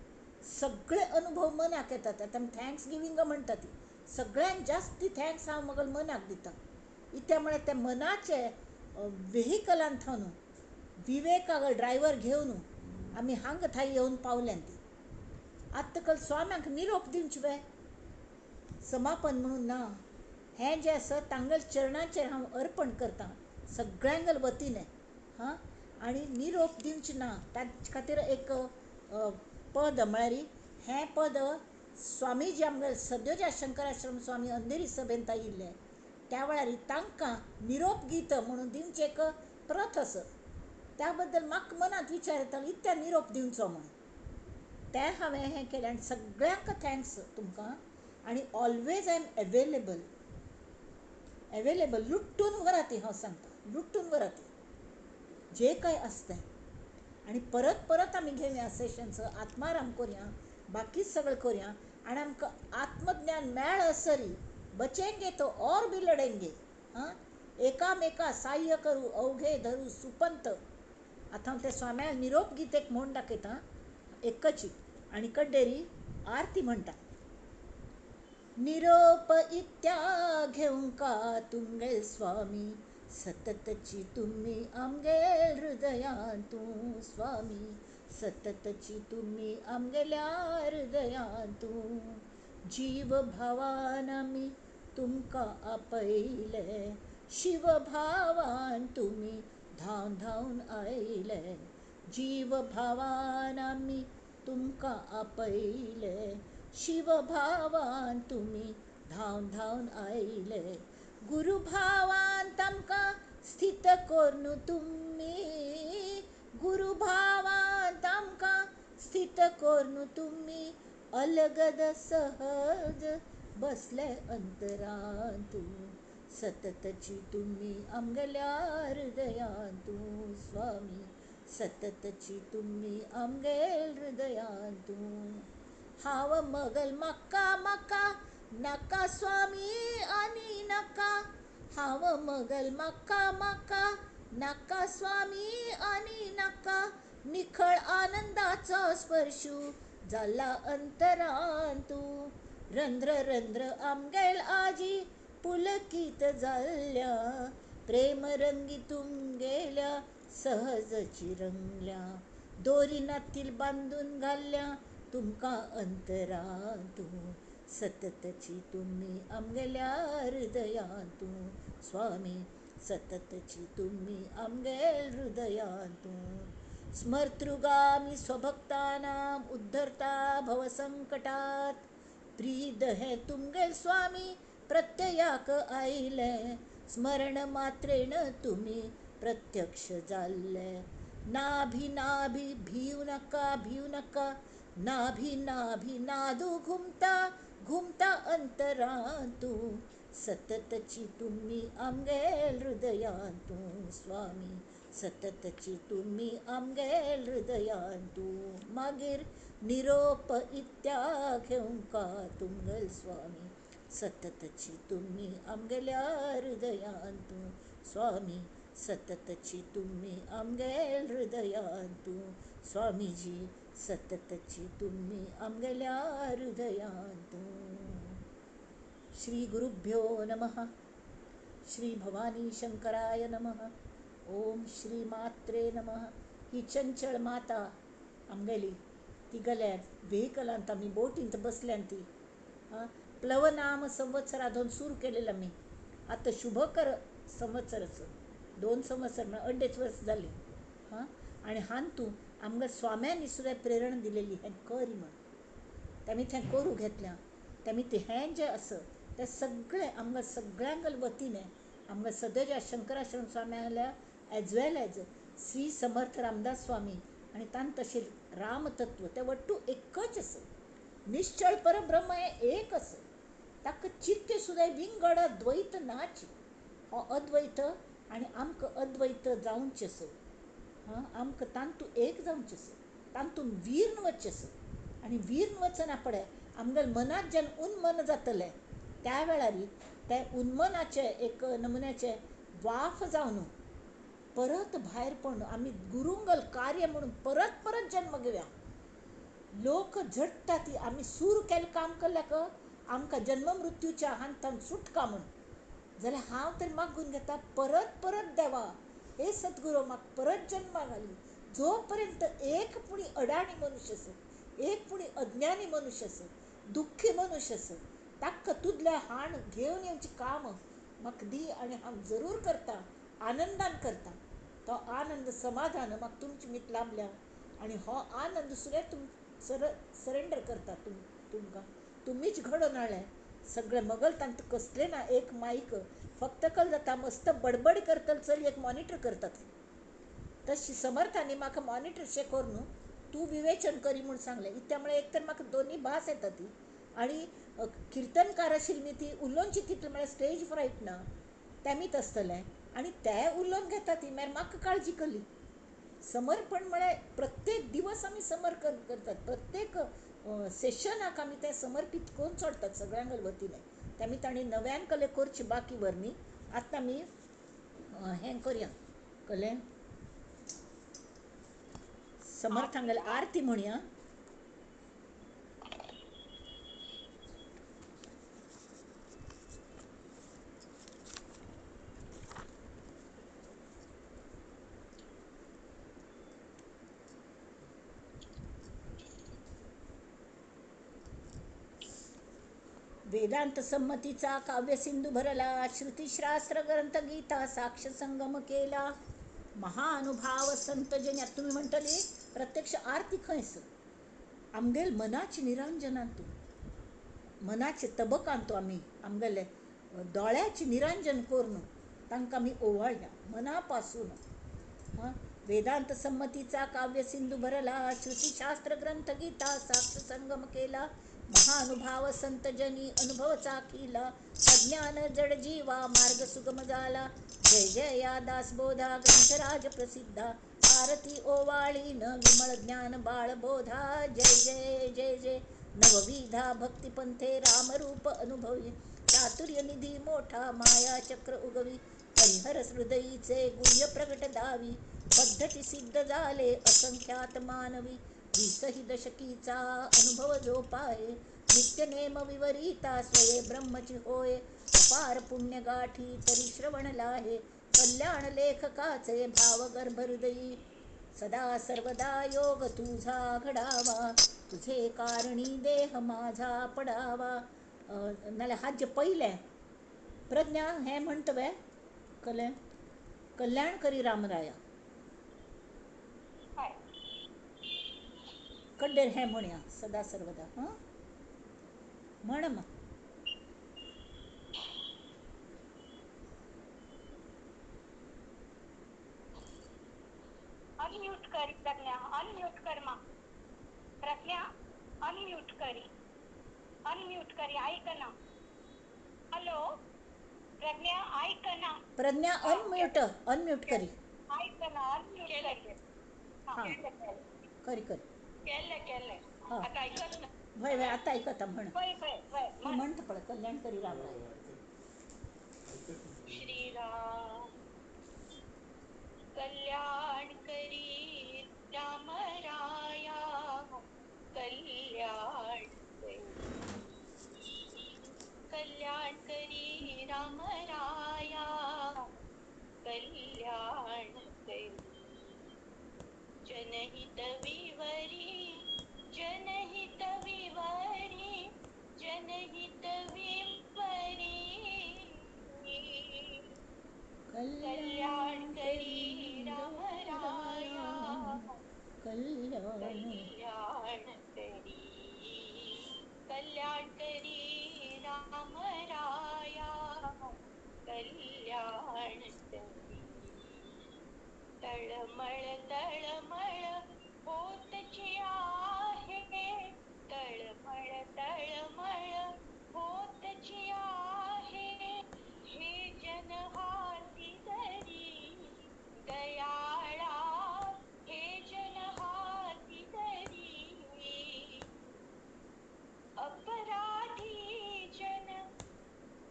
सगळे अनुभव मनाक येतात. आतां आमी thanks giving म्हणटा ती सगळ्यांत जास्ती thanks हांव मगल मनाक दिता. इत्या म्हळ्यार त्या मनाचे वेहिकलान थावन विवेकागल ड्रायव्हर घेवन आमी हांगा थंय येवन पावल्यान ती. आतां कल स्वाम्यांक निरोप दिवचे बाय, समापन म्हणून ना. हें जें आसा तांगेल चरणाचेर हांव अर्पण करतां सगळ्यांगल वतीने. हां, आनी निरोप दिवचे ना ताचे खातीर एक पद म्हळ्यार हें पद स्वामीजी आमगेले सद्योजा शंकराश्रम स्वामी अंधेरी सभेंत आयिल्ले त्या वेळार तांकां निरोप गीत म्हणून दिवचें एक प्रथ आसा. त्या बद्दल म्हाका मनांत विचार येतालो इत्या निरोप दिवचो म्हणून, तें हांवें हें केलें. आनी सगळ्यांक thanks तुमकां. आनी always I am available, available लुट्टून व्हरात, हांव सांगता लुट्टून व्हरात जे काय आसता तें. आनी परत परत आमी घेवया सेशन्स, आत्माराम करुया, बाकी सगळें करुया. आनी आमकां आत्मज्ञान मेळसरी बचेंगे तो और भी लढेंगे. हां, एकामेका साह्य करू अवघे धरू सुपंत. आतां हांव ते स्वाम्या निरोप गीत एक म्हूण दाखयता एकची, आनी कड्डेरी आरती म्हणटा. निरोप इत्या घेवंका तुमगेल स्वामी, सततची तुम्ही आमगेल हृदयांतू स्वामी, सततची तुम्ही आमगेल्या हृदयांतू. जीव भावान आमी तुमकां आपयले, शिव भावान तुमी धांवन धांवन आयले. जीव भावान आमी तुमकां आपयले, शिव भावान तुमी धांवन धांवन आयले. गुरु भावान तांकां स्थित कोर्नु तुमी, गुरु भावान तांकां स्थित कोर्नु तुमी, अलगद सहज बसले अंतरांतू, सततची तुमी आमगेल्या हृदयांतू स्वामी, सततची तुमी आमगेल हृदयांतू. हांव मगल म्हाका म्हाका नाका स्वामी आनी नाका, हांव मगल म्हाका म्हाका नाका स्वामी आनी नाका, निखळ आनंदाचो स्पर्शू जाला अंतरांतू. रंध्र रंध्र आमगेल आजी पुलकीत जाल्ल्या, प्रेमरंगी तुमगेल्या सहजची रंगल्या, दोरी नातील बांदून घाल्ल्या तुमकां अंतरांतू, सततची तुमी आमगेल्या हृदयांतू स्वामी, सततची तुमी आमगेल हृदयांतू. स्मर्तृगामी स्वभक्तानां उद्धरता भवसंकटात, प्रीद हे तुमगेल स्वामी प्रत्ययाक आयले, स्मरण मात्रेण तुमी प्रत्यक्ष जाल्ले. नाभी नाभी भीव नाका भीव नाका, नाभी नाभी नादू घुमता घुमता अंतरांतू, सततची तुमी आमगेल हृदयांतू स्वामी, सततची तुमी आमगेल हृदयांतू. मागीर निरोप इत्या घेवंका तुमगेल स्वामी, सततची तुमी आमगेल्या हृदयांतू स्वामी, सततची तुमी आमगेल हृदयांतू स्वामीजी, सततची तुमी आमगेल्या हृदयांतू. श्री गुरुभ्यो नमः. श्री भवानी शंकराय नमः. ओम श्री मात्रे नमः. ही चंचल माता आमगेली ती तिगले व्हेकलांत आमी बोटींत बसल्यान ती प्लवनाम संवत्सरा दोन सूर केलेलं मी. आतां शुभकर संवत्सराचो 2 संवत्सर म्हळ्यार 2.5 वर्स जाली. हां, आनी हातूंत आमकां स्वाम्यांनी सुद्दां प्रेरणा दिलेली हें कर म्हण, तेमी तें करूं घेतल्या. तेमी तें हें जें आसा तें सगळें आमकां सगळ्यांक वतीन आमकां सदच्या Shankarashram स्वाम्याल्या as well as Shri Samarth Ramdas Swami आनी तांकां तशें रामतत्व तें वट्टू एकच आसा. निश्चळ परब्रह्म हें एक आसा, ताका चित्त सुद्दां विंगड द्वैत नाच. हो अद्वैत आनी आमकां अद्वैत जावचें आसा. हां, आमकां तांतूं एक जावचें आसा, तांतून वीर्ण वचचें आसा. आनी वीर्ण वचना पडे आमगेले मनांत जेन्ना उन्मन जातलें त्या वेळार ते उन्मनाचें एक नमुन्याचें वाफ जावन परत भायर पडून आमी गुरुंगल कार्य म्हणून परत परत जन्म घेवया. लोक झडटा ती आमी सूर केल्लें काम केल्याक आमकां जन्म मृत्यूच्या हातान सुटका म्हूण, जाल्यार हांव तर मागून घेता परत परत देवा हे सद्गुरू म्हाका परत जन्मा घाली. जो पर्यंत एक पुणी अडाणी मनुष्य आसा, एक पुणी अज्ञानी मनुष्य आसा, दुख्खी मनुष्य आसा, ताका तुजल्या हाण घेवन येवचें काम म्हाका दी आनी हांव जरूर करता, आनंदान करता. तो आनंद समाधान म्हाका तुमचे मीत लाभल्या आनी हो आनंद सुद्दां तुम सरेंडर करता तुमकां. तुमीच घडोवन हाडलें सगळें मगल तांकां कसलें ना एक मायक फक्त कल जाता मस्त बडबड करतले चलयेक मॉनिटर करतात तशी समर्थांनी म्हाका मॉनिटर शे करून तूं विवेचन करी म्हूण सांगलें. इत्या म्हळ्यार एक तर म्हाका दोनी भास येता ती आनी किर्तनकार आशिल्ली मी ती उलोवची तितलें म्हळ्यार स्टेज फ्रायट ना तेमीत आसतलें आनी ते उलोवन घेता ती मागीर म्हाका काळजी केली. समर्पण म्हळ्यार प्रत्येक दिवस आमी समर्पण करतात, प्रत्येक सेशनाक आमी तें समर्पीत करून सोडतात सगळ्यांक वतीन. तेमी तांणी नव्यान कले करची बाकी वरनी आतां आमी हें करया कले समर्थांगेले आरती म्हणया. वेदांत संमतीचा काव्य सिंधू भरला, श्रुतिशास्त्र ग्रंथ गीता साक्ष संगम केला, महानुभाव संत जन. तुम्ही म्हणटली प्रत्यक्ष आरती खंयस आमगेल मनाचे निरांजनान तूं, मनाचे तबकान तूं आमी आमगेले दोळ्याचे निरांजन करून तांकां आमी ओवाळया मना पासून. हां, वेदांत संमतीचा काव्य सिंधू भरला, श्रुतिशास्त्र ग्रंथ गीता साक्ष संगम केला, महानुभाव संत जनी अनुभव चाखिला, अज्ञान जड जीवा मार्ग सुगम झाला, जय जय या दासबोधा ग्रंथराज प्रसिद्धा, आरती ओवाळी न विमळ ज्ञान बाळबोधा, जय जय जय जय नवविधा भक्तिपंथे रामरूप अनुभवी, चातुर्य निधी मोठा माया चक्र उगवी, हरिहर हृदयीचे गुह्य प्रगट दावी, पद्धती सिद्ध झाले असंख्यात मानवी, 20 दशकीचा अनुभव जो पाहे, नित्य नेम विवरिता स्वये ब्रह्मची होय, अपार पुण्य गाठी तरी श्रवण लाहे, कल्याण लेखकाचे भाव गर्भहृदयी, सदा सर्वदा योग तुझा घडावा, तुझे कारणी देह माझा पडावा. नाल्यार हाजे पयलें प्रज्ञा हें म्हणटा वे कलें कल्याण करी रामराया कड्डेर हें म्हणया सदा सर्वदा. हां म्हण मा अनम्यूट कर प्रज्ञा, अनम्यूट कर मा प्रज्ञा, अनम्यूट करी, अनम्यूट करी. ऐक ना, हॅलो प्रज्ञा, ऐक ना प्रज्ञा, अनम्यूट अनम्यूट करी, ऐक ना, अनम्यूट करी. हां करी करी केले केले आता ऐकत ना. वय वय आता ऐकता म्हण, वय वय वय म्हणत पळ कल्याण करी रामराय. श्रीराम कल्याण करी रामराया, कल्याण कल्याण करी रामराया, कल्याण करी जनहित विवरी जनहित विवरी, जनहित विवरी, कल्याण करी राम राया, कल्याण कल्याण करी, कल्याण करी राम राया, कल्याण करी. तळमळ तळमळ होतची आहे, तळमळ तळमळ होतची आहे, हे जन हाती धरी दयाळा, हे जन हाती धरी. अपराधी जन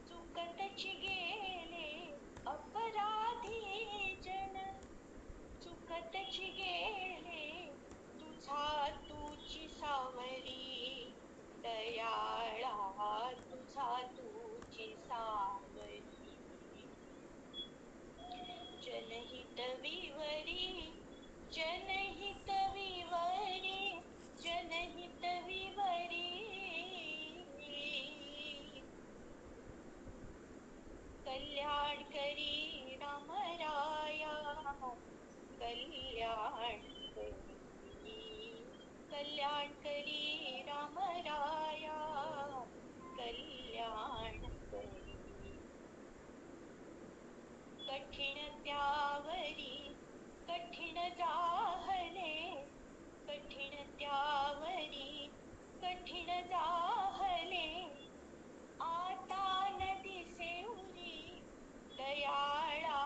चुकतची गेले, अपराधी जन चुकतची गेले, तुझा तुझी सावरी दयाळा, तुझा तुझी सावरी. जनहित विवरी, जनहित विवरी, जनहित विवरी, कल्याण करी राम राया, कल्याण करी, कल्याण करी राम राया, कल्याण करी. कठीण त्यावरी कठीण जाहले, कठीण त्यावरी कठीण जाहले, आता न दिसे उरी दयाळा,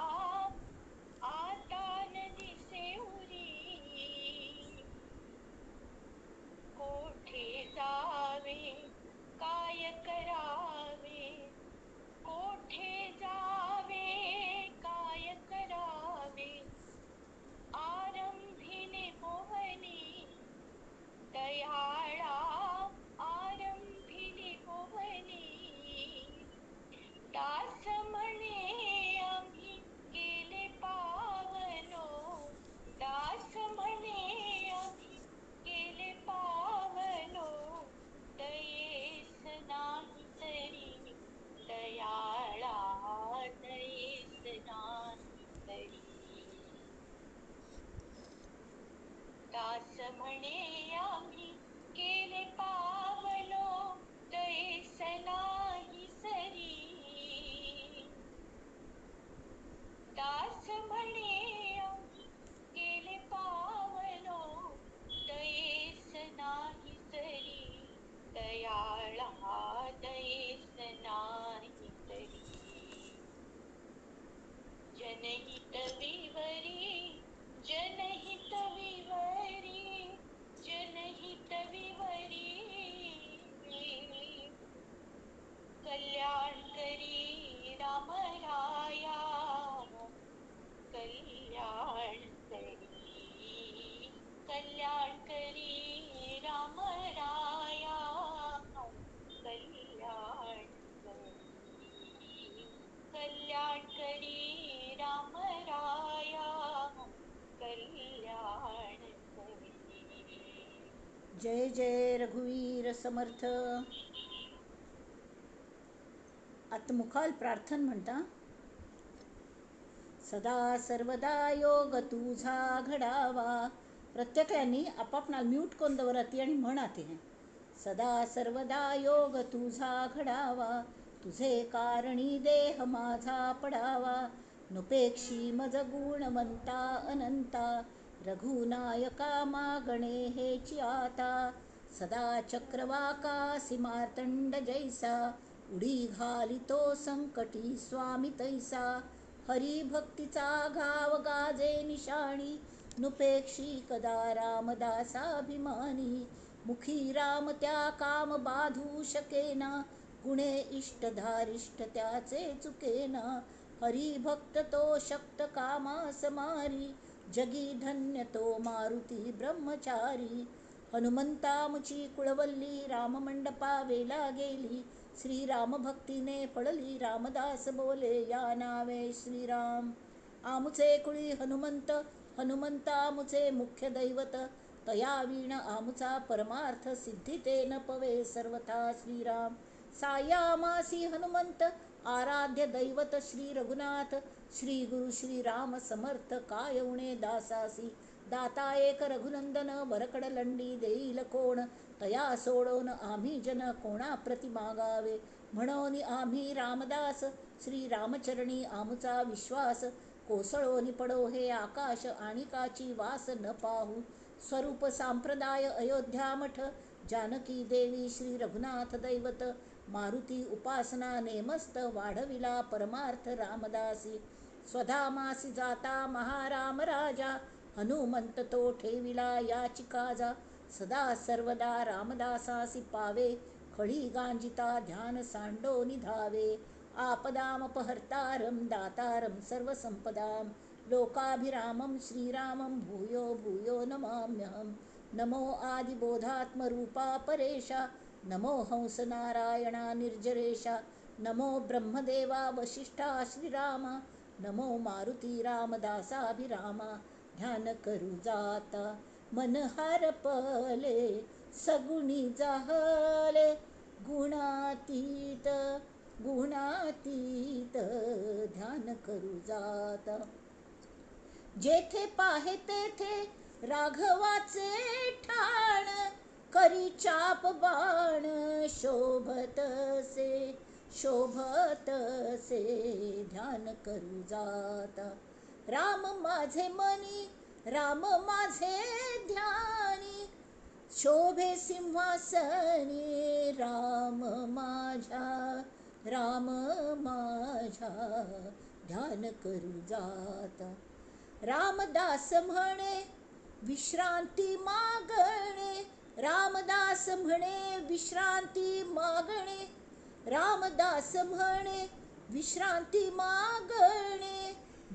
आता न दिसे उरी. कोठे जावे काय करावे, कोठे जावे काय करावे, आरंभिले बोवनी दयाळा, आरंभिले बोवनी. दास म्हणे आम्ही केले पावनो, दास म्हणे आम्ही केले पावनो, दयेस नाही तरी दयाळा, दयेस नाही तरी. दास म्हणे आम्ही केले पावलो, दयेस नाही सरी. दास म्हणे आम्ही केले पावलो, दयेस नाही सरी दयाळा, दयेस नाही तरी. जनहित विवरी, जनहित विवरी, जनहित विवरी, कल्याण करी राम राया, कल्याण करी, कल्याण करी राम राया, कल्याण करी, कल्याण करी राम राया, कल्याण करी. जय जय रघुवीर समर्थ. आतां मुखाल प्रार्थन म्हणटा, सदा सर्वदा योग तुझा घडावा. प्रत्येकांनी आपापणाल म्यूट करून दवरात ती आनी म्हणात हें. सदा सर्वदा योग तुझा घडावा, तुझे कारणी देह माझा पडावा, नुपेक्षी मज गुणवंता अनंता, रघुनायका मागणे हेची आता. सदा चक्रवाका सीमार्तंड जैसा, उडी घालितो संकटी स्वामी तैसा, हरिभक्तीचा घाव गाजे निशाणी, नुपेक्षी कदा रामदासाभिमानी, मुखी राम त्या काम बाधू शकेना, गुणे इष्टधारिष्ट त्याचे चुकेना, हरिभक्त तो शक्त कामास मारी, जगी धन्य तो मारुती ब्रह्मचारी. हनुमंतामुची कुळवल्ली, राममंडपा वेला गेली, श्रीराम भक्तीने फळली, रामदास बोले या नावे श्रीराम. आमुचे कुळी हनुमंत, हनुमंता आमुचे मुख्य दैवत, तया वीण आमुचा परमार्थ सिद्धिते न पवे सर्वथा श्रीराम. सायामासी हनुमंत आराध्य दैवत श्री रघुनाथ श्री गुरु श्री राम समर्थ काय उणे दासासी. दाता एक रघुनंदन वरकड लंडी देईल कोण तया सोडून आम्ही जन कोणा प्रति मागावे. म्हणून आम्ही रामदास श्री रामचरणी आमुचा विश्वास. कोसळोनी पडो हे आकाश आणि काची वास न पाहू. स्वरूप सांप्रदाय अयोध्या मठ जानकी देवी श्री रघुनाथ दैवत. मारुती उपासना नेमस्त वाढविला परमार्थ रामदासी. स्वधामासी जाता महाराम राजा हनुमंत तो ठेविला याचिकाजा. सदा सर्वदा रामदासासी पावे खळी गांजिता ध्यान सांडो निधावे. आपदामपहर्तारं दातारं सर्वसंपदां लोकाभिरामं श्रीरामं भूयो भूयो नमाम्यहं. नमो आदिबोधात्मरूपा परेशा नमो हंस नारायणा निर्जरेशा. नमो ब्रह्मदेवा वशिष्ठा श्रीरामा नमो मारुती रामदासाभिरामा. ध्यान करू जाता मन हरपले सगुणी जाहले गुणातीत गुणातीत. ध्यान करू जाता जेथे पाहे तेथे राघवाचे ठाण करी चाप बाण शोभतसे शोभतसे. ध्यान करू जाता राम माझे मनी राम माझे ध्यानी शोभे सिंहासनी. राम माझ्या राम माझ्या ध्यान करू जाता. रामदास म्हणे विश्रांती मागणे रामदास म्हणे विश्रांती मागणे रामदास म्हणे विश्रांती मागणे.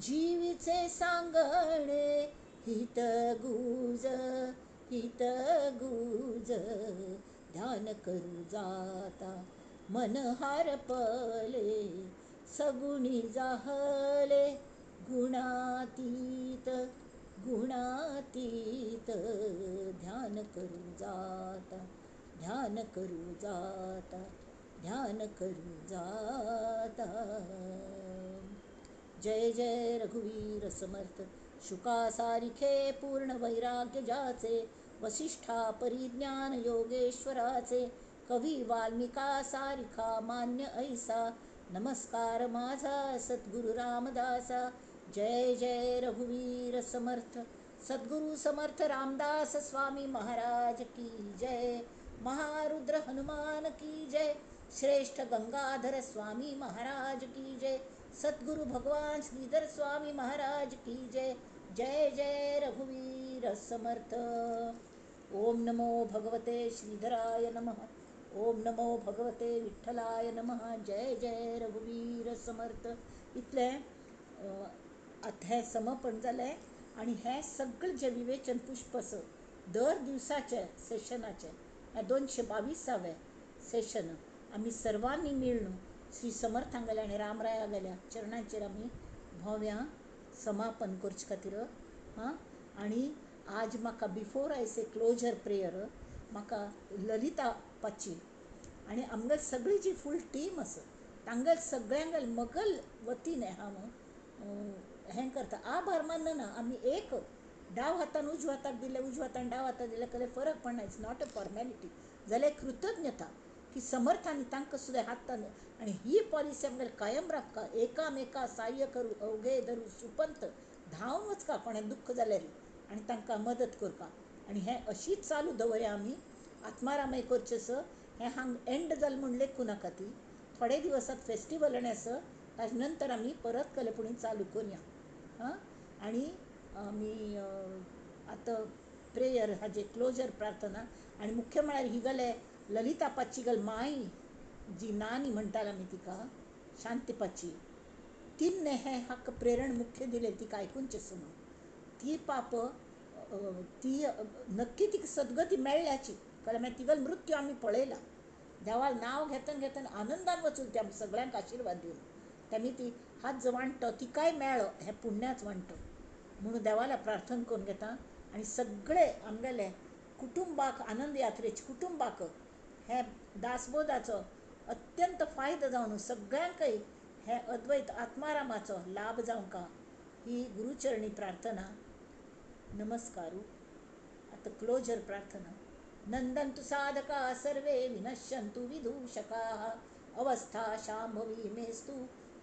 जीवीचे सांगणे हित गुज हित गुज. ध्यान करू जाता मन हरपले सगुणी जाहले गुणातीत गुणातीत. ध्यान करू जाता ध्यान करू जाता ध्यान करू जाता. जय जय रघुवीर समर्थ. शुका सारिखे पूर्ण वैराग्य ज्याचे वसिष्ठा परिज्ञान योगेश्वराचे. कवी वाल्मिका सारिखा मान्य ऐसा नमस्कार माझा सद्गुरु रामदासा. जय जय रघुवीर समर्थ. सद्गुरु समर्थ रामदास स्वामी महाराज की जय. महारुद्र हनुमान की जय. श्रेष्ठ गंगाधर स्वामी महाराज की जय. सद्गुरु भगवान श्रीधर स्वामी महाराज की जय. जय जय रघुवीर समर्थ. ओम नमो भगवते श्रीधराय नमः. ओम नमो भगवते विठ्ठलाय नमः. जय जय रघुवीर समर्थ. इतलें आतां हें समर्पण जालें आनी हें सगळें जें विवेचन पुष्प आसा दर दिवसाचें सेशनाचें हें 222वें सेशन आमी सर्वांनी मेळून श्री समर्थांगेल्या आनी रामरायागेल्या चरणांचेर आमी भोंवया समापन करचे खातीर. हां, आनी आज म्हाका before I say closure prayer म्हाका ललिता पाची आनी आमगेली सगळी जी फूल टीम आसा तांगेल सगळ्यांगेल मगल वतीन हांव हें करता. आभार मानना आमी एक डाव हातान उजव्या हाताक दिलें उजव्या हातान डाव हाताक दिलें कसलें फरक पडना. It's not a formality. जाल्यार कृतज्ञता की समर्थांनी तांकां सुद्दां हातान आनी ही पॉलिसी आमगेली कायम राखका. एकामेका साह्य करू अवघे धरू सुपंत धांवन वचका कोणाक दुख्ख जाल्यार आनी तांकां मदत करपा. आनी हें अशीच चालू दवरया आमी. आत्मारामय करचें सर हें हांग एंड जालें म्हूण लेखूं नाका. ती थोडे दिवसांत फेस्टिवल आनी आसा ताजे नंतर आमी परत कलेपुणी चालू करया. हां, आनी आमी आतां प्रेयर हाजे क्लोजर प्रार्थना. आनी मुख्य म्हळ्यार ही गले ललिता पाची गल माई जी नानी म्हणटाले आमी तिका शांतीपाची तिन्ने हें हाका प्रेरण मुख्य दिलें तिका आयकुचें आसा म्हणून. ती पाप ती नक्की तिका सद्गती मेळ्ळ्याची कारण मागीर तिगेलो मृत्यू आमी पळयला. देवाल नांव घेतना घेतना आनंदान वचून ते आमी सगळ्यांक आशिर्वाद दिवन तेमी ती हात जो वांटो तिकाय मेळ्ळो हें पुण्याच वांटो म्हणून देवाला प्रार्थना करून घेता. आनी सगळे आमगेले कुटुंबाक, आनंद यात्रेचे कुटुंबाक हे दासबोधाचो अत्यंत फायदो जावन सगळ्यांकय हे अद्वैत आत्मारामाचो लाभ जावंका ही गुरुचरणी प्रार्थना. नमस्कारू. आतां क्लोजर प्रार्थना. नंदन्तु साधका सर्वे विनश्यन्तु विदूषकाः अवस्था शाम्भवी मेस्तु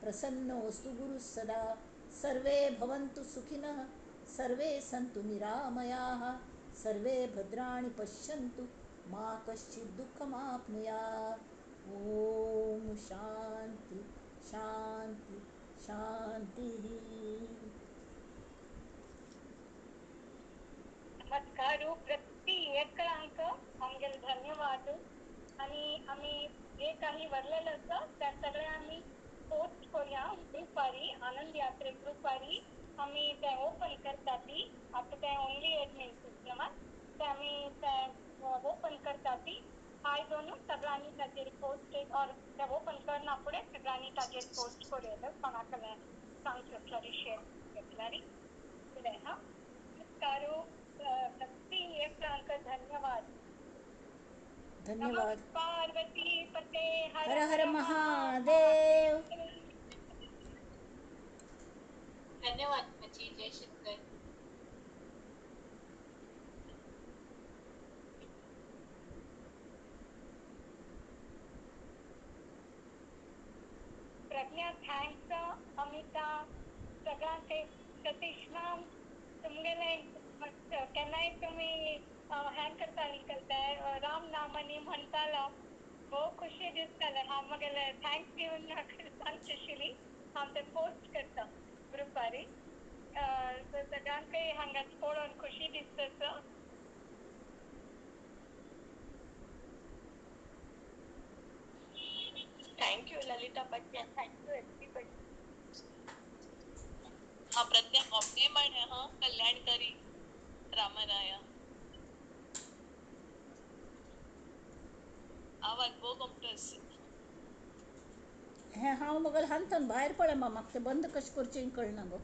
प्रसन्नोऽस्तु गुरुः सदा. सर्वे भवन्तु सुखिनः सर्वे सन्तु निरामयाः सर्वे भद्राणि पश्यन्तु मा कश्चित् दुःखमाप्नुयात्. ॐ शांती शांती शांती. नमस्कार. प्रति एकळांक आमगेले धन्यवाद. आणि आम्ही जे काही वरलेलं आसा त्या सगळें आमी पोस्ट करूया ग्रुपारी, आनंद यात्रे ग्रुपारी आमी ते ओपन करता ती. आतां ते ओनली एडमिन सिस्टमान ते आमी ते ओपन करता ती. आयज दोनू सगळ्यांनी ताजेर पोस्ट ऑर ते ओपन करना फुडें सगळ्यांनी ताजेर पोस्ट करूं कोणाक सांगचे आसल्यार शेअर आसल्यार फुडें. हां, नमस्कार. प्रति एकळांक धन्यवाद. धन्यवाद. पार्वती पते. हर हर महादेव. धन्यवाद मची. जय शंकर. प्रज्ञा thanks. Amita सगळ्यांक सतीश मॅम तुमगेले केन्नाय तुमी हें करताली करताय राम नामानी म्हणटालो, भोव खुशी दिसताले. हांव म्हगेले thanks दिवन सांगचे आशिल्ली. हांव ते पोस्ट करता ग्रुपारी. सगळ्यांकय हांगा पळोवन खुशी दिसता. Thank you Lalita Patel. Thank you everybody. हा प्रज्ञा कॉपी म्हणे हा कल्याणकारी रामराया. आवाज भोव गमटो. हें हांव मगो हांतून भायर पळय मा, म्हाका तें बंद कशें करचें कळना गो.